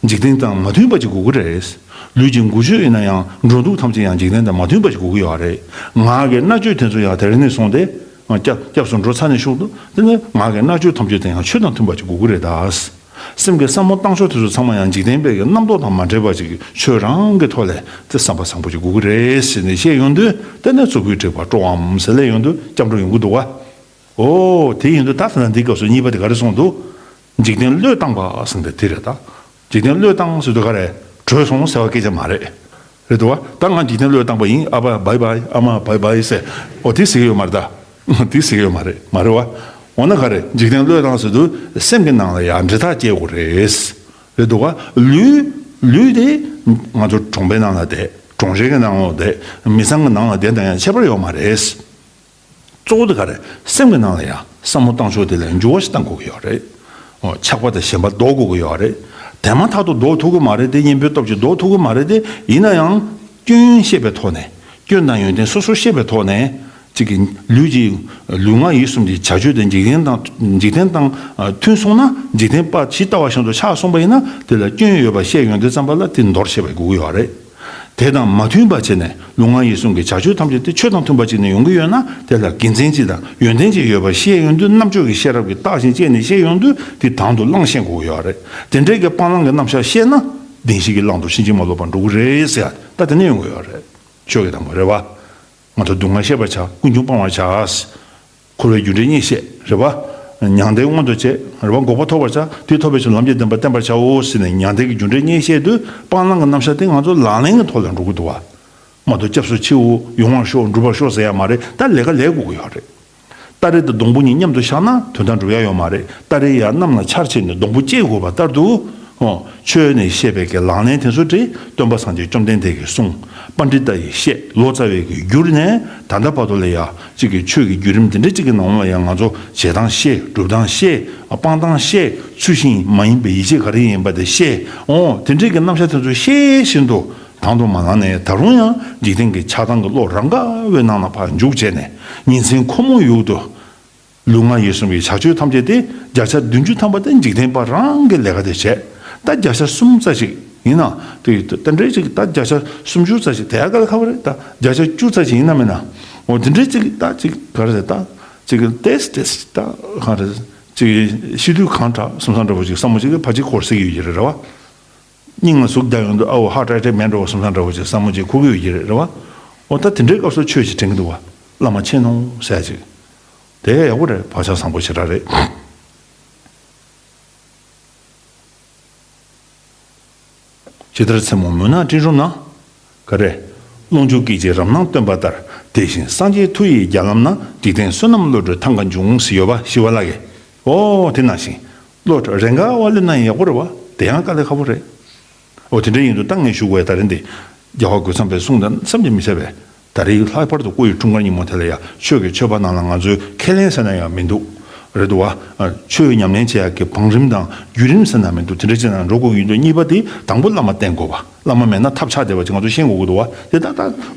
འཇིག་རྟེན་དང་མ་མཐུན་པ་ཞིག་དགོས་ཀྱི་རེད། ལུས་ཀྱི་འགུལ་སྐྱོད་ཡིན་ན་ཡང་འགྲོ་འདུག་ཐམས་ཅད་ཡང་འཇིག་རྟེན་དང་མ་མཐུན་པ་ཞིག་དགོས་ཀྱི་ཡོད་རེད། ངག་གི་སྨྲ་བརྗོད་དེ་ཚོ་ཡང་དེ་རིང་ནས་བཟུང་སྟེ། སྐྱབས་སྐྱབས་སུ་འགྲོ་ཚར་ནས་ཤོག་འདུག་དེ་ནི་ངག་གི་སྨྲ་བརྗོད་ཐམས་ཅད་དེ་ཡང་ཆོས་དང་མཐུན་པ་ཞིག་དགོས་ཀྱི་རེད་ད། སེམས་ཀྱི་བསམ་བློ་བཏང་ཕྱོགས་དེ་ཚོ་ཚང་མ་ཡང་འཇིག་རྟེན་པའི་གི་རྣམ་རྟོག་དང་མ་འདྲེས་པ་ཅིག་ཆོས་རང་གི་ཐོག་ལས་དེ་བསམ་པ་བཟང་པོ་ཅིག་དགོས་ཀྱི་རེད་ཟེར་ནས་བཤད་ཡོང་དུས། དེ་ནས་གཙུག་ཕུད་དྲེགས་པ་སྤྲོའམ་ཟེར་ལས་ཡོང་དུས་སྐྱབས་འགྲོ་ཡོང་གི་འདུག་བ། ཨོ་དེ་ཡིན་དུས་ད་ད་ལྟ་འདིའི་སྐབས་སུ་གཉིས་པ་དེ་ག་རེ་གསུངས་འདུག་འཇིག་རྟེན་བློས་བཏང་བ་ཟེར་འདི་དེ་རེད་ད། འཇིག་རྟེན་བློས་བཏང་ཟེར་དུས་ག་རེ། བྲོས་སོང་ཟེར་བ་སྐད་ཆ་མ་རེད། རེད་འདུག་བ། ད་ང་འཇིག་རྟེན་བློས་བཏང་པ་ཡིན། ཨ་ཕ་བྷའི་བྷའི། ཨ་མ་བྷའི་བྷའི་ཟེར། ཨོ་དེ་ཟེར་གྱི་ཡོད་མ་རེད་ད། དེ་ཟེར་གྱི་ཡོད་མ་རེད། མ་རེད་བ། འོ་ན་ག་རེ། འཇིག་རྟེན་བློས་བཏང་ཟེར་དུས་སེམས་ཀྱི་ནང་ལ་ཡང་འབྲེལ་ཐག་བཅད་དགོས་རེད། རེད་འདུག་བ། ལུས། ལུས་དེ་ང་ཚོ་གྲོང་པའི་ནང་ལ་བསྡད། གྲོང་གསེབ་ཀྱི་ནང་ལ་བསྡད། མི་ཚང་གི་ནང་ལ་བསྡད་དང་ཡང་ཁྱད་པར་ཡོད་མ་རེད། གཙོ་བོ་དེ་ག་རེ། སེམས་ཀྱི་ནང་ལ་ཡང་བསམ་བློ་བཏང་ཕྱོགས་དེ་ལ་འགྱུར་བ་ཞིག་གཏང་དགོས་ཀྱི་ཡོད་རེད། འོ་ཆགས་པ་དང་ཞེན་པ་ལྡོག་དགོས་ཀྱི་ཡོད་རེད། དེ་མ་ཐག་ཏུ་ལྡོག་ཐུབ་ཀྱི་མ་རེད་དེ། གཉེན་པོའི་སྟོབས་ཀྱིས་ལྡོག་ཐུབ་ཀྱི་མ་རེད་དེ། ཡིན་ན་ཡང་སྐྱོན་ཤེས་པའི་ཐོག་ནས། སྐྱོན་དང་ཡོན་ཏན་སོ་སོ་ཤེས་པའི་ཐོག་ནས། གཅིག་གི་ལུས་ཀྱི། ལུས་ངག་ཡིད་གསུམ་གྱི་བྱ་སྤྱོད་དེ་འཇིག་རྟེན་དང་འཇིག་རྟེན་དང་མཐུན་སོང་ན། འཇིག་རྟེན་པ་ཇི་ལྟ་བ་བཞིན་དུ་ཆགས་སོང་པ་ཡིན་ན། དེ་ལ་སྐྱོན་ཡོད་པ་ཤེས་ཡོང་དུས་ཙམ་པ་ལ་དེ་འདོར་ཤེས་པ་དགོས་ཀྱི་ཡོད་རེད། དེ་དང་མ་མཐུན་པ་བྱས་ནས་ལུས་ངག་ཡིད་གསུམ་གྱི་བྱ་སྤྱོད་ཐམས་ཅད་དེ་ཆོས་དང་མཐུན་པ་ཅིག་ནས་ཡོང་གི་ཡོད་ན། དེ་ལ་དགེ་མཚན་ཅིག་དང་ཡོན་ཏན་ཅིག་ཡོད་པ་ཤེས་ཡོང་དུས། རྣམ་དཔྱོད་ཀྱི་ཤེས་རབ་ཀྱིས་བརྟག་ཅིང་དཔྱད་ནས་ཤེས་ཡོང་དུས་དེ་དང་དུ་བླངས་ཤེས་དགོས་ཀྱི་ཡོད་རེད། དེ་འདྲའི་གི་སྤང་བླང་གི་རྣམ་གཞག་ཤེས་ན། བདེན་བཞི་གི་གླང་དུ་ཕྱིན་ཅི་མ་ལོག་པར་འགྲོ་གི་རེད་ཟེར་ཡ་ད་དེ་ནས་ཡོང་གི་ཡོད་རེད། ཆོས་ཀྱི་དང་པོ་རེད་བ། ང་ཚོ་སྡུག་བསྔལ་ཤེས་པར་བྱ། ཀུན་འབྱུང་སྤང་བར་བྱ། འཁོར་བའི་རྒྱུ་འབྲས་གཉིས་བཤད་རེད་བ། མྱང་འདས་མངོན་དུ་བྱེད་རེད་བ། འགོག་པ་ཐོབ་པར་བྱ། དེ་ཐོབ་པའི་ཕྱིར་ལམ་གྱི་བདེན་པ་བསྟེན་པར་བྱའོ་ཟེར་ནས། མྱང་འདས་ཀྱི་རྒྱུ་འབྲས་གཉིས་བཤད་དུས་སྤང་བླང་གི་རྣམ་གཞག་དེ་ང་ཚོ་ལག་ལེན་གྱི་ཐོག་ལ་འགྲོ་གི་འདུག་བ། མ་གཏོགས་སྐྱབས་སུ་མཆིའོ། ཡོང་བར་ཤོག་འགྲུབ་པར་ཤོག་ཟེར་ཡ་མ་རེད། ད་ལས་ཀ་ལས་དགོས་ཀྱི་ཡོད་རེད། སྟ་རེ་དང་སྡོང་པོ་གཉིས་མཉམ་དུ་བཞག་ན་དོན་དག་འགྲུབ་ཡ་ཡོད་མ་རེད། སྟ་རེ་ཡར་གནམ་ལ་ཆར་བྱས་ནས་སྡོང་པོ་སྐྱེ་དགོས་པ་ལྟར་དུ། ཨོ། ཆོས་ནས་བཤད་པའི་གི་ལག་ལེན་དེ་ཚོ་དེ་སྟོན་པ་སངས་རྒྱས་བཅོམ་ལྡན་འདས་ཀྱི་གསུང་། པཎྜི་ཏ་ཡིས་བཤད། ལོ་ཙཱ་བས་གི་བསྒྱུར་ནས་ད་ལྟ་བར་དུ་ལ་ཡ་གཅིག་གི་ཆོས་ཀྱི་བརྒྱུད་རིམ་དེ་འདྲ་གཅིག་གི་ནང་ལ་ཡ་ང་ཚོ་བྱེད་སྟངས་ཤེས། སྒྲུབ་སྟངས་ཤེས། སྤང་སྟངས་ཤེས། ཚུལ་བཞིན་མ་ཡིན་པའི་ཡིད་བྱེད་ག་རེ་ཡིན་པ་དེ་ཤེས། ཨོ། དེ་འདྲའི་གི་རྣམ་གཞག་དེ་ཚོ་ཤེས་བཞིན་དུ། དང་དུ་མ་བླངས་ནས་ད་རུང་ཡང་འཇིག་རྟེན་གྱི་ཆགས་སྡང་གི་བློ་རང་ག་བའི་ནང་ན་ཕར་འཇུག་བྱས་ནས། ཉིན་མཚན་ཁོ་མོ་ཡུག་ཏུ་ལུས་ངག་ཡིད་གསུམ་གྱི་བྱ་སྤྱོད་ཐམས་ཅད་དེ་བརྒྱ་ཆ་བདུན་ཅུ་ཐམ་པ་དེ་འཇིག་རྟེན་པ་རང་གི་ལས་ཀ་དེ་བྱས། ད་བརྒྱ་ཆ་གསུམ་ཙམ་ཞིག་ཡིན་ན་དེ་དེ་འདྲའི་ཅིག་ད་བརྒྱ་ཆ་སུམ་ཅུ་ཙམ་ཞིག་དེ་ཡ་ག་ལ་ཁ་བ་རེད། ད་བརྒྱ་ཆ་བཅུ་ཙམ་ཞིག་ཡིན་ན་མིན་ན། འོ་དེ་འདྲའི་ཅིག་ད་ཅིག་ག་རེ་ད་ཅིག་ཏེས་ཏེས་ད་ག་རེ་ཅིག་ཤི་དུས་གང་དྲག་བསམ་བསམ་འདྲ་བོ་ཅིག་བསམ་བློ་ཅིག་ཕལ་ཆེར་འཁོར་སྲིད་ཀྱི་ཡོད་ཀྱི་རེད་རེད་བ། སྙིང་ལ་ཟུག་རྒྱག་ཡོང་དུས་ཨ་འོ་ཧ་ཀྲེ་ཀྲེ་མེད་འགྲོ་བ་བསམ་བསམ་འདྲ་བོ་ཅིག་བསམ་བློ་ཅིག་འཁོར་གྱི་ཡོད་ཀྱི་རེད་རེད་བ། འོ་ད་དེ་འདྲའི་སྐབས་སུ་ཆོས་ཅིག་དྲན་གྱི་འདུག་བ། བླ་མ་མཁྱེན་ནོ་ཟེར་ཅིག་དེ་ཡག་པོ་རེད། བག་ཆགས་བཟང་པོ་ཞེ་དྲག་རེད། ཇི་ལྟར་མཚན་མོ་མུན་ནག་སྤྲིན་རུམ་ན། ག་རེ། རླུང་འཇུག་སྐད་ཅིག་རབ་སྣང་སྟོན་པ་ལྟར། དེ་བཞིན་སངས་རྒྱས་མཐུ་ཡིས་བརྒྱ་ལམ་ན། འཇིག་རྟེན་བསོད་ནམས་བློ་གྲོས་ཐང་ག་འབྱུང་། ཟེར་ཡོད་པ་ཞི་བ་ལྷ་གིས། ཨོ་དེ་ནང་བཞིན། བློ་གྲོས་རེ་འགའ་བ་སླེབས་ན་ཡག་པོ་རེད་བ། དེ་ཡང་དཀའ་ལས་ཁག་པོ་རེད། ཨོ་དེ་འདྲ་ཡིན་དུས་ད་ངས་ཞུ་དགོས་ཡ་ད་རེས་འདི། རྒྱལ་བ་རྒོད་ཚང་པའི་གསུང་དང་བསམ་གྱིས་མི་ཁྱབ་པས། ད་རེས་ལྷག་པར་དུ་སྐུ་ཡི་འཁྲུངས་སྐར་ཉིན་མོ་དེ་ལ་ཡང་ཆོས་ཀྱི་མཆོད་པ་གནང་ལ་ང་ཚོས་ཁས་ལེན་ཟེར་ན་ཡང་མི་འདུག་རེད་འདུག་བ། ཆོས་ཉམས་ལེན་བྱེད་ཡག་གི་བང་རིམ་དང་བརྒྱུད་རིམ་ཟེར་ན་མི་འདུག་དེ་འདྲ་བྱས་ན་འགྲོ་དགོས་ཀྱི་ཡོད་འདུག་གཉིས་པ་དེ་དང་པོ་བླ་མ་བསྟེན་དགོས་པ། བླ་མ་མེད་ན་ཐབས་ཆག་བསྡད་པ་ཅིག་ང་ཚོ་ཤེས་དགོས་ཀྱི་འདུག་བ། དེ་ད་ལྟ་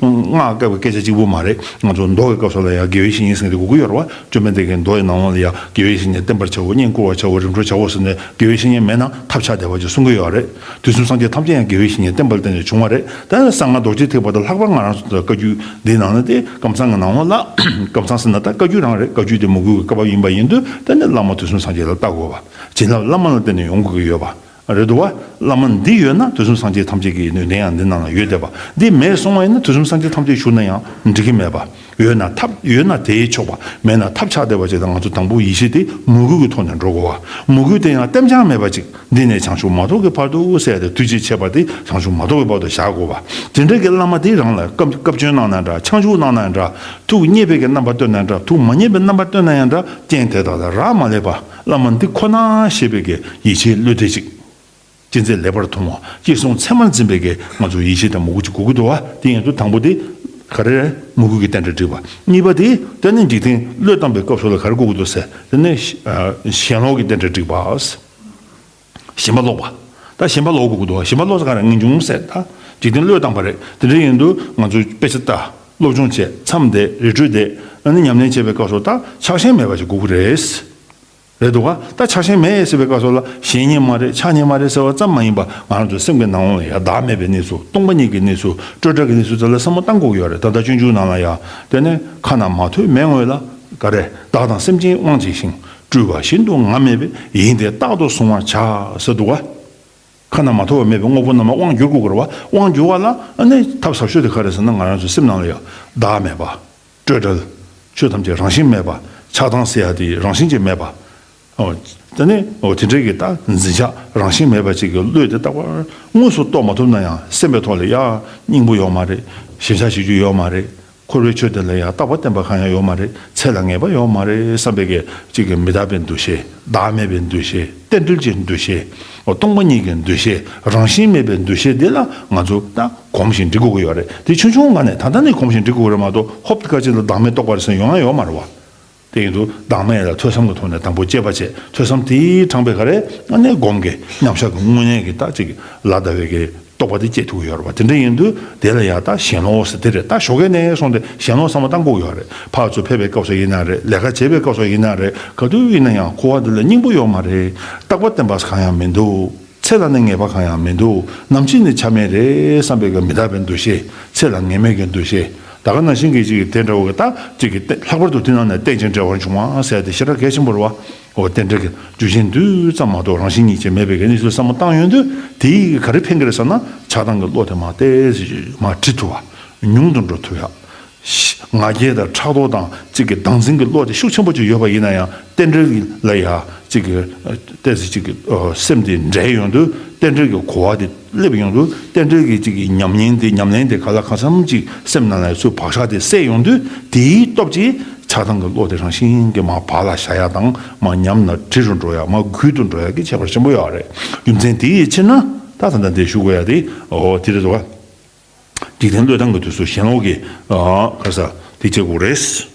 སྔགས་བཀའ་བའི་སྐད་ཆ་གཅིག་པུ་མ་རེད། ང་ཚོ་མདོ་གི་སྐབས་སུ་ལ་ཡང་དགེ་བའི་བཤེས་གཉེན་ཟེར་མཁན་དེ་དགོས་ཀྱི་ཡོད་རེད་བ། བཅོམ་ལྡན་འདས་ཀྱིས་མདོ་ཡི་ནང་ལོགས་ལ་ཡང་དགེ་བའི་བཤེས་གཉེན་བསྟེན་པར་བྱའོ། བསྙེན་བཀུར་བར་བྱའོ། རིམ་གྲོ་བྱའོ་ཟེར་ནས་དགེ་བའི་བཤེས་གཉེན་མེད་ན་ཐབས་ཆག་བསྡད་པ་ཅིག་གསུང་གི་ཡོད་རེད། དུས་གསུམ་སངས་རྒྱས་ཐམས་ཅད་ཡང་དགེ་བའི་བཤེས་གཉེན་བསྟེན་པ་ལ་བརྟེན་ནས་བྱུང་བ་རེད། ད་ནི་གསང་སྔགས་རྡོ་རྗེ་ཐེག་པ་དང་ལྷག་པར་ང་རང་ཚོ་བཀའ་བརྒྱུད་འདིའི་ནང་ན་དེ་ཀམ་ཚང་གི་ནང་ལོགས་ལ། ཀམ་ཚང་ཟེར་ན་ད་བཀའ་བརྒྱུད་རང་རེད། བཀའ་བརྒྱུད་དེ་མོས་གུས་ཀྱི་བཀའ་བབས་ཡིན་པ་ཡིན་དུས་ད་ནི་བླ་མ་དུས་གསུམ་སངས་རྒྱས་ལ་བལྟ་དགོས་པ། བྱིན་རླབས་བླ་མ་ལ་བརྟེན་ནས་ཡོང་དགོས་ཀྱི་ཡོད་པ། རེད་འདུག་བ། བླ་མ་འདི་ཡོད་ན་དུས་གསུམ་སངས་རྒྱས་ཐམས་ཅད་ཀྱི་ནུས་ལྡན་ཡང་འདི་ནང་ལ་ཡོད་བསྡད་པ། འདི་མེད་སོང་བ་ཡིན་ན་དུས་གསུམ་སངས་རྒྱས་ཐམས་ཅད་བཞུགས་ན་ཡང་འགྲིག་གི་མེད་པ། ཡོད་ན་ཐབས་ཡོད་ན་དེས་ཆོག་པ། མེད་ན་ཐབས་ཆག་བསྡད་པ་ཅིག་དང་། ང་ཚོ་དང་པོ་ཡིད་ཆེས་དེ་མོས་གུས་ཀྱི་ཐོག་ནས་འགྲོ་དགོས་བ། མོས་གུས་དེ་ཡང་གཏན་འཇགས་མེད་པ་ཅིག་འདི་ནས་བྱང་ཆུབ་མ་ཐོབ་ཀྱི་བར་དུ་ཟེར་ཏེ་དུས་ཅི་ཆད་པ་དེ་བྱང་ཆུབ་མ་ཐོབ་ཀྱི་བར་དུ་བཞག་དགོས་བ། དེ་འདྲ་གི་བླ་མ་དེ་རང་ལ་བཀའ་བཀའ་བཀྱོན་གནང་ན་འདྲ། ཆང་ཆུག་གནང་ན་འདྲ། ཐུགས་མཉེས་པའི་གི་རྣམ་པ་སྟོན་ན་འདྲ། ཐུགས་མ་མཉེས་པའི་རྣམ་པ་སྟོན་ན་ཡང་འདྲ། རྐྱེན་དེ་དག་ལ་རག་མ་ལས་པ། བླ་མ་འདི་ཁོ་ན་ཞེས་པའི་གི་ཡིད་ཆེས་བློ་གཏད་ཅིག་ཅི་མཛད་ལེགས་པར་མཐོང་བ། ཅི་གསུང་ཚད་མར་འཛིན་པའི་གི་ང་ཚོ་ཡིད་ཆེས་དང་མོས་གུས་ཅིག་དགོས་ཀྱི་འདུག་བ། དེ་ཡིན་དུས་དང་པོ་དེ་ག་རེ་རེད། མོས་གུས་ཀྱི་རྟེན་འབྲེལ་སྒྲིག་པ། གཉིས་པ་དེ་དེ་ནི་འཇིག་རྟེན་བློས་བཏང་པའི་སྐབས་སུ་ལ་ག་རེ་དགོས་ཀྱི་འདུག་ཟེར། དེ་ནི་ཞེན་ལོག་གི་རྟེན་འབྲེལ་སྒྲིག་པ། ཞེན་པ་ལོག་པ། ད་ཞེན་པ་ལོག་དགོས་ཀྱི་འདུག་བ། ཞེན་པ་ལོག་ས་ག་རེ། ངེས་འབྱུང་ཟེར། ད་ འཇིག་རྟེན་བློས་བཏང་པ་རེད། དེ་འདྲ་ཡིན་དུས་ང་ཚོས་དཔེ་ཆ་ལྟ། སློབ་སྦྱོང་བྱས། མཚམས་བསྡད། རི་ཁྲོད་བསྡད། ཨ་ནི་ཉམས་ལེན་བྱེད་པའི་སྐབས་སུ་ད་ཆགས་ཞེན་མེད་པ་ཞིག་དགོས་ཀྱི་རེད། རེད་འདུག་ག་ད་ཆགས་ཞེན་མེད་ཟེར་བའི་སྐབས་སུ་ལ་ཞེན་ཉེན་མ་རེད། ཆགས་ཉེན་མ་རེད་ཟེར་བ་ཙམ་མ་ཡིན་པ། ང་རང་ཚོའི་སེམས་ཀྱི་ནང་ལ་ཡ་བདག་མེད་པའི་གནས་ཚུལ། སྟོང་པ་ཉིད་ཀྱི་གནས་ཚུལ། སྤྲོས་བྲལ་གྱི་གནས་ཚུལ་དེ་ལ་བསམ་བློ་བཏང་དགོས་ཀྱི་ཡོད་རེད། ད་ལྟ་སྤྱོད་འཇུག་ནང་ལ་ཡ། དེ་ནས་ཁ་ན་མ་ཐོས་མེད་ངོས་ལ། ག་རེ། བདག་དང་སེམས་ཅན་དབང་བྱས་ཤིང་། སྤྲུལ་པ་བཞིན་དུ་ང་མེད་པས། ཡིན་ཏེ་རྟག་ཏུ་གཟུང་བར་བྱ། ཟེར་འདུག་ག་ཁ་ན་མ་ཐོ་བ་མེད་པའི་དངོས་པོ་རྣམས་ལ་དབང་བསྒྱུར་དགོས་ཀྱི་རེད་བ། དབང་བསྒྱུར་བ་ལ་ཨ་ནི་ཐབས་ཟབ་ཤོས་དེ་ག་རེ་ཟེར་ན། ང་རང་ཚོའི་སེམས་ནང་ལ་ཡང་བདག་མེད་པ། སྤྲོས་བྲལ། ཆོས་ཐམས་ཅད་རང་བཞིན་མེད་པ། ཆགས་སྡང་ཟེར་ཡ་དེ་རང་བཞིན་གྱིས་མེད་པ། ཨོ། དེ་ནི་ཨོ་དེ་འདྲའི་གི་ད་འཛིན་ཆགས་རང་བཞིན་མེད་པ་ཅིག་གི་བློས་དེ་རྟག་པར་དངོས་སུ་རྟོགས་མ་ཐུབ་ན་ཡང་སེམས་པའི་ཐོག་ལ་ཡ་སྙིང་པོ་ཡོད་མ་རེད། ཞེན་ཆགས་བྱེད་རྒྱུ་ཡོད་མ་རེད། འཁོར་བའི་ཆོས་དེ་ལ་ཡང་རྟག་པ་བརྟན་པ་གང་ཡང་ཡོད་མ་རེད། ཚེ་ལ་ངེས་པ་ཡོད་མ་རེད་བསམ་པའི་གི་གཅིག་གི་མི་རྟག་པའི་འདུ་ཤེས། བདག་མེད་པའི་འདུ་ཤེས། རྟེན་འབྲེལ་གྱི་འདུ་ཤེས། སྟོང་པ་ཉིད་ཀྱི་འདུ་ཤེས། རང་བཞིན་མེད་པའི་འདུ་ཤེས་འདི་ལ་ང་ཚོ་ད་གོམས་ཤིང་འདྲིས་དགོས་ཀྱི་ཡོད་རེད། དེ་ཆུང་ཆུང་སྒང་ནས་ད་ལྟ་ནས་གོམས་ཤིང་འདྲིས་དགོས་ཀྱི་རེད་མ་གཏོགས། ཧོབ་ཏེ་སྐར་གཅིག་ལ་བདག་མེད་རྟོགས་པ་རེད་ཟེར་ཡོང་ཡ་ཡོད་མ་རེད་བ། དེ་ཡིན་དུས་བདག་མེད་ལ་ཐོས་བསམ་གྱི་ཐོག་ནས་དང་པོ་དཔྱད་པ་བྱས། ཐོས་བསམ་དེས་དྲངས་པའི་ག་རེ། ཨ་ནི་སྒོམ་གྱི་མཉམ་བཞག་གི་དངོས་གནས་ཀྱི་ད་ཅིག་ལ་ཟླ་བའི་གི་རྟོགས་པ་དེ་སྐྱེ་ཐུབ་ཀྱི་ཡོད་རེད་བ། དེ་འདྲ་ཡིན་དུས་དེ་ལ་ཡང་ད་ཞེན་ལོག་ཟེར་དེ་རེད། ད་ཞོགས་ཀས་ནས་བཟུང་སྟེ་ཞེན་ལོག་བསམ་བློ་བཏང་དགོས་ཀྱི་ཡོད་རེད། ཕར་ཚུར་ཕེབས་པའི་སྐབས་སུ་ཡིན་ན་རེད། ལས་ཀ་བྱེད་པའི་སྐབས་སུ་ཡིན་ན་རེད། ག་དུས་ཡིན་ན་ཡང་འཁོར་བ་འདི་ལ་སྙིང་པོ་ཡོད་མ་རེད། རྟག་པ་བརྟན་པ་གང་ཡང་མི་འདུག་ཚེ་ལ་ནི་ངེས་པ་གང་ཡང་མི་འདུག་ནམ་འཆི་ནི་ཆ་མེད་རེད་བསམ་པའི་གི་མི་རྟག་པའི་འདུ་ཤེས། ཚེ་ལ་ངེས་མེད་ཀྱི་འདུ་ཤེས། ད་ག་ནང་བཞིན་གྱི་ཅིག་དེ་འདྲ་བོ་གི་ད་ཅིག་གི་ལྷག་པར་དུ་དེ་ནང་ནས་རྟེན་ཅིང་འབྲེལ་བར་འབྱུང་བ་ཟེར་ཡ་དེ་ཞེ་དྲག་གལ་ཆེན་པོ་རེད་བ། འོ་དེ་འདྲ་གི་རྒྱུ་རྐྱེན་འདུས་ཙམ་མ་གཏོགས་རང་བཞིན་ཉིད་ཀྱིས་མེད་པའི་གི་གནས་ཚུལ་བསམ་བློ་བཏང་ཡོང་དུས། དེ་ཡིས་ག་རེ་ཕན་གི་རེད་ཟེར་ན། ཆགས་སྡང་གི་བློ་དེ་མར་ཏོག་ཙམ་མར་བྲི་ཐུབ་པ། ཉུང་དུ་འགྲོ་ཐུབ་ཡ། ང་རྒྱལ་དང་ཕྲག་དོག་དང་གཅིག་གི་བདག་འཛིན་གྱི་བློ་དེ་ཤུགས་ཆེན་པོ་ཅིག་ཡོད་པ་ཡིན་ན་ཡང་། རྟེན་འབྲེལ་ལ་ཡ་གཅིག་གི་ཏོག་ཙམ་གཅིག་གི་སེམས་དེ་འདྲེས་ཡོང་དུས། རྟེན་འབྲེལ་གྱི་གོ་བ་དེ་སླེབས་ཡོང་དུས། རྟེན་འབྲེལ་གྱི་གཅིག་གི་ཉམས་ཉེན་དེ། ཉམས་ལེན་དེ་ག་ལ་གང་འཚམ་ཅིག་སེམས་ནང་ལ་ཚུར་བག་ཆགས་དེ་སད་ཡོང་དུས། དེའི་སྟོབས་ཀྱིས་ཆགས་སྡང་གི་བློ་དེ་རང་བཞིན་གྱིས་མར་བག་ལ་ཞ་ཡ་དང་། མར་ཉམས་ལ་བྲི་རུ་འགྲོ་ཡ། མར་རྒུད་དུ་འགྲོ་ཡ་གི་ཁྱད་པར་ཆེན་པོ་ཡོད་རེད། རྒྱུ་མཚན་དེའི་ཕྱིར་ན་ད་ད་ལྟ་འདི་ཞུ་དགོས་ཡ་དེ་འོ་དེ་རེད་འདུག་ག་འཇིག་རྟེན་བློས་བཏང་གི་དུས་སུ་ཞེན་ལོག་གི་ཨ་ག་རེ་ཟ་དེ་བྱེད་དགོས་རེད།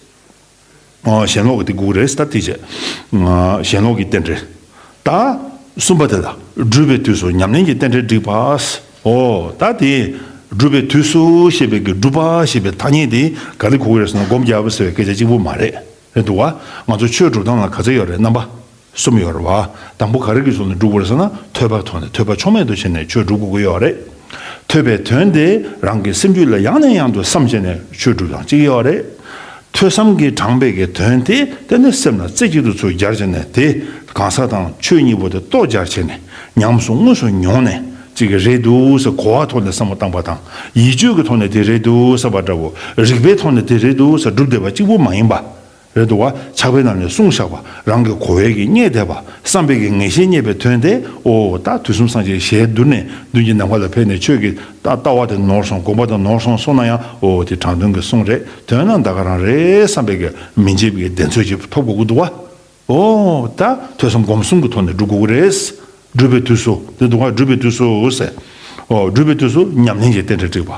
ཨ་ཞེན་ལོག་གི་དེ་དགོས་རེད། ད་དེ་བྱེད། ཨ་ཞེན་ལོག་གི་རྟེན་འབྲེལ། ད་གསུམ་པ་དེ་ལ་སྒྲུབ་པའི་དུས་སུ་ཉམས་ལེན་གྱི་རྟེན་འབྲེལ་བསྒྲིགས་པ། འོ་ད་དེ་སྒྲུབ་པའི་དུས་སུ་ཞེས་པའི་གི་སྒྲུབ་པ་ཞེས་པའི་ཐ་སྙད་དེ་ག་རེ་གོ་གི་རེད་ཟེར་ན། སྒོམ་རྒྱག་པ་ཟེར་བའི་སྐད་ཆ་གཅིག་པུ་མ་རེད། རེད་འདུག་བ། ང་ཚོ་ཆོས་སྒྲུབ་སྟངས་ལ་ག་ཚོད་ཡོད་རེད། རྣམ་པ་གསུམ་ཡོད་རེད་བ། དང་པོ་ག་རེ་གི་ཐོག་ནས་སྒྲུབ་དགོས་རེད་ཟེར་ན། ཐོས་པ་ཐོག་ནས། ཐོས་པ་ཕྱོགས་མེད་དུ་བྱས་ནས་ཆོས་སྒྲུབ་དགོས་ཀྱི་ཡོད་རེད། ཐོས་པའི་དོན་དེ་རང་གི་སེམས་རྒྱུད་ལ་ཡང་ནས་ཡང་དུ་བསམ་བྱས་ནས་ཆོས་སྒྲུབ་སྟངས་གཅིག་ཡོད་རེད། ཐོས་བསམ་གྱིས་དྲངས་པའི་གི་དོན་དེ་དེ་ནི་སེམས་ལ་རྩེ་གཅིག་ཏུ་ཚུར་སྦྱར་བྱས་ནས། དེ་གང་ཟག་དང་ཆོས་གཉིས་པོ་དེ་ལྟོ་སྦྱར་བྱས་ནས། ཉམས་སུ་དངོས་སུ་མྱོང་ནས། གཅིག་གི་རེད་འདུག་ཟེར་གོ་བ་ཐོག་ནས་བསམ་བློ་བཏང་པ་དང་། ཡིད་དཔྱོད་ཀྱི་ཐོག་ནས་དེ་རེད་འདུག་ཟེར་བ་འདྲ་བོ། རིགས་པའི་ཐོག་ནས་དེ་རེད་འདུག་ཟེར་སྒྲུབ་བསྡད་པ་གཅིག་པུ་མ་ཡིན་པ། རེད་འདུག་བ། ཕྱག་དཔེ་ནང་ནས་གསུངས་བཞག་པ། རང་གི་གོ་བས་ཀྱིས་རྙེད་བསྡད་པ། བསམ་པའི་གི་ངེས་ཤེས་རྙེད་པའི་དོན་དེ། འོ་ད་དུས་གསུམ་སངས་རྒྱས་ཞལ་བསྡུར་ནས། མདུན་གྱི་ནམ་མཁའ་ལ་ཕེབས་ནས་ཆོས་ཀྱི་ད་ལྟ་བ་དེ་ནོར་སོང་། དགོངས་པ་དེ་ནོར་སོང་གསུངས་ན་ཡང་། འོ་དེ་དྲང་དོན་གྱི་གསུང་རེད། དོན་ནི་ད་ག་རང་རེད་བསམ་པའི་གི་མི་འཇིགས་པའི་གདེང་ཚོད་ཅིག་ཐོབ་དགོས་ཀྱི་འདུག་བ། ཨོ། ད་ཐོས་བསམ་སྒོམ་གསུམ་གྱི་ཐོག་ནས་སྒྲུབ་དགོས་ཀྱི་རེད། སྒྲུབ་པའི་དུས་སུ། དེ་འདུག་ག་སྒྲུབ་པའི་དུས་སུ་ཟེར། ཨོ། སྒྲུབ་པའི་དུས་སུ་ཉམས་ལེན་གྱི་རྟེན་འབྲེལ་བསྒྲིགས་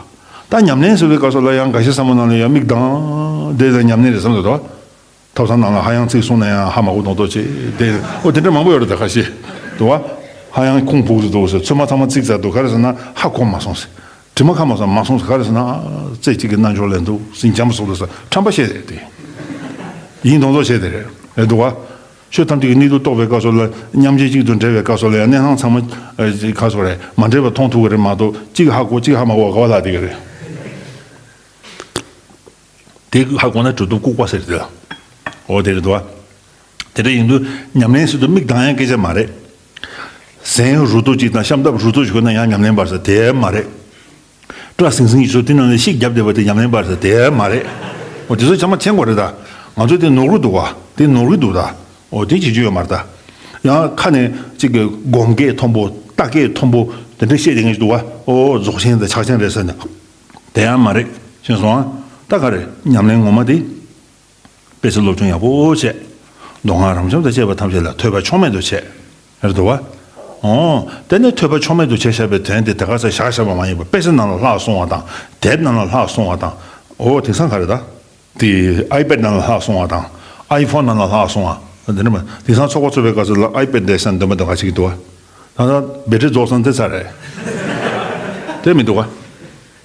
པ། ད་ཉམས་ལེན་ཟེར་བའི་སྐབས་སུ་ལ་ཡང་འགའ་ཤས་བསམ་བློ་ནང་ལ་ཡང་མིག་གདངས་བསྡད་དེ་ཉམས་ལེན་རེད་བསམ་འདུག་དོ། ཐོས་བསམ་ནང་ལ་ཧ་ཡང་ཚིག་གསུངས་ན་ཡང་ཧ་མ་གོ་མདོག་མདོག་བྱེད་དེ། ཨོ་དེ་འདྲ་མང་པོ་ཡོད་རེད། ད་ཁ་ཤས་འདུག་བ། ཧ་ཡང་ཁུངས་ཕུག་ཏུ་འདུག་ཟེར། ཚོད་མ་ཚང་མ་ཚིག་ཙམ་འདུག་ག་རེ་ཟེར་ན། ཧ་གོ་མ་སོང་ཟེར། དྲི་མ་ཁ་མ་སོང་། མ་སོང་ཟེར། ག་རེ་ཟེར་ན། རྩེ་གཅིག་གི་རྣལ་འབྱོར་ལས་འདུག་ཟིན་འཇམ་སོགས་ལ་ཟེར། ཁྲམ་པ་བཤད་རེད་དེ། ཡིན་མདོག་མདོག་བྱས་དེ་རེད། རེད་འདུག་བ། ཆོས་ཐམས་ཅད་ཀྱི་གནས་ལུགས་རྟོགས་པའི་སྐབས་སུ་ལ། མཉམ་རྗེས་གཅིག་ཏུ་འབྲེལ་བའི་སྐབས་སུ་ལ་ཡང་གནས་སྟངས་ཚང་མ་ཨ་ག་སོགས་རེད། མ་འདྲེས་པ་མཐོང་ཐུབ་ཀྱི་རེད་མ་གཏོགས། གཅིག་ཧ་གོ་གཅིག་ཧ་མ་གོ་བ་ག་བ་ལ་དེ་ག་རེད། དེ་ཧ་གོ་ན་གྲུབ་ཐོབ་ལྐུགས་པ་ཟེར་དེ་ལ། འོ་དེ་རེད་འདུག་བ། དེ་འདྲ་ཡིན་དུས་ཉམས་ལེན་ཟེར་དུས་མིག་གདངས་ཡ་སྐད་ཆ་མ་རེད། གཟན་རུ་ཏོ་གཅིག་དང་ཤམ་ཐབས་རུ་ཏོ་ཞིག་གོན་ན་ཡང་ཉམས་ལེན་པ་རེད་ཟེར་དེ་མ་རེད། སྐྲ་སིང་སིང་ཡོད་ཚོ་དེ་ནང་ནས་ཤིག་བརྒྱབ་བསྡད་པ་དེ་ཉམས་ལེན་པ་རེད་ཟེར་དེ་མ་རེད། འོ་དེ་ཚོ་ཚང་མ་མཁྱེན་དགོས་རེད་ད། ང་ཚོ་དེ་ནོར་གི་འདུག་བ། དེ་ནོར་གི་འདུག་ད། འོ་དེ་བྱེད་རྒྱུ་ཡོད་མ་རེད་ད། ཡང་ཁ་ནས་གཅིག་གི་སྒོམ་སྐད་མཐོན་པོ། རྟ་སྐད་མཐོན་པོ། དེ་འདྲ་བཤད་བསྡད་མཁན་ཞིག་འདུག་བ། འོ་རྫོགས་ཆེན་དང་ཕྱག་ཆེན་རེད་ཟེར་ནས། དེ་ཡང་མ་རེད། ཤེས་སོང་ཨ། ད་ག་རེ། ཉམས་ལེན་ངོ་མ་དེ། དཔེ་ཆ་སློབ་སྦྱོང་ཡག་པོ་བྱས། མདོ་སྔགས་རབ་འབྱམས་དང་བཅས་པ་ཐམས་ཅད་ལ་ཐོས་པ་ཕྱོགས་མེད་དུ་བྱས། རེད་འདུག་བ། འོ། དེ་ནས་ཐོས་པ་ཕྱོགས་མེད་དུ་བྱས་བཞག་པའི་དོན་དེ་དེ་ག་ས་བཞག་བཞག་པ་མ་ཡིན་པར་དཔེ་ཆ་ནང་ལ་ལྷག་སོང་བ་དང་། དེབ་ནང་ལ་ལྷག་སོང་བ་དང་། འོ་དེང་སང་ག་རེ་ད། དེ་ཨའི་པེཌ་ནང་ལ་ལྷག་སོང་བ་དང་། ཨའི་ཕོན་ནང་ལ་ལྷག་སོང་བ། དེ་ནས་མ་དེང་སང་ཚོགས་པ་ཚོགས་པའི་སྐབས་སུ་ལ་ཨའི་པེཌ་འདེགས་ས་འདོན་པ་འདོན་ག་བྱེད་ཀྱི་འདུག་བ། ད་ལྟ་བེ་ཊི་རི་རྫོགས་སོང་དེ་ཚར་རེད། དེ་མི་འདུག་ག་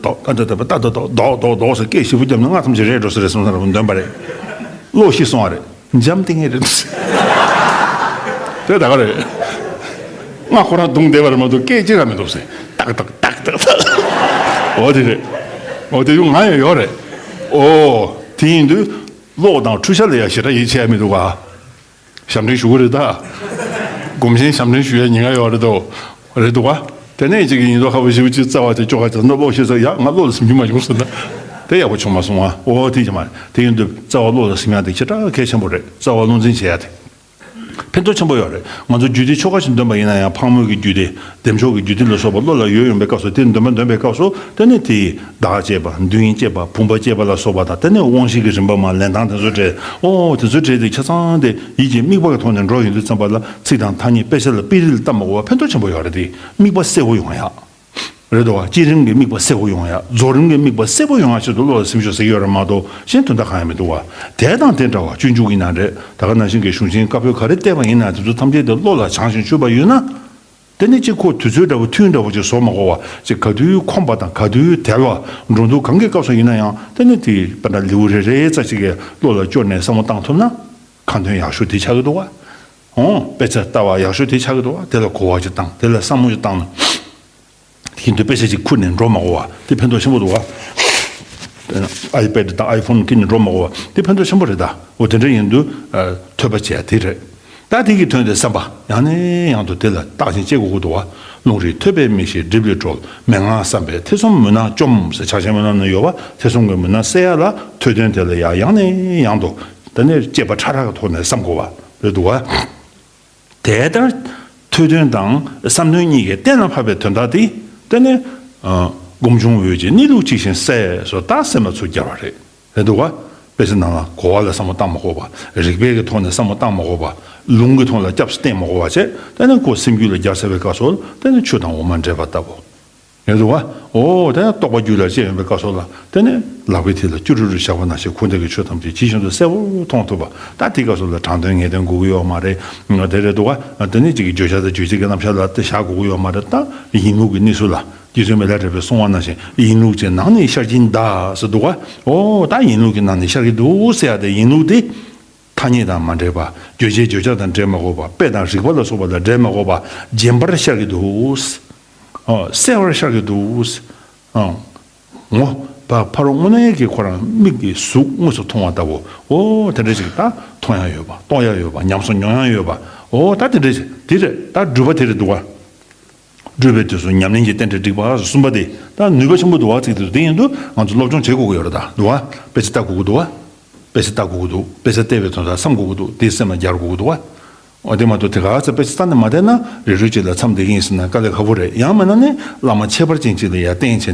རྡོག་ཏག་ཏག་ཏག་ཏག་ཏག་ཏག་རྡོག་རྡོག་རྡོག་ཟེར་སྐད་ཞེ་པོ་བརྒྱབ་ན་སྔ་ཙམ་ཞིག་རེད་འགྲོ་ས་རེད་བསམ་ས་ར་འདོན་པ་རེད། བློ་ཤི་སོང་བ་རེད། འཇམ་ཐིང་ངེ་རེད། དེ་ད་ག་རེད། ང་ཁོ་རང་བརྡུངས་བསྡད་པ་རེད་མ་གཏོགས་སྐད་ཅི་ར་མི་འདུག་ཟེར། ཏག་ཏག་ཏག་ཏག་ཏག་འོ་དེ་རེད། འོ་དེ་ཡང་ང་ཡང་ཡོད་རེད། ཨོ། དེ་ཡིན་དུས་གློག་དང་འཕྲུལ་ཆས་ལ་ཡང་ཞེ་དྲག་ཡིད་ཆེས་ཡ་མི་འདུག་ག་ཞབས་འདྲེན་ཞུ་གི་རེད་ད། སྒོམ་ཆེན་ཞབས་འདྲེན་ཞུ་ཡ་ཉེན་ཁ་ཡོད་རེད་དོ། རེད་འདུག་ག་དེ་ནས་ཅིག་གི་ཡིན་དུ་ཁ་བ་ཞིབ་ཅིག་རྩ་བ་དེ་ཅོག་ཁ་ཅིག་ནོར་ལོག་ཤེས་ས་ཡ་ང་བློ་ལ་སིམ་རྒྱུ་མ་བྱུང་ཟེར་ན། དེ་ཡག་པོ་བྱུང་མ་སོང་ཨ། ཨོ་དེ་ཅི་མ་རེད། དེ་ཡིན་དུས་རྩ་བ་བློ་ལ་སིམ་ཡ་དེ་ཞེ་དྲག་གལ་ཆེན་པོ་རེད། རྩ་བ་བློ་འཛིན་བྱེད་ཡ་དེ། ཕན་ཐོགས་ཆེན་པོ་ཡོད་རེད། ང་ཚོ་རྒྱུད་སྡེ་ཆོ་ག་ཞིག་འདོན་པ་ཡིན་ན་ཡང་ཕག་མོ་གི་རྒྱུད་སྡེ། བདེ་མཆོག་གི་རྒྱུད་སྡེ་ལ་སོགས་པ་བློ་ལ་ཡོད་ཡོང་པའི་སྐབས་སུ་དེ་འདོན་པ་འདོན་པའི་སྐབས་སུ་དེ་ནི་དེ་ཡི་བདག་བསྐྱེད་པ་མདུན་བསྐྱེད་པ་བུམ་པ་བསྐྱེད་པ་ལ་སོགས་པ་དང་དེ་ནས་དབང་བཞི་གི་རིམ་པ་མ་ལེན་སྟངས་དེ་ཚོ་བྲལ། ཨོ་དེ་ཚོ་བྲལ་ཏེ་ཆ་ཚང་དེ་ཡིད་ཀྱི་དམིགས་པ་གི་ཐོག་ནས་འགྲོ་ཡོང་དུས་ཙམ་པ་ལ་ཚིག་དང་ཐ་སྙད་དཔེ་ཆ་ལ་དཔེ་རིས་ལ་བལྟ་མ་དགོས་པ་ཕན་ཐོགས་ཆེན་པོ་ཡོད་རེད་དེ། དམིགས་པ་གསལ་པོ་ཡོང་ཡ། རེད་འདུག་བ། བསྐྱེད་རིམ་གྱི་དམིགས་པ་གསལ་པོ་ཡོང་ཡ། རྫོགས་རིམ་གྱི་དམིགས་པ་གསལ་པོ་ཡོང་ཡ་ཆེད་དུ་བློ་ལ་སེམས་ཤུགས་ཟེར་གྱི་ཡོད་རེད་མ་གཏོགས་གཞན་དོན་དག་གང་ཡང་མི་འདུག་བ། དེ་དང་དེ་འདྲ་བ་སྤྱོད་འཇུག་ཡིན་ན་རེད། ད་ག་ནང་བཞིན་གྱི་གཞུང་ཆེན་བཀའ་པོད་ག་རེ་བལྟས་པ་ཡིན་ན་དེ་ཚོ་ཐམས་ཅད་དེ་བློ་ལ་བྱང་ཞིང་ཆུད་པ་ཡོད་ན། དེ་ནི་གཅིག་ཁོ་དུས་ཚོད་འདྲ་བོ་ཐུན་འདྲ་བོ་ཅིག་བཟོ་མ་དགོས་བ། ཅིག་ག་དུས་ཁོམ་པ་དང་ག་དུས་དལ་བ། འགྲོ་འདུག་གང་གི་སྐབས་སུ་ཡིན་ན་ཡང་དེ་ནི་དེ་དཔེར་ན་ལེའུ་རེ་རེ་ཙམ་ཞིག་གི་བློ་ལ་བསྐྱོར་ནས་བསམ་བློ་བཏང་ཐུབ་ན། ཁ་འདོན་ཡག་ཤོས་དེ་ཆགས་ཀྱི་འདུག་བ། ཨོ། དཔེ་ཆ་ལྟ་བ་ཡག་ཤོས་དེ་ཆགས་ཀྱི་འདུག་བ། དེ་ལ་གོ་བ་ཅིག་བཏང་། དེ་ལ་བསམ་བློ་ཅིག་བཏང་ན། ཡིན་དུས་དཔེ་ཆ་ཅིག་ཁུར་ནས་འགྲོ་མ་དགོས་པ་དེ་ཕན་ཐོགས་ཆེན་པོ་འདུག་བ། ཨའི་པེ་ཌི་དང་ཨའི་ཕོན་ཁྱེར་ནས་འགྲོ་མ་དགོས་པ་དེ་ཕན་ཐོགས་ཆེན་པོ་རེད་ད། འོ་དེ་འདྲ་ཡིན་དུས་ཐོས་པ་བྱས་དེ་རེད། ད་དེ་གི་དོན་དེ་བསམ་པ་ཡང་ནས་ཡང་དུ་དེ་ལ་བརྟག་ཅིང་དཔྱད་དགོས་ཀྱི་འདུག་བ། རླུང་རིག་ཐོས་པས་མིག་ཤེས་སྒྲིབ་ལས་གྲོལ། མན་ངག་བསམ་པས་ཐེ་ཚོམ་མུན་ནག་བཅོམ་ཟེར་ཕྱག་ཆེན་པོ་ནང་ན་ཡོད་པ། ཐེ་ཚོམ་གྱི་མུན་ནག་སེལ་ཡ་ལ་ཐོས་དོན་དེ་ལ་ཡང་ཡང་ནས་ཡང་དུ་དེ་ནས་དཔྱད་པ་ཕྲ་རགས་ཀྱི་ཐོག་ནས་བསམ་དགོས་པ་རེད་འདུག་བ། དེ་ལྟར་ཐོས་དོན་དང་བསམ་དོན་གཉིས་ཀྱི་གཏན་ལ་ཕབ་པའི་དོན་དག་དེ་དེ་ནི་སྒོམ་བྱུང་འོད་ཀྱི་གནས་ལུགས་ཇི་བཞིན་གསལ་སོ་ད་སེམས་ལ་ཚུར་སྦྱར་བ་རེད། རེད་འདུག་བ། དཔེ་ཆ་ནང་ལ་གོ་བ་ལ་བསམ་བློ་བཏང་མ་དགོས་པ། རིགས་པའི་གི་ཐོག་ནས་བསམ་བློ་བཏང་མ་དགོས་པ། ལུང་གི་ཐོག་ལ་སྐྱབས་སུ་བསྟེན་མ་དགོས་པ་བྱས་དེ་ནི་ཁོ་སེམས་རྒྱུད་ལ་སྦྱར་ཚར་བའི་སྐབས་སུ་དེ་ནི་ཆུ་དང་འོ་མ་འདྲེས་པ་ལྟ་བུ། ཡོད་འདུག་བ། འོ་དེ་ཡང་རྟོག་པ་རྒྱུད་ལ་སྐྱེས་ཡོང་པའི་སྐབས་སུ་ལ་དེ་ནས་ལག་པའི་མཐིལ་ལ་སྐྱུ་རུ་རུ་བཞག་པ་ནང་བཞིན་ཁོ་འདི་གི་ཆོས་ཐམས་ཅད་ཇི་བཞིན་དུ་གསལ་པོར་མཐོང་ཐུབ་པ། ད་དེའི་སྐབས་སུ་ལ་དྲང་དོན་ངེས་དོན་དགོས་ཀྱི་ཡོད་མ་རེད། དེ་རེད་འདུག་བ། དེ་ནས་ཅིག་གི་བརྗོད་བྱ་དང་རྗོད་བྱེད་ཀྱི་རྣམ་གཞག་ལ་དེ་བཞག་དགོས་ཀྱི་ཡོད་མ་རེད། ད་ཡིན་ལུགས་ཀྱི་གནས་ཚུལ་ལ་རྗེ་བཙུན་མི་ལ་རས་པས་གསུངས་པ་ནང་བཞིན་ཡིན་ལུགས་ཀྱི་ནང་ནས་ཤར་གྱིན་གདའ་ཟེར་འདུག་བ། འོ་ད་ཡིན་ལུགས་ཀྱི་ནང་ནས་ཤར་གྱི་འདུག་ཟེར་ཡ་དེ་ཡིན་ལུགས་དེ། ཐ་སྙད་དང་མ་འདྲེས་པ། རྗོད་བྱེད་བརྗོད་བྱ་དང་འདྲེས་མ་དགོས་པ། དཔེ་དང་རིགས་པ་ལ་སོགས་པ་དང་འདྲེས་མ་དགོས་པ། རྗེན་པར་ཤར་གྱི་འདུག་ཨོ། གསལ་བར་ཤར་གྱི་འདུག་ཨོ། ངོ་། ཕ་ཕ་རོལ་དངོས་གནས་ཀྱི་ཁོ་རང་མིག་གིས་གཟུགས་དངོས་སུ་མཐོང་བ་ལྟ་བུ། ཨོ་དེ་འདྲ་ཞིག་ད་མཐོང་ཡ་ཡོད་པ། རྟོགས་ཡ་ཡོད་པ། ཉམས་སུ་མྱོང་ཡ་ཡོད་པ། ཨོ་ད་དེ་འདྲ་ཞིག་དེ་རེད། ད་སྒྲུབ་པ་དེ་རེད་འདུག་བ། སྒྲུབ་པའི་དུས་སུ་ཉམས་ལེན་གྱི་རྟེན་འབྲེལ་བསྒྲིགས་པ་གསུམ་པ་དེ་ད་ནུས་པ་ཆེན་པོ་འདུག་བ། ཚིག་དེ་ཚོ་དེ་ཡིན་དུས་ང་ཚོ་སློབ་སྦྱོང་བྱེད་དགོས་ཀྱི་ཡོད་རེད་ད་འདུག་བ། དཔེ་ཆ་ལྟ་དགོས་ཀྱི་འདུག་བ། དཔེ་ཆ་ལྟ་དགོས་ཀྱི་འདུག་དཔེ་ཆ་བལྟས་པའི་དོན་དག་བསམ་དགོས་ཀྱི་འདུག་དེ་སེམས་ལ་སྦྱར་དགོས་ཀྱི་འདུག་བ། འོ་དེ་མ་གཏོགས་དེ་ག་ཚོད་དཔེ་ཆ་ལྟ་ནས་མ་བསྡད་ན་རེ་རེ་གཅིག་ལ་མཚམས་བསྡད་ཀྱི་ཡིན་ཟེར་ན་དཀའ་ལས་ཁག་པོ་རེད། ཡང་མིན་ན་ནི་བླ་མ་ཁྱད་པར་ཅན་གཅིག་ལ་ཡར་བསྟེན་བྱས་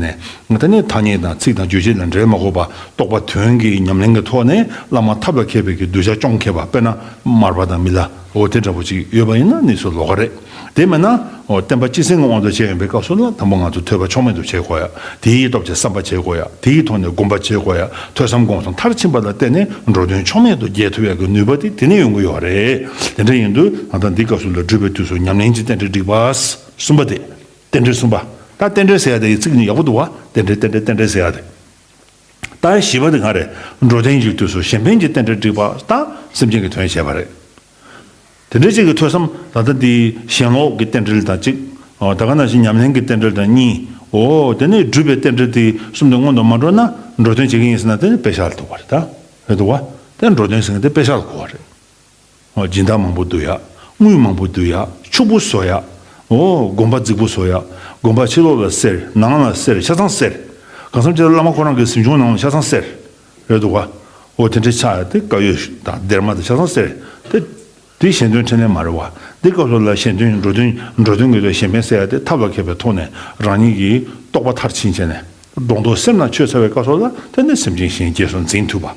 ནས་ད་ནི་ཐ་སྙད་དང་ཚིག་དང་རྗོད་བྱེད་ལ་འདྲེས་མ་དགོས་པ། རྟོགས་པ་དོན་གྱི་ཉམས་ལེན་གྱི་ཐོག་ནས་བླ་མ་ཐབས་ལ་མཁས་པའི་གི་གདུལ་བྱ་སྐྱོང་མཁས་པ། དཔེར་ན་མར་པ་དང་མི་ལ། འོ་དེ་འདྲ་པོ་ཅིག་ཡོད་པ་ཡིན་ན་གནས་ཚུལ་ལོགས་ཀ་རེད། དེ་མིན་ན་འོ་བསྟན་པ་སྤྱི་སེང་གི་དབང་དུ་བྱས་ཡོང་པའི་སྐབས་སུ་ལ་དང་པོ་ང་ཚོ་ཐོས་པ་ཕྱོགས་མེད་དུ་བྱེད་དགོས་ཡ། དེའི་སྟོབས་ཀྱིས་བསམ་པ་བྱེད་དགོས་ཡ། དེའི་ཐོག་ནས་སྒོམ་པ་བྱེད་དགོས་ཡ། ཐོས་བསམ་སྒོམ་གསུམ་མཐར་ཕྱིན་པ་ལ་བརྟེན་ནས་འགྲོ་དོན་ཕྱོགས་མེད་དུ་རྒྱས་ཐུབ་ཡ་གི་ནུས་པ་དེ་དེ་ནས་ཡོང་གི་ཡོད་རེད། དེ་འདྲ་ཡིན་དུས་ང་ད་འདི་སྐབས་སུ་ལ་སྒྲུབ་པའི་དུས་སུ་ཉམས་ལེན་གྱི་རྟེན་འབྲེལ་བསྒྲིགས་པ། གསུམ་པ་དེ། རྟེན་འབྲེལ་གསུམ་པ། ད་རྟེན་འབྲེལ་ཟེར་ཡ་དེ་ཡི་ཚིག་ནི་ཡག་པོ་འདུག་བ། རྟེན་འབྲེལ་རྟེན་འབྲེལ་རྟེན་འབྲེལ་ཟེར་ཡ་དེ། ད་བཞི་པ་དེ་ག་རེད། འགྲོ་དོན་གྱི་དུས་སུ་གཞན་ཕན་གྱི་རྟེན་འབྲེལ་བསྒྲིགས་པ་དང་སེམས་ཅན་གྱི་དོན་བྱས་པ་རེད། དེ་འདྲའི་ཅིག་གི་ཐོས་བསམ་ད་ལྟ་འདི་ཞེན་ལོག་གི་རྟེན་འབྲེལ་དང་གཅིག་ཨོ་ད་ག་ནང་བཞིན་ཉམས་ལེན་གྱི་རྟེན་འབྲེལ་དང་གཉིས། ཨོ་དེ་ནས་སྒྲུབ་པའི་རྟེན་འབྲེལ་དེ་གསུམ་དེ་སྔོན་དུ་མ་འགྲོ་ན་འགྲོ་དོན་བྱེད་ཀྱི་ཡིན་ཟེར་ན་དེ་ནི་དཔེ་བཞག་ལ་ཐུག་པ་རེད་ད། རེད་འདུག་བ། དེ་འགྲོ་དོན་ཟེར་མཁན་དེ་དཔེ་བཞག་ལ་གོ་བ་རེད། ཨོ་སྦྱིན་བདག་མང་པོ་བསྡུ་ཡ། དངུལ་མང་པོ་བསྡུ་ཡ། ཕྱུག་པོ་བཟོ་ཡ། ཨོ་དགོན་པ་རྫིག་པོ་བཟོ་ཡ། དགོན་པ་ཕྱི་ལོགས་ལ་གསེར། ནང་ལ་གསེར། ཆ་ཚང་གསེར། གང་འཚམ་ཅིག་ལ་བླ་མ་ཁོ་རང་གི་གཟིམ་ཆུང་ནང་ལ་ཆ་ཚང་གསེར། རེད་འདུག་བ། ཨོ་དེ་འདྲའི་ཆགས་ཡ་དེ་དཀར་ཡོལ་དང་སྡེར་མ་དང་ཆ་ཚང་གསེར། དེ་དེ་གཞན་དོན་འཕྲིན་ལས་མ་རེད་བ། འདི་སྐབས་སུ་ལ་གཞན་དོན་འགྲོ་དོན་འགྲོ་དོན་དགོས་དོན་གཞན་ཕན་ཟེར་ཡ་དེ་ཐབས་ལ་མཁས་པའི་ཐོག་ནས་རང་ཉིད་ཀྱི་རྟོགས་པ་མཐར་ཕྱིན་བྱས་ནས་སྒྲོ་འདོགས་སེམས་ནང་ཆོད་ཚར་བའི་སྐབས་སུ་ལ་དེ་ནི་སེམས་ཅན་གཞན་རྗེས་སུ་འཛིན་ཐུབ་པ།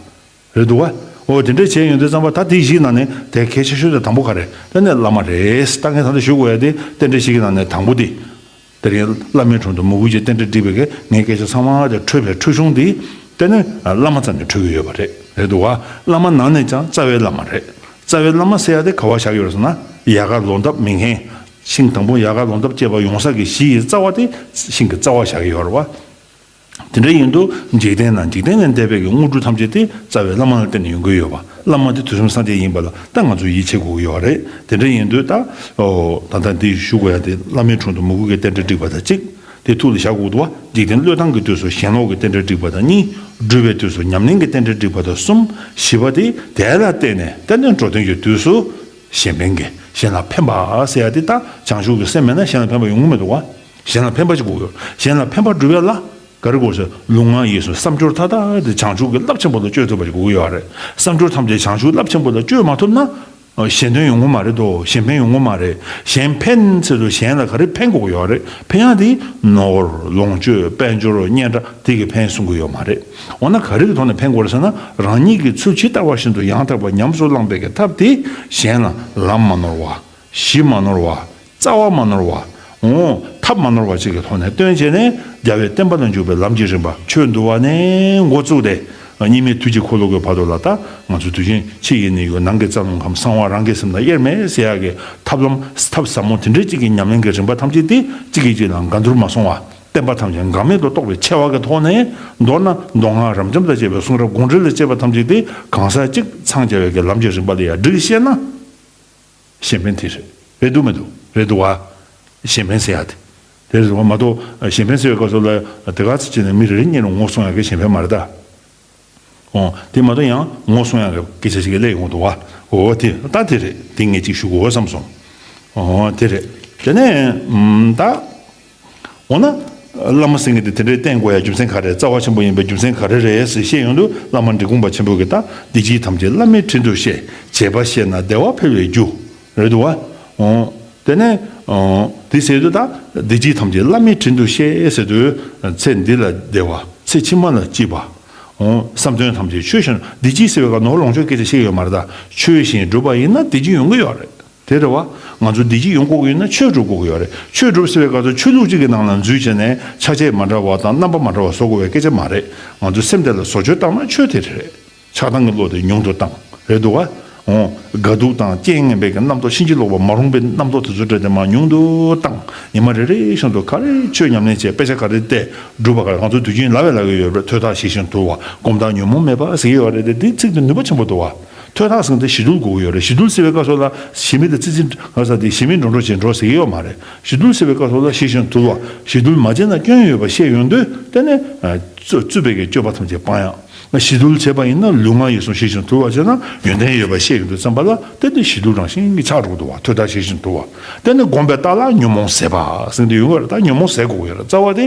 རེད་འདུག་བ། འོ་དེ་འདྲ་བྱས་ཡོང་དུས་ཙམ་པ་ད་དེ་བཞི་ནང་ནས་དེ་གལ་ཆེ་ཤོས་དེ་དང་པོ་ག་རེ་དེ་ནས་བླ་མ་རེད། ད་ངས་ད་ལྟ་ཞུ་དགོས་ཡ་དེ་རྟེན་འབྲེལ་བཞི་གི་ནང་ནས་དང་པོ་དེ། དེ་རིང་བླ་མའི་དྲུང་དུ་མོས་གུས་ཀྱི་རྟེན་འབྲེལ་བསྒྲིགས་པའི་གི་ངའི་སྐད་ཆ་ཚང་མ་དེ་འཕྲོས་པའི་འཕྲོས་གཞུང་དེ། དེ་ནི་བླ་མ་རྩ་ནས་འཕྲོད་ཀྱི་ཡོད་པ་རེད། རེད་འདུག་བ། བླ་མ་ནང་ནས་ཀྱང་རྩ་བའི་བླ་མ་རེད། རྩ་བའི་བླ་མ་ཟེར་ཡ་དེ་ག་བ་བཞག་ཡོད་རེད་ཟེར་ན། ཡལ་ག་ལོ་འདབ་མི་ངན། ཤིང་དང་པོ་ཡལ་ག་ལོ་འདབ་སྐྱེས་པ་ཡོང་ས་གི་གཞི་ཡི་རྩ་བ་དེ་ཤིང་གི་རྩ་བ་བཞག་གི་ཡོད་རེད་བ། དེ་འདྲ་ཡིན་དུས་འཇིག་རྟེན་ན་འཇིག་རྟེན་ལས་འདས་པའི་གི་དངོས་གྲུབ་ཐམས་ཅད་དེ་རྩ་བའི་བླ་མ་ལ་བརྟེན་ནས་ཡོང་གི་ཡོད་པ། བླ་མ་དེ་དུས་གསུམ་སངས་རྒྱས་ཡིན་པ་ལ་ད་ང་ཚོས་ཡིད་ཆེས་དགོས་ཀྱི་ཡོད་རེད། དེ་འདྲ་ཡིན་དུས་ད། ཨོ། ད་ལྟ་འདི་ཞུ་དགོས་ཡ་དེ་བླ་མའི་དྲུང་དུ་མོས་གུས་ཀྱི་རྟེན་འབྲེལ་བསྒྲིགས་པ་དང་གཅིག་དེ་ཐུགས་ལ་བཞག་དགོས་འདུག་བ། འཇིག་རྟེན་བློས་བཏང་གི་དུས་སུ་ཞེན་ལོག་གི་རྟེན་འབྲེལ་བསྒྲིགས་པ་དང་གཉིས། སྒྲུབ་པའི་དུས་སུ་ཉམས་ལེན་གྱི་རྟེན་འབྲེལ་བསྒྲིགས་པ་དང་གསུམ། བཞི་པ་དེ་དེ་ལ་བརྟེན་ནས་ཏན་ཏན་འགྲོ་དོན་གྱི་དུས་སུ་གཞན་ཕན་གྱི། གཞན་ལ་ཕན་པ་ཟེར་ཡ་དེ་ད་བྱང་ཆུབ་ཀྱི་སེམས་མེད་ན་གཞན་ལ་ཕན་པ་ཡོང་གི་མི་འདུག་བ། གཞན་ལ་ཕན་པ་ཅིག་དགོས་ཡོད། གཞན་ལ་ཕན་པ་སྒྲུབ་ཡ་ལ་ག་རེ་དགོས་ཟེར། ལུས་ངག་ཡིད་གསུམ་བསམ་སྦྱོར་མཐའ་དག་དེ་བྱང་ཆུབ་ཀྱི་རླབས་ཆེན་པོ་ལ་སྤྱོད་ཐུབ་པ་ཞིག་དགོས་ཀྱི་ཡོད་རེད། བསམ་སྦྱོར་ཐམས་ཅད་བྱང་ཆུབ་རླབས་ཆེན་པོ་ལ་སྤྱོད་མ་ཐུབ་ན། གཞན་དོན་ཡོང་གི་མ་རེད་དོ། གཞན་ཕན་ཡོང་གི་མ་རེད། གཞན་ཕན་ཟེར་དུས་གཞན་ལ་ག་རེ་ཕན་དགོས་ཀྱི་ཡོད་རེད། ཕན་ཡག་དེ་ནོར་ལོངས་སྤྱོད་དཔལ་འབྱོར་སྙན་གྲགས་དེ་གི་ཕན་གསུང་གི་ཡོད་མ་རེད། འོ་ན་ག་རེ་གི་ཐོག་ནས་ཕན་དགོས་རེད་ཟེར་ན། རང་ཉིད་ཀྱི་ཚུལ་ཇི་ལྟ་བ་བཞིན་དུ་ཡང་དག་པར་ཉམས་སུ་བླངས་པའི་གི་ཐབས་དེ་གཞན་ལ་ལམ་མ་ནོར་བ། གཞི་མ་ནོར་བ། རྩ་བ་མ་ནོར་བ། འོ། ཐབས་མ་ནོར་བ་ཅིག་གི་ཐོག་ནས་སྟོན་བྱས་ནས་རྒྱལ་བའི་བསྟན་པ་ལ་འཇུག་པའི་ལམ་གྱི་རིམ་པ་ཆོས་འདུལ་བ་ནས་འགོ་བཙུགས་ཏེ། གཉིས་མེད་ཐུགས་ཀྱི་འཁོར་ལོ་གི་བར་དུ་ལ་ད་ང་ཚོ་དུས་ཆེན་ཕྱི་ཡི་ནི་ཡོད། ནང་གི་རྩ་རླུང་ཁམས་གསང་བ་རང་གི་སེམས་ལ་དབྱེར་མེད་ཟེར་ཡག་གི་ཐབས་ལམ་ཐབས་ཟབ་མོ་དེ་འདྲའི་ཅིག་གི་ཉམས་ལེན་གྱི་རིམ་པ་ཐམས་ཅད་དེ་གཅིག་གིས་གཅིག་ལ་འགལ་འདུར་མ་སོང་བ། བསྟན་པ་ཐམས་ཅད་འགལ་མེད་དུ་རྟོགས་པའི་ཆེ་བ་གི་ཐོག་ནས། མདོར་ན་མདོ་སྔགས་རབ་འབྱམས་དང་བཅས་པའི་གསུང་རབ་དགོངས་འགྲེལ་ལ་བཅས་པ་ཐམས་ཅད་དེ་གང་ཟག་གཅིག་འཚང་རྒྱ་བའི་གི་ལམ་གྱི་རིམ་པ་ལ་ཡང་བསྒྲིགས་བཤད་ན། གཞན་ཕན་དེ་རེད། རེད་འདུག་མི་འདུག་རེད་འདུག་བ། གཞན་ཕན་ཟེར་ཡ་དེ། དེ་རེད་འདུག་བ་མ་གཏོགས། གཞན་ཕན་ཟེར་བའི་སྐབས་སུ་ལ་དེ་ག་ཚོད་ཅིག་ནས་མི་རེ་རེ་གཉིས་ལ་ངོ་སྲུང་ཡ་གི་གཞན་ཕན་མ་རེད་ད། འོ། དེ་མ་གཏོགས་ཡང་ངོ་སྲུང་ཡ་གི་སྐད་ཆ་ཞིག་སླེབས་ཡོང་འདུག་བ། འོ་དེ་ད་དེ་རེད། དེ་ངས་ཅིག་ཞུ་དགོས་བསམ་སོང་། འོ་དེ་རེད། དེ་ནས་ད། འོ་ན། བླ་མ་ཟེར་མཁན་དེ་དེ་འདྲའི་བསྟེན་དགོས་ཡ་རྒྱུ་མཚན་ག་རེ། རྩ་བ་ཆེན་པོ་ཡིན་པའི་རྒྱུ་མཚན་ག་རེ་རེད་ཟེར་བཤད་ཡོང་དུས། བླ་མ་འབྲི་གུང་པ་ཆེན་པོ་གིས་ད། བདེ་སྐྱིད་ཐམས་ཅད་བླ་མའི་དྲིན་དུ་གཤེགས། བྱས་པ་ཤེས་ན་བདེ་བ་འཕེལ་བའི་རྒྱུ། རེད་འདུག་བ། འོ། དེ་ནས། འོ། དེ་ཟེར་དུས་ད། བདེ་སྐྱིད་ཐམས་ཅད་བླ་མའི་དྲིན་དུ་གཤེགས་ཟེར་དུས། ཚེ་འདི་ལ་བདེ་བ། ཚེ་ཕྱི་མ་ལ་སྐྱིད་པ། འོ། བསམ་དོན་ཐམས་ཅད་ཆོས་བཞིན། བདེ་སྐྱིད་ཟེར་བའི་སྐབས་ནོར་ལོངས་སྤྱོད་སྐད་ཆ་བཤད་ཡོད་མ་རེད་ད། ཆོས་བཞིན་སྒྲུབ་པ་ཡིན་ན་བདེ་སྐྱིད་ཡོང་གི་ཡོད་རེད། དེ་རེད་བ། ང་ཚོ་བདེ་སྐྱིད་ཡོང་དགོས་ཀྱི་ཡོད་ན་ཆོས་སྒྲུབ་དགོས་ཀྱི་ཡོད་རེད། ཆོས་སྒྲུབ་ཟེར་བའི་སྐབས་སུ་ཆོས་ལུགས་གཅིག་གི་ནང་ལ་འཛུལ་བྱས་ནས་ཆ་བྱད་མ་འདྲ་བ་དང་རྣམ་པ་མ་འདྲ་བ་བཟོ་དགོས་པའི་སྐད་ཆ་མ་རེད། ང་ཚོ་སེམས་དེ་ལ་བཟོ་བཅོས་བཏང་ན་ཆོས་དེ་རེད། ཆགས་སྡང་གི་བློ་དེ་ཉུང་དུ་བཏང་། རེད་འདུག་བ། འོ། དགའ་སྡུག་དང་རྐྱེན་ངན་པའི་གི་རྣམ་རྟོག་ཕྱིན་ཅི་ལོག་པ་མ་རུངས་པའི་རྣམ་རྟོག་དེ་ཚོ་འདྲ་དེ་མར་ཉུང་དུ་བཏང་། ཉི་མ་རེ་རེ་བཞིན་དུ་ག་རེ་ཆོས་ཉམས་ལེན་བྱས། དཔེ་ཆ་ག་རེ་བལྟས། སྒྲུབ་པ་ག་རེ། ང་ཚོ་དུས་རྒྱུན་ལབ་པས་ལབ་ཀྱི་ཡོད་རེད། ཐོས་ཐག་ཞིག་བཞིན་དུལ་བ། སྒོམ་ཐག་ཉོན་མོངས་མེད་པ་ཟེར་གྱི་ཡོད་རེད་དེ། འདི་ཚིག་དེ་ནུས་པ་ཆེན་པོ་འདུག་བ། ཐོས་ཐག་ཟེར་དེ་ཞི་དུལ་དགོས་ཀྱི་ཡོད་རེད། ཞི་དུལ་ཟེར་བའི་སྐབས་སུ་ལ་ཞི་མི་དེ་ཙི་ཙི་ག་ས་དེ་ཞི་མི་འགྲོ་འགྲོ་བྱེད་འགྲོ་ཟེར་གྱི་ཡོད་མ་རེད། ཞི་དུལ་ཟེར་བའི་སྐབས་སུ་ལ་ཞི་ཞིང་དུལ་བ། ཞི་དུལ་མ་བྱས་ན་སྐྱོན་ཡོད་པ་ཤེས་ཡོང་དུས། དེ་ནས་རྩུབ་པའི་གི་སྤྱོད་པ་ཐམས་ཅད་སྤང་ཡག། ཞི་དུལ་བྱས་པ་ཡིན་ན་ལུས་ངག་ཡིད་གསུམ་ཞི་ཞིང་དུལ་བ་བྱས་ན་ཡོན་ཏན་ཡོད་པ་ཤེས་ཡོང་དུས་ཙམ་པ་ལ། དེ་ནི་ཞི་དུལ་རང་བཞིན་གྱིས་ཆགས་འགྲོ་གི་འདུག་བ། ཐོས་ཐག་ཞི་ཞིང་དུལ་བ། དེ་ནི་སྒོམ་པའི་རྟགས་ལ་ཉོན་མོངས་ཟད་པ་ཟེར་དེ་ཡོང་གི་རེད། ད་ཉོན་མོངས་ཟད་དགོས་ཀྱི་ཡོད་རེད། རྩ་བ་དེ།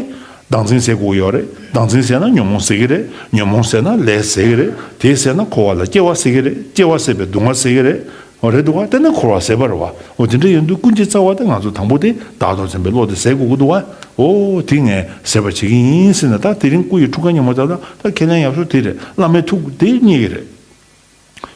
བདག་འཛིན་ཟད་དགོས་ཀྱི་ཡོད་རེད། བདག་འཛིན་ཟད་ན་ཉོན་མོངས་ཟད་ཀྱི་རེད། ཉོན་མོངས་ཟད་ན་ལས་ཟད་ཀྱི་རེད། དེ་ཟད་ན་འཁོར་བ་ལ་སྐྱེ་བ་ཟད་ཀྱི་རེད། སྐྱེ་བ་ཟད་པས་སྡུག་བསྔལ་ཟད་ཀྱི་རེད། འོ་རེད་འདུག་བ། དེ་ནི་འཁོར་བ་ཟད་པ་རེད་བ། འོ་དེ་འདྲ་ཡིན་དུས་ཀུན་གྱི་རྩ་བ་དེ་ང་ཚོ་དང་པོ་དེ་བདག་ཏུ་འཛིན་པའི་བློ་དེ་ཟད་དགོས་ཀྱི་འདུག་བ། འོ་དེ་ངས་ཟད་པར་བྱེད་ཀྱི་ཡིན་ཟེར་ནས། ད་དེ་རིང་སྐུ་ཡི་འཁྲུངས་སྐར་ཉིན་མོ་དེ་ལ་ད་ཁས་ལེན་ཡག་ཤོས་དེ་རེད། བླ་མའི་ཐུགས་དེ་རྙེད་ཀྱི་རེད།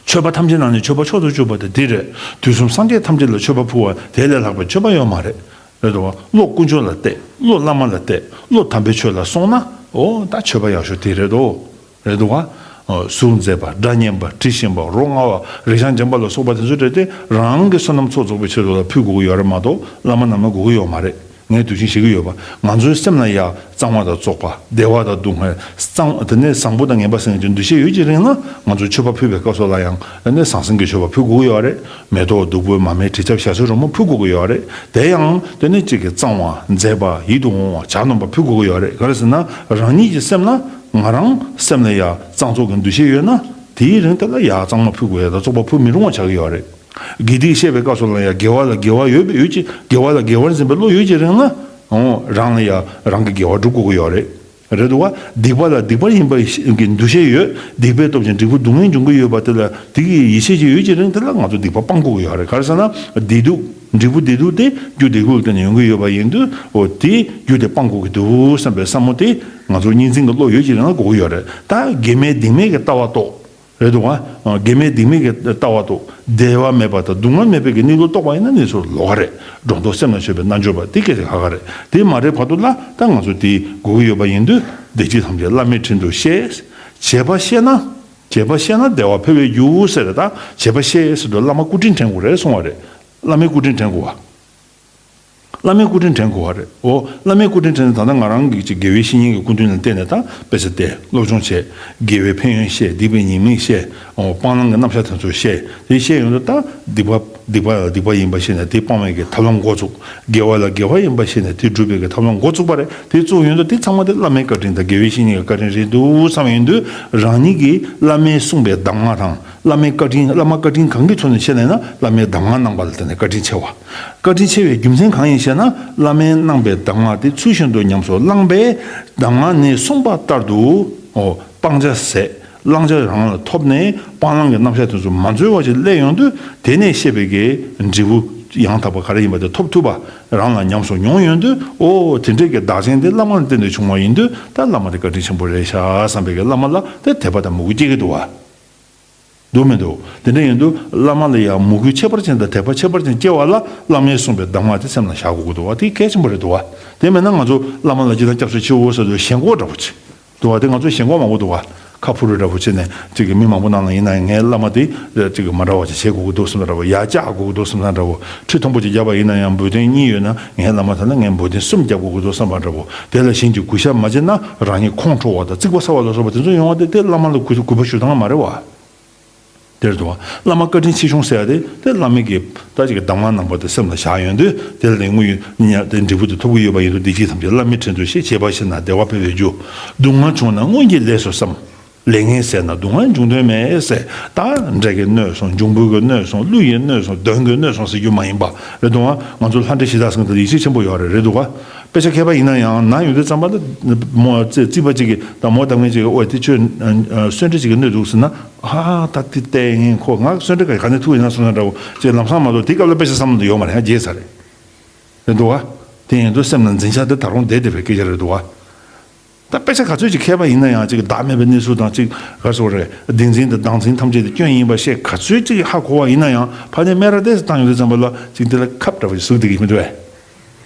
མཆོད་པ་ཐམས་ཅད་ནང་ནས་མཆོད་པ་མཆོག་ཏུ་གྱུར་པ་དེ་དེ་རེད། དུས་གསུམ་སངས་རྒྱས་ཐམས་ཅད་ལ་མཆོད་པ་ཕུལ་བ་དེ་ལས་ལྷག་པའི་མཆོད་པ་ཡོད་མ་རེད། རེད་འདུག་བ། བློ་དཀོན་མཆོག་ལ་གཏད། བློ་བླ་མ་ལ་གཏད། བློ་དམ་པའི་ཆོས་ལ་སོང་ན། འོ་ད་མཆོད་པ་ཡག་ཤོས་དེ་རེད་དོ། རེད་འདུག་བ། གཟུགས་མཛེས་པ། སྒྲ་སྙན་པ། དྲི་ཞིམ་པ། རོ་མངར་བ། རེག་བྱ་འཇམ་པ་ལ་སོགས་པ་དེ་ཚོ་རེད་དེ། རང་གི་བསོད་ནམས་ཚོགས་རྫོགས་པའི་ཆེད་དུ་ལ་ཕུལ་དགོས་ཀྱི་ཡོད་རེད་མ་གཏོགས་བླ་མ་རྣམས་ལ་དགོས་ཀྱི་ཡོད་མ་རེད། ངས་དུས་རྒྱུན་བཤད་ཀྱི་ཡོད་པ། ང་ཚོའི་སེམས་ལ་ཡ་གཙང་བ་དང་བཙོག་པ། བདེ་བ་དང་སྡུག་བསྔལ། གཙང་། དེ་ནས་བཟང་པོ་དང་ངན་པ་ཟེར་མཁན་གྱི་འདུ་ཤེས་ཡོད་ཀྱི་རིང་ལ། ང་ཚོ་མཆོད་པ་ཕུལ་བའི་སྐབས་སུ་ལ་ཡང་དེ་ནས་ཟང་ཟིང་གི་མཆོད་པ་ཕུལ་དགོས་ཀྱི་ཡོད་རེད། མེ་ཏོག་བདུག་སྤོས་མར་མེ་དྲི་ཆབ་ཞལ་ཟས་རོལ་མོ་ཕུལ་དགོས་ཀྱི་ཡོད་རེད། དེ་ཡང་དེ་ནས་གཅིག་གི་གཙང་བ། མཛེས་པ། ཡིད་དུ་འོང་བ། གྱ་ནོམ་པ་ཕུལ་དགོས་ཀྱི་ཡོད་རེད། ག་རེ་ཟེར་ན། རང་ཉིད་ཀྱི་སེམས་ལ། ང་རང་སེམས་ལ་ཡ་གཙང་བཙོག་གི་འདུ་ཤེས་ཡོད་ན། དེའི་རིང་དེ་ལ་ཡ་གཙང་མ་ཕུལ་དགོས་ཡ་དང་བཙོག་པ་ཕུལ་མི་རུང་བ་ཆགས་ཀྱི་ཡོད་རེད། དགེ་སྡིག་བཤད་པའི་སྐབས་སུ་ལ་ཡང་དགེ་བ་ལ་དགེ་བ་ཡོད་པའི་ཡོད་ཀྱི། དགེ་བ་ལ་དགེ་བར་འཛིན་པའི་བློ་ཡོད་ཀྱི་རིང་ལ། འོ་རང་ལ་ཡང་རང་གི་དགེ་བ་སྒྲུབ་དགོས་ཀྱི་ཡོད་རེད། རེད་འདུག་བ། སྡིག་པ་ལ་སྡིག་པར་ཡིན་པའི་འདུ་ཤེས་ཡོད། སྡིག་པའི་སྟོབས་ཀྱིས་འབྲས་བུ་སྡུག་བསྔལ་འབྱུང་གི་ཡོད་པ་དེ་ལ་དེ་གི་ཡིད་ཆེས་ཀྱི་ཡོད་ཀྱི་རིང་དེ་ལ་ང་ཚོ་སྡིག་པ་སྤང་དགོས་ཀྱི་ཡོད་རེད། ག་རེ་ཟེར་ན། བདེ་སྡུག་འབྲས་བུ་བདེ་སྡུག་དེ་རྒྱུ་བདེ་སྡུག་ལ་བརྟེན་ནས་ཡོང་གི་ཡོད་པ་ཡིན་དུས། འོ་དེ་རྒྱུ་དེ་སྤང་དགོས་ཀྱི་འདུག་བསམ་པའི་བསམ་བློ་དེ་ང་ཚོ་གཉིས་འཛིན་གྱི་བློ་ཡོད་ཀྱི་རིང་ལ་དགོས་ཀྱི་ཡོད་རེད། ད་དགེ་མེད་སྡིག་མེད་ཀྱི་ལྟ་བ་རྟོགས། རེད་འདུག་བ། དགེ་མེད་སྡིག་མེད་ཀྱི་ལྟ་བ་རྟོགས། བདེ་བ་མེད་པ་དང་སྡུག་བསྔལ་མེད་པའི་གི་གནས་ལུགས་རྟོགས་པ་ཡིན་ན་ནི་ཚུར་ལོགས་ཀ་རེད། སྒྲོ་འདོགས་སེམས་ལ་ཆོད་པའི་རྣལ་འབྱོར་པ་དེ་སྐད་ཆ་ཁ་ཁ་རེད། དེ་མ་རེད་བར་དུ་ལ་ད་ང་ཚོ་དེ་དགོས་ཀྱི་ཡོད་པ་ཡིན་དུས། བདེ་སྐྱིད་ཐམས་ཅད་བླ་མའི་དྲིན་དུ་གཤེགས། བྱས་པ་ཤེས་ན། བྱས་པ་ཤེས་ན་བདེ་བ་འཕེལ་བའི་རྒྱུ་ཟེར་ད། བྱས་པ་ཤེས་ཟེར་དུས་བླ་མ་སྐུ་དྲིན་དྲན་དགོས་རེད་གསུང་བ་རེད། བླ་མའི་སྐུ་དྲིན་དྲན་དགོས་བ། བླ་མའི་སྐུ་དྲིན་དྲན་དགོས་བ་རེད། འོ། བླ་མའི་སྐུ་དྲིན་དྲན་ད་ལྟ་ང་རང་གི་ཅིག་དགེ་བའི་བཤེས་གཉེན་གྱི་སྐུ་མདུན་ལ་བལྟས་ནས་ད་དཔེ་ཆ་བལྟས། སློབ་སྦྱོང་བྱས། དགེ་བའི་ཕན་ཡོན་ཤེས། སྡིག་པའི་ཉེས་དམིགས་ཤེས། འོ། སྤང་བླང་གི་རྣམ་གཞག་དེ་ཚོ་ཤེས། དེ་ཤེས་ཡོང་དུས་ད་སྡིག་པ། སྡིག་པ་ལ་སྡིག་པ་ཡིན་པ་ཤེས་ནས་དེ་སྤང་བའི་གི་ཐབས་ལམ་འགོ་བཙུགས། དགེ་བ་ལ་དགེ་བ་ཡིན་པ་ཤེས་ནས་དེ་སྒྲུབ་པའི་གི་ཐབས་ལམ་འགོ་བཙུགས་པ་རེད། དེ་བཙུགས་ཡོང་དུས་དེ་ཚང་མ་དེ་བླ་མའི་བཀའ་དྲིན་དང་དགེ་བའི་བཤེས་གཉེན་གྱི་བཀའ་དྲིན་རེད་འདུག་བསམ་ཡོང་དུས། རང་ཉིད་ཀྱིས་བླ་མའི་གསུངས་པའི་གདམས་ངག་དང་། བླ་མའི་བཀའ་དྲིན། བླ་མ་བཀའ་དྲིན་གང་གི་ཐོག་ནས་ཆེ་ལབ་ན། བླ་མའི་གདམས་ངག་གནང་པ་ལ་བརྟེན་ནས་བཀའ་དྲིན་ཆེ་བ། བཀའ་དྲིན་ཆེ་བའི་རྒྱུ་མཚན་གང་ཡིན་ཞེ་ན། བླ་མའི་གནང་པའི་གདམས་ངག་དེ་ཚུལ་བཞིན་དུ་ཉམས་སུ་བླངས་པས། གདམས་ངག་ནས་གསུངས་པ་ལྟར་དུ། འོ། སྤང་བྱ་ཟད། བླང་བྱ་རང་ལ་ཐོབ་ནས་སྤང་བླང་གི་རྣམ་གཞག་དེ་ཚོ་མ་འཛོལ་བ་ཞིག་སླེབས་ཡོང་དུས། དེ་ནས་བཤད་པའི་གི་འབྲས་བུ་ཡང་དག་པ་ག་རེ་ཡིན་པ་དེ་ཐོབ་ཐུབ་པ་རང་ལ་ཉམས་སུ་མྱོང་ཡོང་དུས། འོ། དེ་འདྲའི་གི་བདག་རྐྱེན་དེ་བླ་མ་ལ་བརྟེན་ནས་བྱུང་བ་ཡིན་དུས། ད་བླ་མ་དེ་བཀའ་དྲིན་ཆེན་པོ་རེད་ཤག་བསམ་པའི་གི་བླ་མ་ལ་དེ་དད་པ་དང་མོས་གུས་སྐྱེ་གི་འདུག་བ། འདུག་མི་འདུག་དེ་འདྲ་ཡིན་དུས་བླ་མ་ལ་ཡང་མོས་གུས་ཁྱད་པར་ཅན་དང་དད་པ་ཁྱད་པར་ཅན་སྐྱེ་བ་ལ། བླ་མས་གསུངས་པའི་གདམས་ངག་དེ་སེམས་ལ་བཞག་དགོས་ཀྱི་འདུག་བ། དེ་གལ་ཆེན་པོ་རེད་འདུག་བ། དེ་མེད་ན་ང་ཚོ་བླ་མ་ལ་སྤྱིར་བཏང་སྐྱབས་སུ་མཆིའོ་ཟེར་དུས་ཞེན་ཁོག་འདྲ་པོ་ཅིག་འདུག་བ། དེ་ང་ཚོ་ཞེན་ཁོག་མང་པོ་འདུག་བ། ཁ་ཕུ་རུ་འདྲ་པོ་བྱས་ནས་ཅིག་གི་མི་མང་པོ་ནང་ལ་ཡིན་ན་ཡང་ངའི་བླ་མ་དེ་ཅིག་གི་མ་འདྲ་བ་ཅིག་བྱེད་དགོས་ཀྱི་འདུག་བསམ་ས་འདྲ་པོ། ཡར་བཅག་དགོས་ཀྱི་འདུག་བསམ་ས་འདྲ་པོ། ཁྲི་མཐོན་པོ་ཅིག་བརྒྱབ་པ་ཡིན་ན་ཡང་འབོལ་གདན་གཉིས་ཡོད་ན། ངའི་བླ་མ་དེ་ལ་ངས་འབོལ་གདན་གསུམ་རྒྱབ་དགོས་ཀྱི་འདུག་བསམ་པ་འདྲ་པོ། དེ་ལ་གཞན་གྱིས་གུས་ཞབས་མ་བྱས་ན་རང་ཉིད་ཁོང་ཁྲོ་བ་དང་རྩིག་པ་ཟ་བ་ལ་སོགས་པ་དེ་ཚོ་ཡོང་བ་དེ། དེ་བླ་མ་ལ་གུས་གུས་པ་ཞུ་སྟངས་མ་རེད་བ། དེར་དུ་བ། བླ་མ་བཀའ་དྲིན་ཆེ་ཆུང་ཟེར་ཡ་དེ། དེ་བླ་མའི་གི་ད་ཅིག་གི་གདམས་ངག་གནང་པ་དེ་སེམས་ལ་བཞག་ཡོང་དུས། དེ་ལ་དངོས་ཡོད་ཉ་དེ་འབྲས་བུ་དེ་ཐོབ་ཀྱི་ཡོད་པ་ཡིན་དུས། བདེ་སྐྱིད་ཐམས་ཅད་བླ་མའི་དྲིན་དུ་ཤེས། བྱས་པ་ཤེས་ན་བདེ་བ་འཕེལ་བའི་རྒྱུ། སྡུག་བསྔལ་བྱུང་ན་སྔོན་གྱི་ལས་སུ་བསམ། ལས་ངན་ཟད་ན་སྡུག་བསྔལ་འབྱུང་དོན་མེད་ཟེར། ད་འབྲས་ཀྱིས་གནོད་སོང་། འབྱུང་པོ་གིས་གནོད་སོང་། ཀླུ་ཡིས་གནོད་སོང་། གདོན་གྱིས་གནོད་སོང་ཟེར་རྒྱུ་མ་ཡིན་པ་རེད་འདུག་བ། ང་ཚོ་ལྷ་འདྲེ་གཞི་བདག་ཟེར་མཁན་དེ་ཡིད་ཆེས་ཆེན་པོ་ཡོད་རེད། རེད་འདུག་བ། དཔེ་ཆ་མཁས་པ་ཡིན་ན་ཡང་ན་ཡོང་དུས་ཙམ་པ་ལ། མོ་རྩེ་རྩིས་པ་གཅིག་གིས་དང་མོ་གདམས་ངག་ཅིག་གིས། ཨོ་དེ་ཁྱོད་གསོན་འདྲེ་ཅིག་གིས་གནོད་འདུག་ཟེར་ན། ཧ་ཧ། ད་དེ་ལྟས་ངན་ཁོ། ང་གསོན་འདྲེ་ག་ག་ནས་ཐུག་ཡིན་ན་བསམ་ས་འདྲ་བོ་ཅིག་ལམ་སང་མ་གཏོགས་དེ་སྐབས་ལ་དཔེ་ཆ་བསམ་བློ་དེ་ཡོད་མ་རེད། ཡང་བརྗེད་ཚར་རེད། རེད་འདུག་བ། དེ་ཡིན་དུས་སེམས་ལ་འཛིན་ཆགས་དེ་ད་རུང་བསྡད་བསྡད་པའི་སྐད་ཆ་རེད་འདུག་བ། ད་དཔེ་ཆ་ག་ཚོད་ཅིག་མཁས་པ་ཡིན་ན་ཡང་། ཅིག་བདག་མེད་པའི་གནས་ཚུལ་དང་། ཅིག་ག་རེ་ཟེར་དགོས་རེད། བདེན་འཛིན་དང་བདག་འཛིན་ཐམས་ཅད་དེ་སྐྱོན་ཡིན་པ་ཤེས། ག་ཚོད་ཅིག་ཧ་གོ་བ་ཡིན་ན་ཡང་། ཕ་ནས་སྨད་ར་ཏོག་ཙམ་བཏང་ཡོང་དུས་ཙམ་པ་ལ་ཅིག་དེ་ལ་ཁབ་འདྲ་བོ་ཞིག་ཟུག་བསྡད་ཀྱི་མི་འདུག་གས།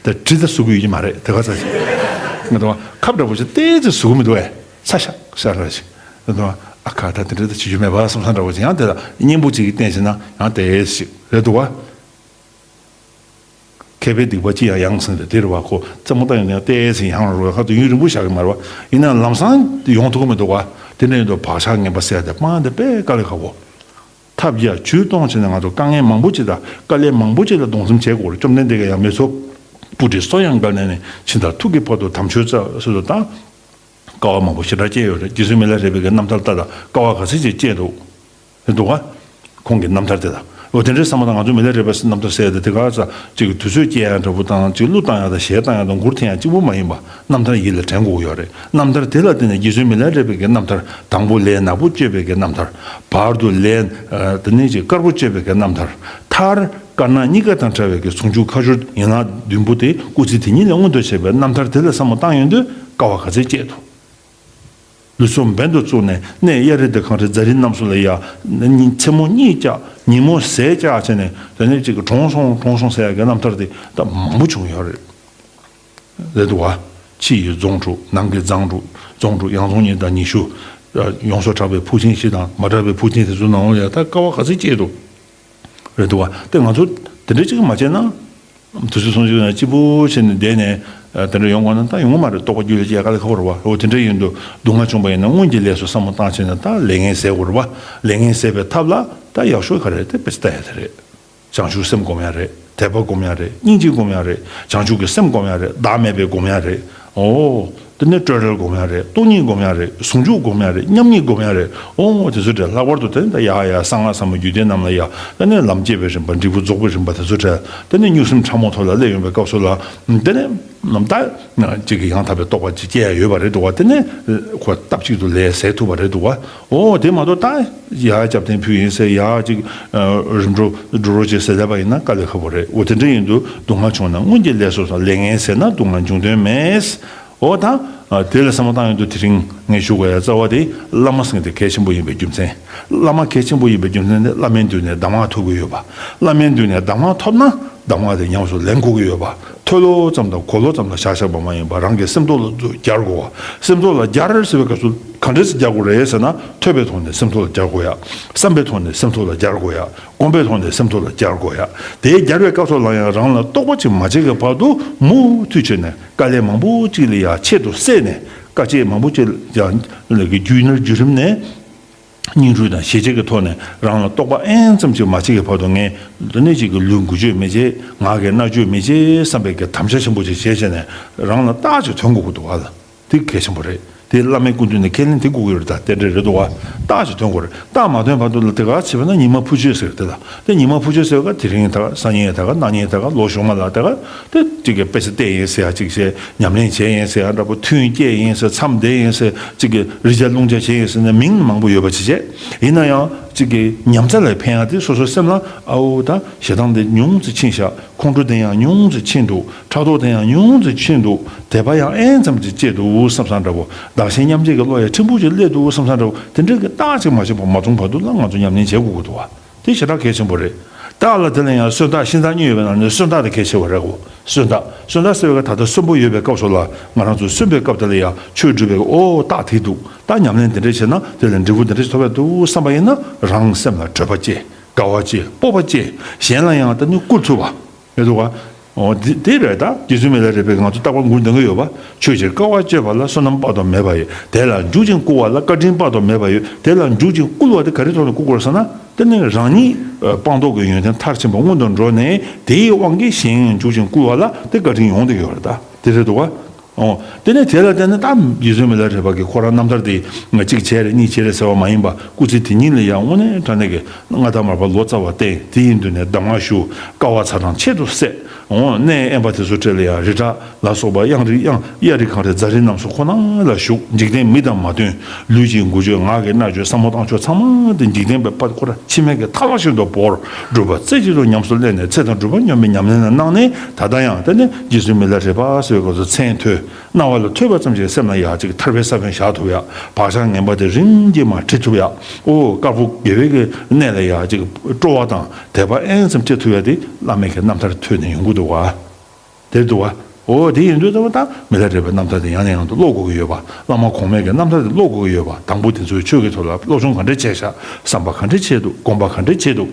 དེ་གྲི་དེ་ཟུག་གི་ཡོད་ཀྱི་མ་རེད། དེ་ག་ཚོད་ཅིག་ང་དང་ཁབ་འདྲ་བོ་ཞིག་ཏོག་ཙམ་ཟུག་གི་མི་འདུག་གས། ཚ་ཤག་ཤག་ར་ཞིག་ང་དང་ཨ་ཁ། ད་དེ་འདྲ་ད་བྱེད་རྒྱུ་མེད་པ་བསམ་ས་འདྲ་བོ་ཅིག་ཡང་དེ་ལ་གཉེན་པོ་ཅིག་གིས་བསྟན་བྱས་ན་ཡང་དེ་ཞིག་རེད་འདུག་གས། མཁས་པའི་སྡིག་པ་ཅི་ཡང་ཡང་སེམས་ཏེ། དེ་རེད་བ། ཁོ་རྩེད་མོ་བཏང་ཡོང་ནས་ཏོག་ཙམ་ཡང་རུང་བ། ཁ་ཏུ་ཡུན་རིང་པོ་བཞག་གི་མ་རེད་བ། ཡིན་ནའང་ལམ་སང་ཡོང་ཐུབ་ཀྱི་མི་འདུག་བ། དེ་འདྲ་ཡིན་དུས་བག་ཆགས་ངན་པ་སེལ་ཏེ་སྤང་དེ་དཔེ་དཀའ་ལས་ཁག་པོ། ཐབས་བརྒྱ་ཇུས་སྟོང་བྱས་ནས་ང་ཚོ་དཀའ་ངལ་མང་པོ་ཅིག་དང་དཀའ་ལས་མང་པོ་ཅིག་ལ་གདོང་ཟུམ་བྱེད་དགོས་རེད། བཅོམ་ལྡན་འདས་ཀྱིས་ཡང་མི་ཚོགས་སྤུ་གྲིས་གསོ་ཡང་བཀལ་ནས་ནི། ཕྱི་མཐར་ཐུག་གི་བར་དུ་དམ་ཆོས་བཙལ་ཟེར་དུས་དང་། དཀའ་བ་མང་པོ་ཞེ་དྲག་སྤྱད་ཡོད་རེད། རྗེ་བཙུན་མི་ལ་རས་པའི་གི་རྣམ་ཐར་ལྟ་དང་། དཀའ་བ་ག་ཚོད་ཅིག་སྤྱད་འདུག་རེད་འདུག་ག། ཁོང་གི་རྣམ་ཐར་དེ་དང་། འོ་དེ་འདྲའི་བསམ་བློ་དང་། ང་ཚོ་མི་ལ་རས་པའི་རྣམ་ཐར་ཟེར་ཡ་དེ། དེ་ག་ས་ཅིག་དུས་ཚོད་སྐྱེལ་ཡ་འདྲ་པོ་དང་། ཅིག་གླུ་བཏང་ཡ་དང་གཞས་བཏང་ཡ་དང་མགུར་འཐེན་ཡ་གཅིག་པུ་མ་ཡིན་པ། རྣམ་ཐར་ཡིད་ལ་དྲན་དགོས་ཀྱི་ཡོད་རེད། རྣམ་ཐར་དེ་ལ་བརྟེན་ནས་རྗེ་བཙུན་མི་ལ་རས་པའི་གི་རྣམ་ཐར། དང་པོ་ལས་ནག་པོ་བཅོས་པའི་གི་རྣམ་ཐར། བར་དུ་ལས་ཨ་དེ་ནས་ཅིག་དཀར་པོ་བཅོས་པའི་གི་རྣམ་ཐར། མཐར་དཀར་ནག་གཉིས་ཀ་དང་བྲལ་བའི་གི་ཟུང་འཇུག་ཁ་སྦྱོར་ཡན་ལག་བདུན་པོ་དེ་སྐུ་ཚེ་དེ་ཉིད་ལ་མངོན་དུ་བྱས་པའི་རྣམ་ཐར་དེ་ལ་བསམ་བློ་བཏང་ཡོང་དུས་དཀའ་བ་ག་ཚོད་སྤྱད་འདུག་ལུས་སྲོག་འབེན་དུ་བཙུགས་ནས། གནས་གཡའ་རི་དང་གངས་རི་རྫ་རི་རྣམས་སུ་ལ་ཡ། མཚན་མོ་གཉིད་བཅག། ཉིན་མོ་ཟས་བཅག་བྱས་ནས། དེ་ནས་ཅིག་གྲོངས་སོང་གྲོངས་སོང་ཟེར་ཡ་གི་རྣམ་ཐར་དེ་ད་མང་པོ་བྱུང་ཡོད་རེད། རེད་འདུག་བ། ཕྱི་ཡི་རྫོང་དྲུག། ནང་གི་རྫོང་དྲུག། རྫོང་དྲུག་ཡང་རྫོང་གཉིས་དང་ཉི་ཤུ། ཡོངས་སུ་གྲགས་པའི་ཕུག་ཆེན་བཞི་དང་མ་གྲགས་པའི་ཕུག་ཆེན་དེ་ཚོའི་ནང་ལ་ཡ་ད་དཀའ་བ་ག་ཚོད་སྤྱད་འདུག་རེད་འདུག་བ། དེ་ང་ཚོ་དེ་འདྲ་ཅིག་མ་བྱས་ན། དུས་ཚོད་སོང་ཅིག་ན་སྐྱིད་པོ་བྱས་ནས་བསྡད་ནས་དེ་འདྲ་ཡོང་དགོས་ན་ད་ཡོང་གི་མ་རེད། རྟོགས་པ་རྒྱུད་ལ་སྐྱེ་དཀའ་ལས་ཁག་པོ་རེད་བ། འོ་དེ་འདྲ་ཡིན་དུས་སྡུག་བསྔལ་བྱུང་པ་ཡིན་ན་སྔོན་གྱི་ལས་སུ་བསམ་བློ་བཏང་བྱས་ནས་ད་ལས་ངན་ཟད་དགོས་རེད་བ། ལས་ངན་ཟད་པའི་ཐབས་ལ་ད་ཡག་ཤོས་ག་རེ་རེད། དེ་དཔེ་ཆ་ལྟ་ཡ་དེ་རེད། བྱང་ཆུབ་སེམས་སྒོམ་ཡ་རེད། དད་པ་སྒོམ་ཡ་རེད། སྙིང་རྗེ་སྒོམ་ཡ་རེད། བྱང་ཆུབ་ཀྱི་སེམས་སྒོམ་ཡ་རེད། བདག་མེད་པའི་སྒོམ་ཡ་རེད། འོ། དེ་ནས་སྤྲོས་བྲལ་སྒོམ་ཡ་རེད། སྟོང་ཉིད་སྒོམ་ཡ་རེད། ཟུང་འཇུག་སྒོམ་ཡ་རེད། མཉམ་ཉིད་སྒོམ་ཡ་རེད། འོ་དེ་ཚོ་རེད། ལྷག་པར་དུ་དེ་ནི་ད་ཡ་ཡ་གསང་སྔགས་ཟབ་མོ་རྒྱུད་སྡེ་རྣམས་ལ་ཡ། དེ་ནས་ལམ་སྐྱེས་པའི་རིམ་པ། འབྲས་བུ་རྫོགས་པའི་རིམ་པ་དེ་ཚོ་རེད། དེ་ནས་གཉུག་སེམས་ཕྲ་མོ་ཐོག་ལ་སླེབས་ཡོང་པའི་སྐབས་སུ་ལ། དེ་ནས་ད་ཅིག་གི་ཡང་དག་པའི་རྟོགས་པ་ཅིག་སྐྱེ་ཡ་ཡོད་པ་རེད་འདུག་བ། དེ་ནས་ཁོ་སྟབས་གཅིག་ཏུ་ལས་ཟད་ཐུབ་པ་རེད་འདུག་བ། འོ་དེ་མ་གཏོགས་ད་ཡ་སྐྱབས་རྟེན་ཕུལ་ཡིན་ཟེར། ཡ་ཅིག་རིམ་གྲོ་འགྲོ་རོགས་བྱེད་ཟེར་ལབ་པ་ཡིན་ན་དཀའ་ལས་ཁག་པོ་རེད། འོ་དེ་འདྲ་ཡིན་དུས་སྡུག་བསྔལ་བྱུང་ན་སྔོན་གྱི་ལས་སུ་བསམ། ལས་ངན་ཟད་ན་སྡུག་བསྔལ་འབྱུང་དོན་མེད། འོ་ད། ཨ། དེ་ལ་བསམ་བློ་བཏང་ཡོང་དུས་དེ་རིང་ངས་ཞུ་དགོས་ཡ་རྩ་བ་དེ་བླ་མ་ཟེར་མཁན་དེ་གལ་ཆེན་པོ་ཡིན་པའི་རྒྱུ་མཚན། བླ་མ་གལ་ཆེན་པོ་ཡིན་པའི་རྒྱུ་མཚན་དེ་བླ་མའི་མདུན་ནས་གདམས་ངག་ཐོབ་ཀྱི་ཡོད་པ། བླ་མའི་མདུན་ནས་གདམས་ངག་ཐོབ་ན་ གདམས་ངག་དེ་ཉམས་སུ་ལེན་དགོས་ཀྱི་ཡོད་པ། ཐོས་ལོ་ཙམ་དང་གོ་ལོ་ཙམ་ལ་བཞག་བཞག་པ་མ་ཡིན་པར་རང་གི་སེམས་ཐོག་ལ་སྦྱར་དགོས་པ། སེམས་ཐོག་ལ་སྦྱར་ཟེར་བའི་སྐབས་སུ་ག་འདྲ་ཞིག་སྦྱར་དགོས་རེད་ཟེར་ན། ཐོས་པའི་ཐོག་ནས་སེམས་ཐོག་ལ་སྦྱར་དགོས་ཡ། བསམ་པའི་ཐོག་ནས་སེམས་ཐོག་ལ་སྦྱར་དགོས་ཡ། སྒོམ་པའི་ཐོག་ནས་སེམས་ཐོག་ལ་སྦྱར་དགོས་ཡ། དེ་སྦྱར་བའི་སྐབས་སུ་ལ་ཡང་རང་ལ་རྟོག་པ་ཅིག་མ་སྐྱེས་ཀྱི་བར་དུ་མུ་མཐུད་བྱས་ནས་དཀའ་ལས་མང་པོ་ཅིག་ལ་ཡང་ཆེད་དུ་བསྲེས་ནས། དཀའ་སྤྱད་མང་པོ་ཅིག་ཡང་རྒྱུད་ནས་བརྒྱུད་རིམ་ནས། སྙིང་རུས་དང་ཞི་བྱེད་ཀྱི་ཐོག་ནས་རང་ལ་རྟོག་པ་ཨེན་ཙམ་ཅིག་མ་སྐྱེས་ཀྱི་བར་དུ། ངས་འདི་ནས་ཅིག་གི་ལུས་འགུལ་སྐྱོད་མི་བྱེད། ངག་གི་སྨྲ་བརྗོད་མི་བྱེད་བསམ་པའི་གི་དམ་བཅའ་ཆེན་པོ་ཅིག་བྱས་བྱས་ནས་རང་ལ་རྟགས་ཅིག་ཐོན་དགོས་ཀྱི་འདུག་ག་ལ། དེ་གལ་ཆེན་པོ་རེད། དེ་བླ་མའི་སྐུ་མདུན་ནས་ཁས་ལེན་དེ་དགོས་ཀྱི་ཡོད་རེད། ད་དེ་འདྲ་རེད་འདུག་ག་རྟགས་ཅིག་ཐོན་དགོས་རེད། རྟགས་མ་ཐོན་བར་དུ་ལ་དེ་ག་བྱས་པ་ན་ཉི་མ་ཕུ་ཆོད་ཟེར་དེ་ལ། དེ་ཉི་མ་ཕུ་ཆོད་ཟེར་བ་དེ་རིང་ད་ག་སང་ཉིན་ད་ག་གནངས་ཉིན་ད་ག་ལོ་གཞུག་མ་ལ་ད་ག་དེ་གཅིག་གི་དཔེ་ཆ་བལྟས་ཡིན་ཟེར་ཡ། གཅིག་བྱས་ཉམས་ལེན་བྱས་ཡིན་ཟེར་ཡ་འདྲ་པོ། ཐུན་བསྐྱལ་ཡིན་ཟེར། མཚམས་བསྡད་ཡིན་ཟེར། གཅིག་གི་རི་རྒྱ་རླུང་རྒྱ་བྱས་ཡིན་ཟེར་ནས་མིང་མང་པོ་ཡོད་པ་ཅིག་བྱས། ཡིན་ན་ཡང་གཅིག་གི་ཉམས་རྩ་ལ་ཕན་ཡ་དེ་སོ་སོའི་སེམས་ལ། ཨའོ་ད་ཞེ་སྡང་དེ་ཉུང་ཙམ་ཕྱིན་ཤག་ཁོང་ཁྲོ་དེ་ཡང་ཉུང་ཙམ་ཕྱིན་འདུག་ཕྲག་དོག་དེ་ཡང་ཉུང་ཙམ་ཕྱིན་འདུག་དད་པ་ཡང་ཨེན་ཙམ་ཅིག་སྐྱེས་འདུག་བསམ་བསམ་འདྲ་པོ། བདག་གཞན་མཉམ་བརྗེ་གི་བློ་ཡང་ཕྲན་བུ་ཅིག་སླེབས་འདུག་བསམ་བསམ་འདྲ་པོ། དེ་འདྲའི་གི་རྟགས་ཅིག་མ་བྱུང་བ་མ་བྱུང་བར་དུ་ལ་ང་ཚོ་ཉམས་ལེན་བྱེད་དགོས་ཀྱི་འདུག་བ། དེ་ཞེ་དྲག་གལ་ཆེན་པོ་རེད། རྟགས་ལ་དེ་ལ་ཡང་གསོན་རྟགས་ཤིང་རྟགས་གཉིས་ཡོད་པའི་ནང་ནས་གསོན་རྟགས་དེ་གལ་ཆེ་བ་རེད་གོ། གསོན་རྟགས། གསོན་རྟགས་ཟེར་བའི་སྐབས་ད་ལྟ་གསོན་པོ་ཡོད་པའི་སྐབས་སུ་ལ། ང་རང་ཚོ་གསོན་པའི་སྐབས་དེ་ལ་ཡང་ཆོས་སྒྲུབ་པའི་ཨོ་རྟགས་དེ་འདུག་ད་ཉམས་ལེན་དེ་འདྲ་བྱས་ན་དེ་ལ་འབྲས་བུ་དེ་འདྲ་ཞིག་ཐོབ་ཡ་འདུག་བསམ་པ་ཡིན་ན། རང་སེམས་ལ་སྤྲོས་པ་སྐྱེ། དགའ་བ་སྐྱེ། སྤོབས་པ་སྐྱེ། གཞན་ལ་ཡང་ད་ནི་བསྐུལ་ཐུབ་པ་རེད་འདུག་ག་འོ་དེ་དེ་རེད། ད་རྗེ་བཙུན་མི་ལ་རས་པས་ང་ཚོ་རྟག་པར་མགུར་འདོན་གྱི་ཡོད་པ། ཆོས་ཕྱིར་དཀའ་བ་སྤྱད་པ་ལ། བསོད་ནམས་དཔག་ཏུ་མེད་པ་ཡོད། དེ་ལ་འཇུག་ཅིང་བསྐུལ་བ་ལ། བཀའ་དྲིན་དཔག་ཏུ་མེད་པ་ཡོད། དེ་ལ་འཇུག་ཅིང་བསྐུལ་བ་དེ་ག་རེ་ཐོག་ནས་བསྐུལ་དགོས་ཟེར་ན། དེ་ནི་རང་ཉིད་སྤངས་རྟོགས་ཀྱི་ཡོན་ཏན་མཐར་ཕྱིན་པ་སྔོན་དུ་འགྲོ་ནས། དེའི་དབང་གིས་གཞན་ཡང་འཇུག་ཅིང་བསྐུལ་བ་ལ་དེ་བཀའ་དྲིན་ཡོང་བསྡད་ཡོད་རེད། ད་དེ་རེད་འདུག་ག་འོ། དེ་ནས་དེ་ལ་བརྟེན་ནས་ད་རྗེ་བཙུན་མི་ལ་རས་པ་གིས་ཁོ་རང་རྣམ་ཐར་དེ་གཅིག་བྱས་རེད་གཉིས་བྱས་རེད་ཟེར་བ་མ་ཡིན་པ། སྐུ་ཚེ་དེ་ཉིད་ལ་ཡང་དངོས་གནས་དྲང་གནས་ཀྱི་མངའ་ཐང་མར་པ་ལོ་ཙཱ་བ་བསྟེན། དེ་ཡི་མདུན་ནས་གདམས་ངག་ཞུ། དཀའ་བ་ཚ་གྲང་ཆེད་དུ་བསད། འོ། གནས་དབེན་པ་དེ་ཚོ་གྲས་ལ་ཡང་རི་བྲག་ལ་སོགས་པ། གཡང་རི། གཡང་གཡའ་རི་གངས་རི་རྫ་རི་རྣམས་སུ་ཁོ་ན་ལ་བཞུགས། འཇིག་རྟེན་མི་དང་མ་བསྟུན། ལུས་ཀྱི་འགུལ་སྐྱོད། ངག་གི་སྨྲ་བརྗོད། བསམ་བློ་བཏང་ཕྱོགས་ཚང་མ་དེ་འཇིག་རྟེན་པའི་དཔལ་ཁོ་ར་འཆི་མེད་ཀྱི་ཐབས་ལ་ཤིན་ཏུ་བོར། སྒྲུབ་པ་རྩེ་གཅིག་ཏུ་ཉམས་སུ་ལེན་ནས། ཚེ་དང་སྒྲུབ་པ་སྙོམས་པའི་ཉམས་ལེན་ལ་གནང་ནས། ད་ལྟ་ཡང་དེ་ནི་རྗེ་བཙུན་མི་ལ་རས་པ་ཟེར་བའི་སྐབས་སུ་མཚན་ཐོས། རྣ་བ་ལ་ཐོས་པ་ཙམ་གྱིས་སེམས་ལ་ཡང་ཅིག་ཐར་པའི་ས་བོན་བཞག་ཐུབ་ཡ། བག་ཆགས་ངན་པ་དེ་རིམ་གྱིས་མར་བྲི་ཐུབ་ཡ། ཨོ། དཀར་པོ་དགེ་བའི་གི་གནས་ལ་ཡང་ཅིག་སྤྲོ་བ་དང་དད་པ་ཨེན་ཙམ་སྐྱེ་ཐུབ་ཡ་དེ་བླ་མའི་གི་རྣམ་ཐར་ཐོས་ནས་ཡོང་གི་འདུག་བ། དེ་འདུག་བ། ཨོ། དེ་ཡིན་དུས་ད་བ་ད་མི་ལ་རས་པའི་རྣམ་ཐར་དེ་ཡང་ནས་ཡང་དུ་ཀློག་དགོས་ཀྱི་ཡོད་པ། བླ་མ་གོང་མའི་གི་རྣམ་ཐར་དེ་ཀློག་དགོས་ཀྱི་ཡོད་པ། དང་པོ་དེ་ཚོས་ཆོས་ཀྱི་ཐོག་ལ་སློབ་སྦྱོང་ག་འདྲས་བྱས་ཤག་བསམ་པ་ག་འདྲས་བྱས་འདུག་སྒོམ་པ་ག་འདྲས་བྱས་འདུག་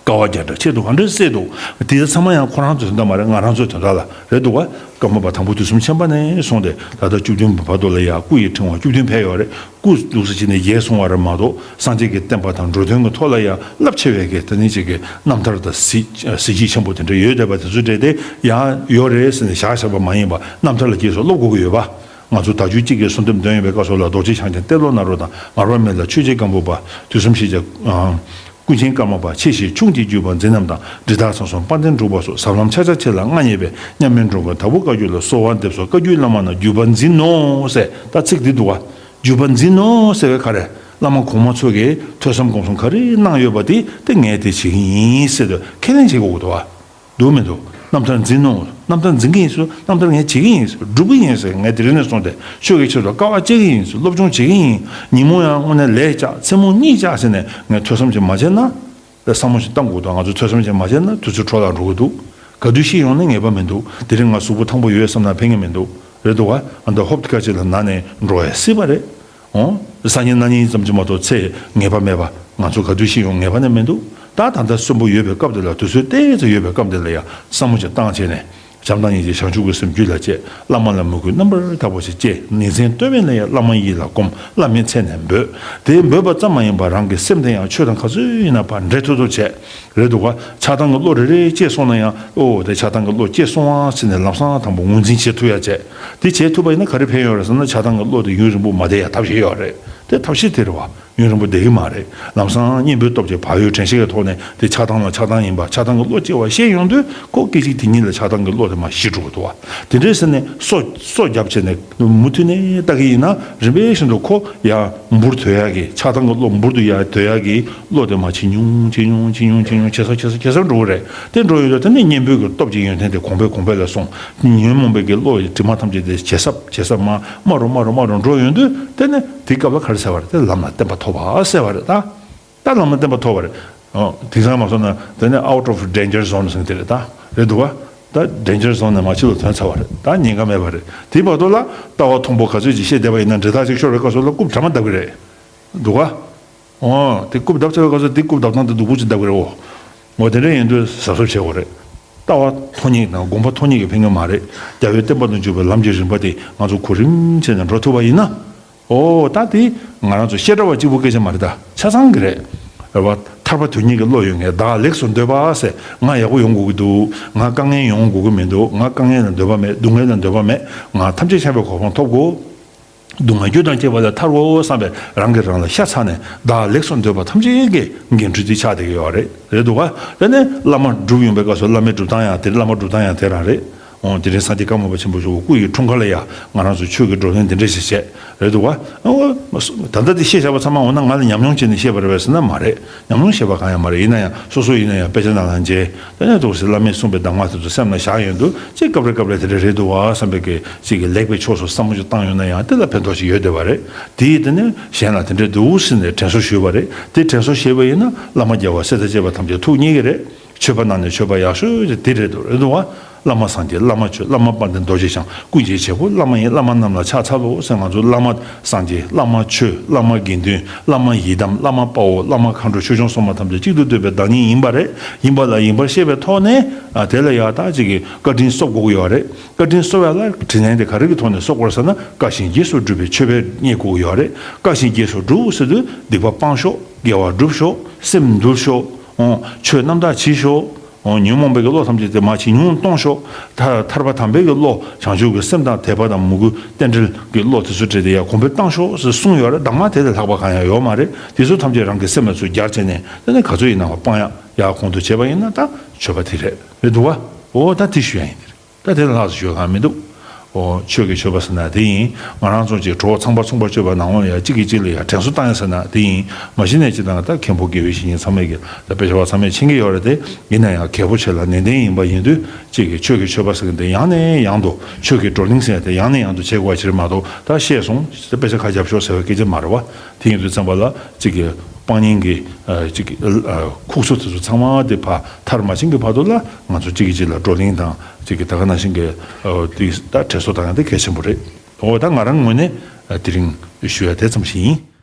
དཀའ་བ་བརྒྱ་ཕྲག་ཆེད་དུ་ག་འདྲས་སེལ་འདུག་དེ་ཚང་མ་ཡང་ཁོ་རང་ཚོའི་དོན་དག་མ་རེད། ང་རང་ཚོའི་དོན་དག་ལ་རེད་འདུག་ག་ཀརྨ་པ་དང་པོ་དུས་གསུམ་མཁྱེན་པ་ནས་བཟུང་སྟེ་ད་ལྟ་བཅུ་བདུན་པའི་བར་དུ་ལ་ཡང་སྐུ་ཡི་ཕྲེང་བ་བཅུ་བདུན་ཕེབས་ཡོད་རེད། སྐུ་འདུག་སེ་བྱས་ནས་རྒྱས་སོང་བ་རེད་མ་གཏོགས། སངས་རྒྱས་ཀྱི་བསྟན་པ་དང་འགྲོ་དོན་གྱི་ཐོག་ལ་ཡང་རླབས་ཆེ་བའི་གི་དེ་ནི་ཅིག་གི་རྣམ་ཐར་དང་གཟི་གཟི་བརྗིད་ཆེན་པོ་དེ་འདྲ་ཡོད་བསྡད་པ་དེ་ཚོ་འདྲ་དེ་ཡང་ཡོད་རེད་ཟེར་ནས་བཞག་བཞག་པ་མ་ཡིན་པ། རྣམ་ཐར་ལ་རྗེས་སུ་སློབ་དགོས་ཀྱི་ཡོད་པ། ང་ཚོ་ཟླ་བཅུ་གཅིག་གི་གསོལ་འདེབས་འདོན་ཡོད་པའི་སྐབས་སུ་ལ་རྡོ་རྗེ་འཆང་ཆེན་ཏེ་ལོ་ནཱ་རོ་དང་། མར་པ་མི་ལ་ཆོས་རྗེ་སྒམ་པོ་པ། དུས་གསུམ་ཞི་བྱེད། ཀུན་མཁྱེན་ཀརྨ་པ། ཆེ་ཞིང་ཆུང་གི་བརྒྱུད་པ་འཛིན་རྣམས་དང་། རི་དྭགས་ཚང་སོགས་དཔལ་ལྡན་འབྲུག་པ་སོགས། ཟབ་ལམ་ཕྱག་རྒྱ་ཆེ་ལ་མངའ་བརྙེས་པའི། མཉམ་མེད་འགྲོ་མགོན་དྭགས་པོ་བཀའ་བརྒྱུད་ལ། གསོལ་བ་འདེབས་སོ་བཀའ་བརྒྱུད་བླ་མ་རྣམས། བརྒྱུད་པ་འཛིན་ནོ་ཟེར། ད་ཚིག་འདི་འདུག་བ། བརྒྱུད་པ་འཛིན་ནོ་ཟེར་བའི་ག་རེ། བླ་མ་གོང་མ་ཚོ་གིས་ཐོས་བསམ་སྒོམ་གསུམ་ག་རེ་གནང་ཡོད་པ་དེ་དེ་ངས་དེ་བྱེད་ཀྱི་ཡིན་ཟེར་དུ་ཁས་ལེན་བྱེད་དགོས་ཀྱི་འདུག་བ། འདུག་མི་འདུག་རྣམ་ཐར་འཛིན་ནོ། རྣམ་ཐར་འཛིན་གྱི་ཡིན་ཟེར། རྣམ་ཐར་ངས་བྱེད་ཀྱི་ཡིན་ཟེར། སྒྲུབ་ཀྱི་ཡིན་ཟེར། ངས་དེ་རིང་ནས་བཟུང་སྟེ་ཆོས་ཀྱི་ཆེད་དུ་དཀའ་བ་སྤྱད་ཀྱི་ཡིན་ཟེར། སློབ་སྦྱོང་བྱེད་ཀྱི་ཡིན། ཉིན་མོ་ཡང་དངོས་གནས་ལས་བཅག་མཚན་མོ་གཉིད་བཅག་ཟེར་ནས་ངས་ཐོས་བསམ་ཅིག་མ་བྱས་ན། བསམ་བློ་ཞིག་བཏང་དགོས་འདུག་ང་ཚོ་ཐོས་བསམ་ཅིག་མ་བྱས་ན་དུས་ཚོད་འཕྲོ་བརླག་འགྲོ་གི་འདུག་ག་དུས་ཤི་ཡོང་ན་ངེས་པ་མི་འདུག་དེ་རིང་ང་གཟུགས་པོ་ཐང་པོ་ཡོད་བསམ་ན་ཕན་གྱི་མི་འདུག་རེད་འདུག་བ། ཨ་མདའ་ཧོབ་ཏེ་ཁ་ཅིག་ལ་ན་ནས་འགྲོ་ཡ་སྲིད་པ་རེད། འོང་། སང་ཉིན་གནངས་ཉིན་ཙམ་གྱིས་མ་གཏོགས་ཚེ་ངེས་པ་མེད་པ། ང་ཚོ་ག་དུས་ཤི་ཡོང་ངེས་པ་ནས་མི་འདུག་ད་ད་ལྟ་གསོན་པོ་ཡོད་པའི་སྐབས་དེ་ལ། དུས་ཚོད་ཏོག་ཙམ་ཡོད་པའི་སྐབས་དེ་ལ་ཡང་བསམ་བློ་ཅིག་བཏང་བྱས་ནས། བྱམས་དང་སྙིང་རྗེ་བྱང་ཆུབ་ཀྱི་སེམས་རྒྱུད་ལ་སྐྱེས། བླ་མ་ལ་མོས་གུས་རྣམ་པར་དག་པ་ཞིག་སྐྱེས། ཉིན་མཚན་ལྟོས་མེད་ལ་ཡང་བླ་མ་ཡིད་ལ་བསྒོམ། བླ་མའི་མཚན་ནས་འབོད། དེ་འབོད་པ་ཙམ་མ་ཡིན་པར་རང་གི་སེམས་དེ་ཡང་ཆོས་དང་ག་ཚོད་ཡིན་ན་ཕར་འདྲེས་ཐུབ་ཐུབ་བྱས། རེད་འདུག་ག་ཆགས་སྡང་གི་བློ་རེ་རེ་སྐྱེས་སོང་ན་ཡང་། ཨོ། དེ་ཆགས་སྡང་གི་བློ་སྐྱེས་སོང་ཨ་ཟེར་ནས་ལམ་སང་དང་པོ་ངོས་འཛིན་བྱེད་ཐུབ་ཡ་བྱས། དེ་བྱེད་ཐུབ་པ་ཡིན་ན་ག་རེ་ཕན་ཡོད་རེད་ཟེར་ན། ཆགས་སྡང་གི་བློ་དེ་ཡུན་རིང་པོ་མ་བསྡད་ཡ་ཐབས་ཤེས་ཡོད་རེད། དེ་ཐབས་ཤེས་དེ་རེད་བ། ཡུན་རིང་པོ་བསྡད་ཀྱི་མ་རེད། ལམ་སང་གཉེན་པོའི་སྟོབས་ཀྱིས་བག་ཡོད་དྲན་ཤེས་ཀྱི་ཐོག་ནས་དེ་ཆགས་སྡང་ལ་ཆགས་སྡང་ཡིན་པ། ཆགས་སྡང་གི་བློ་སྐྱེ་བ་ཤེས་ཡོང་དུས། ཁོ་སྐད་ཅིག་དེ་ཉིད་ལ་ཆགས་སྡང་གི་བློ་དེ་མར་ཞི་འགྲོ་གི་འདུག་བ། དེ་འདྲས་ཟེར་ནས་སོ་སོ་རྒྱབ་བྱས་ནས་མུ་མཐུད་ནས་ལྟ་གི་ཡིན་ན། རིམ་པས་བཞིན་དུ་ཁོ་ཡར་འབུར་དོད་ཡག་གི། ཆགས་སྡང་གི་བློ་འབུར་དུ་ཡར་དོད་ཡག་གི་བློ་དེ་མར་ཇེ་ཉུང་ཇེ་ཉུང་ཇེ་ཉུང་ཇེ་ཉུང་ཇེ་ཆེ་ས་ཆེ་ས་ཆེ་ས་འགྲོ་གི་རེད། དེ་འགྲོ་ཡོད་དུས་དེ་ནས་གཉེན་པོའི་གི་སྟོབས་ཀྱི་ཡོན་ཏན་དེ་གོང་འཕེལ་གོང་འཕེལ་ལ་སོང་། ཉོན་མོངས་པའི་གི་བློ་ཡི་དྲི་མ་ཐམས་ཅད་དེ་ཇེ་སྲབ་ཇེ་སྲབ་མར་དམའ་རུ་དམའ་རུ་དམའ་རུ་འགྲོ་ཡོང་དུས། དེ་ནས་དེའི་སྐབས་ལ་ག་རེ་ཟེར་བ་རེད། དེ་ལམ་ལ་བརྟན་པ་ཐོབ་པ་ཟེར་བ་རེད་ད། ད་ལམ་ལ་བརྟན་པ་ཐོབ་པ་རེད། ཨོ། དེང་སང་མ་སོང་ན་དེ་ནི་out of danger zone ཟེར་དེ་རེད་ད། རེད་འདུག་ག་ད་danger zone ནས་མར་ཕྱི་ལོགས་ཐོན་ཚར་བ་རེད། ད་ཉེན་ཁ་མེད་པ་རེད། དེའི་བར་དུ་ལ་ལྟ་བ་མཐོན་པོ་ག་ཚོད་ཅིག་བཤད་བསྡད་པ་ཡིན་ན་འདྲེ་ཐག་ཅིག་ཤོར་བའི་སྐབས་སུ་ལ་རྐུབ་དྲ་མ་བརྡབ་གི་རེད། འདུག་ག་ཨོ། དེ་རྐུབ་བརྡབ་ཚར་བའི་སྐབས་སུ་དེ་རྐུབ་བརྡབ་སྟངས་དེ་སྡུག་པོ་ཅིག་བརྡབ་གི་རེད། འོ། འོ་དེ་འདྲ་ཡིན་དུས་གཟབ་གཟབ་བྱེད་དགོས་རེད། ལྟ་བ་མཐོ་སྙེག་དང་དགོངས་པ་མཐོ་སྙེག་གིས་ཕན་གི་མ་རེད། རྒྱལ་བའི་བསྟན་པ་དང་འཇུག་པའི་ལམ་གྱི་རིམ་པ་དེ་ང་ཚོ་གོ་རིམ་བྱས་ནས་འགྲོ་ཐུབ་པ་ཡིན་ན། ཨོ། ད་དེ་ང་རང་ཚོ་བཤད་གྲྭ་བ་གཅིག་པུ་སྐད་ཆ་མ་རེད་ད། ཆ་ཚང་གི་རེད། རེད་བ། ཐར་པ་དོན་གཉེར་གྱི་བློ་ཡོད་མཁན། བདག་ལེགས་སུ་འདོད་པ་ཟེར། ང་ཡག་པོ་ཡོང་དགོས་ཀྱི་འདུག་ང་དཀའ་ངལ་ཡོང་དགོས་ཀྱི་མི་འདུག་ང་དཀའ་ངལ་ལ་འདོད་པ་མེད། སྡུག་བསྔལ་ལ་འདོད་པ་མེད། ང་ཐམས་ཅད་མཁྱེན་པའི་གོ་འཕང་ཐོབ་དགོས། སྡུག་བསྔལ་རྒྱུ་དང་བཅས་པ་ལས་ཐར་འོ་བསམ་པའི་རང་གིས་རང་ལ་ཤ་ཚ་ནས་བདག་ལེགས་སུ་འདོད་པ་ཐམས་ཅད་ཀྱི་འགན་འཁྲི་དེ་ཆགས་བསྡད་ཀྱི་ཡོད་རེད། རེད་འདུག་ག་དེ་ནས་བླ་མ་སྒྲུབ་ཡོང་པའི་སྐབས་སུ་བླ་མའི་སྒྲུབ་སྟངས་ཡང་དེ་རེད། བླ་མ་སྒྲུབ་སྟངས་ཡང་དེ་རང་རེད། འོ། དེ་རིང་སངས་རྒྱས་བཀའ་མ་པ་ཆེན་པོ་མཆོག་གི་སྐུ་ཡི་འཁྲུངས་སྐར་ལ་ཡང་ང་རང་ཚོ་ཆོས་ཀྱི་བགྲོ་གླེང་འདི་འདྲ་ཞིག་བྱས། རེད་འདུག་ག་འོ། ད་ལྟ་འདི་བཤད་བཞག་པ་ཚང་མ་འོ་ན་ང་ལ་ཉམས་མྱོང་བྱས་ནས་བཤད་པ་རེད་པས་ཟེར་ན་མ་རེད། ཉམས་མྱོང་བཤད་པ་གང་ཡང་མ་རེད། ཡིན་ན་ཡང་སོ་སོ་ཡིན་ན་ཡང་དཔེ་ཆ་ནང་ལ་མཇལ། དེ་ནས་འདུག་སེ་བླ་མས་གསུངས་པའི་གདམས་ངག་དེ་ཚོ་སེམས་ལ་བཞག་ཡོང་དུས་ཅིག་སྐབས་རེ་སྐབས་རེ་དེ་འདྲ་རེད་འདུག་བ་བསམ་པའི་གི་ཅིག་གི་ལེགས་པའི་ཕྱོགས་སུ་བསམ་བློ་ཅིག་བཏང་ཡོང་ན་ཡང་དེ་ལ་ཕན་ཐོགས་ཤིག་ཡོད་བསྡད་པ་རེད། དེ་ཡིས་དེ་ནས་གཞན་ལ་དེ་འདྲ་འདུག་ཟེར་ནས་དྲན་གསོ་ཞུས་པ་རེད། དེ་དྲན་གསོ་ཞུས་པ་ཡིན་ན་བླ་མ་རྒྱལ་བ་སྲས་དང་བཅས་པ་ཐམས་ཅད་ཐུགས་མཉེས་ཀྱི་རེད། ཆོས་པ་རྣམས་ནི་ཆོས་པ་ཡག་ཤོས་དེ་རེད་འདུག་རེད་འདུག་བ། བླ་མ་སངས་རྒྱས། བླ་མ་ཆོས། བླ་མ་དཔལ་ལྡན་རྡོ་རྗེ་འཆང་། ཀུན་གྱི་བྱེད་པོ་བླ་མ་ཡིན། བླ་མ་རྣམས་ལ་ཕྱག་འཚལ་ལོ་ཟེར། ང་ཚོ་བླ་མ་སངས་རྒྱས། བླ་མ་ཆོས། བླ་མ་དགེ་འདུན། བླ་མ་ཡི་དམ། བླ་མ་དཔའ་བོ། བླ་མ་མཁའ་འགྲོ་ཆོས་སྐྱོང་སྲུང་མ་ཐམས་ཅད་གཅིག་ཏུ་བསྡུས་པའི་བདག་ཉིད་ཡིན་པ་རེད། ཡིན་པ་ལ་ཡིན་པར་ཤེས་པའི་ཐོག་ནས། ཨ། དེ་ལ་ཡང་ད་ཅིག་གི་བཀའ་དྲིན་གསོ་དགོས་ཀྱི་ཡོད་རེད། བཀའ་དྲིན་གསོ་བ་ལ་དྲིན་ལན་དེ་ག་རེ་གི་ཐོག་ནས་གསོ་དགོས་ཟེར་ན། བཀའ་བཞིན་རྗེས་སུ་སྒྲུབ་པའི་མཆོད་པས་མཉེས་དགོས་ཀྱི་ཡོད་རེད། བཀའ་བཞིན་རྗེས་སུ་སྒྲུབ་ཟེར་དུས་སྡིག་པ་སྤང་ཤོག་དགེ་བ་སྒྲུབ་ཤོག་སེམས་འདུལ་ཤོག་འོ། ཆོས་རྣམ་དག་བྱེད་ཤོག་འོ། ཉོན་མོངས་པའི་གི་བློ་ཐམས་ཅད་དེ་མར་ཇེ་ཉུང་གཏོང་ཤོག་ཐར་ཐར་པ་དམ་པའི་གི་བློ། བྱང་ཆུབ་ཀྱི་སེམས་དང་དད་པ་དང་མོས་གུས་རྟེན་འབྲེལ་གྱི་བློ་དེ་ཚོ་སྤྲད་དེ་ཡར་གོང་འཕེལ་བཏང་ཤོག་ཟེར་གསུངས་ཡོད་རེད། གདམས་ངག་དེ་ལས་ལྷག་པ་གང་ཡང་ཡོད་མ་རེད། དེ་ཚོ་ཐམས་ཅད་རང་གི་སེམས་ལ་ཚུར་སྦྱར་བྱས་ནས་དེ་ནས་ག་ཚོད་ཡིན་ནའང་སྤང་ཡག་ཡར་གོང་དུ་བྱས་པ་ཡིན་ན་ད་ཆོས་པ་དེ་རེད། རེད་འདུག་བ། འོ། ད་དེ་ཞུ་ཡག་ཡིན། དེ་རེད། ད་དེ་ལས་ལྷག་ཙམ་ཞུ་གང་མི་འདུག་འོ། ཆོས་ཀྱི་མཆོད་པ་ཟེར་ན་དེ་ཡིན། ང་རང་ཚོ་ཅིག་གྲོགས་ཚངས་པར་མཚུངས་པར་སྤྱོད་པ་ནང་ལོགས་ལ་ཡང་གཅིག་གིས་གཅིག་ལ་ཡང་དྲན་གསོ་བཏང་ཡག་ཟེར་ན་དེ་ཡིན། མ་གཞི་ནས་སྤྱིར་བཏང་ད་མཁན་པོ་དགེ་བའི་བཤེས་གཉེན་ཚང་མས་ཀྱི་ད་དཔེ་ཆ་བ་ཚང་མས་མཁྱེན་གྱི་ཡོད་རེད་དེ། ཡིན་ན་ཡང་གལ་པོ་ཆེ་ལ་ནན་ཏན་ཡིན་པ་ཡིན་དུས་གཅིག་གིས་ཆོས་ཀྱི་མཆོད་པ་ཟེར་མཁན་དེ་ཡང་ནས་ཡང་དུ། ཆོས་ཀྱི་བགྲོ་གླེང་ཟེར་མཁན་དེ་ཡང་ནས་ཡང་དུ་བྱེད་དགོས་པ་ཅིག་རེད་མ་གཏོགས། ད་བཤད་སོང་། ད་དཔེ་ཆ་ཁ་རྒྱབ་ཤོག་ཟེར་བའི་སྐད་ཆ་མ་རེད་བ། དེ་ཡིན་དུས་ཙམ་པ་ལ་གཅིག་གིས་སྤང་གཉེན་གྱི་ཨ་གཅིག་གི་ཨ་ཁུག་སོ་དེ་ཚོ་ཚང་མ་དེ་ཕར་མཐར་མ་ཕྱིན་གྱི་བར་དུ་ལ་ང་ཚོ་གཅིག་གིས་གཅིག་ལ་བགྲོ་གླེང་དང་། གཅིག་གིས་ད་ག་ནང་བཞིན་གྱི་ཨ་དེ་ད་དྲན་གསོ་བཏང་ཡག་དེ་གལ་ཆེན་པོ་རེད། འོ། ད་ང་རང་ངོས་ནས་ཨ་དེ་རིང་ཞུ་ཡག་དེ་ཙམ་ཞིག་ཡིན།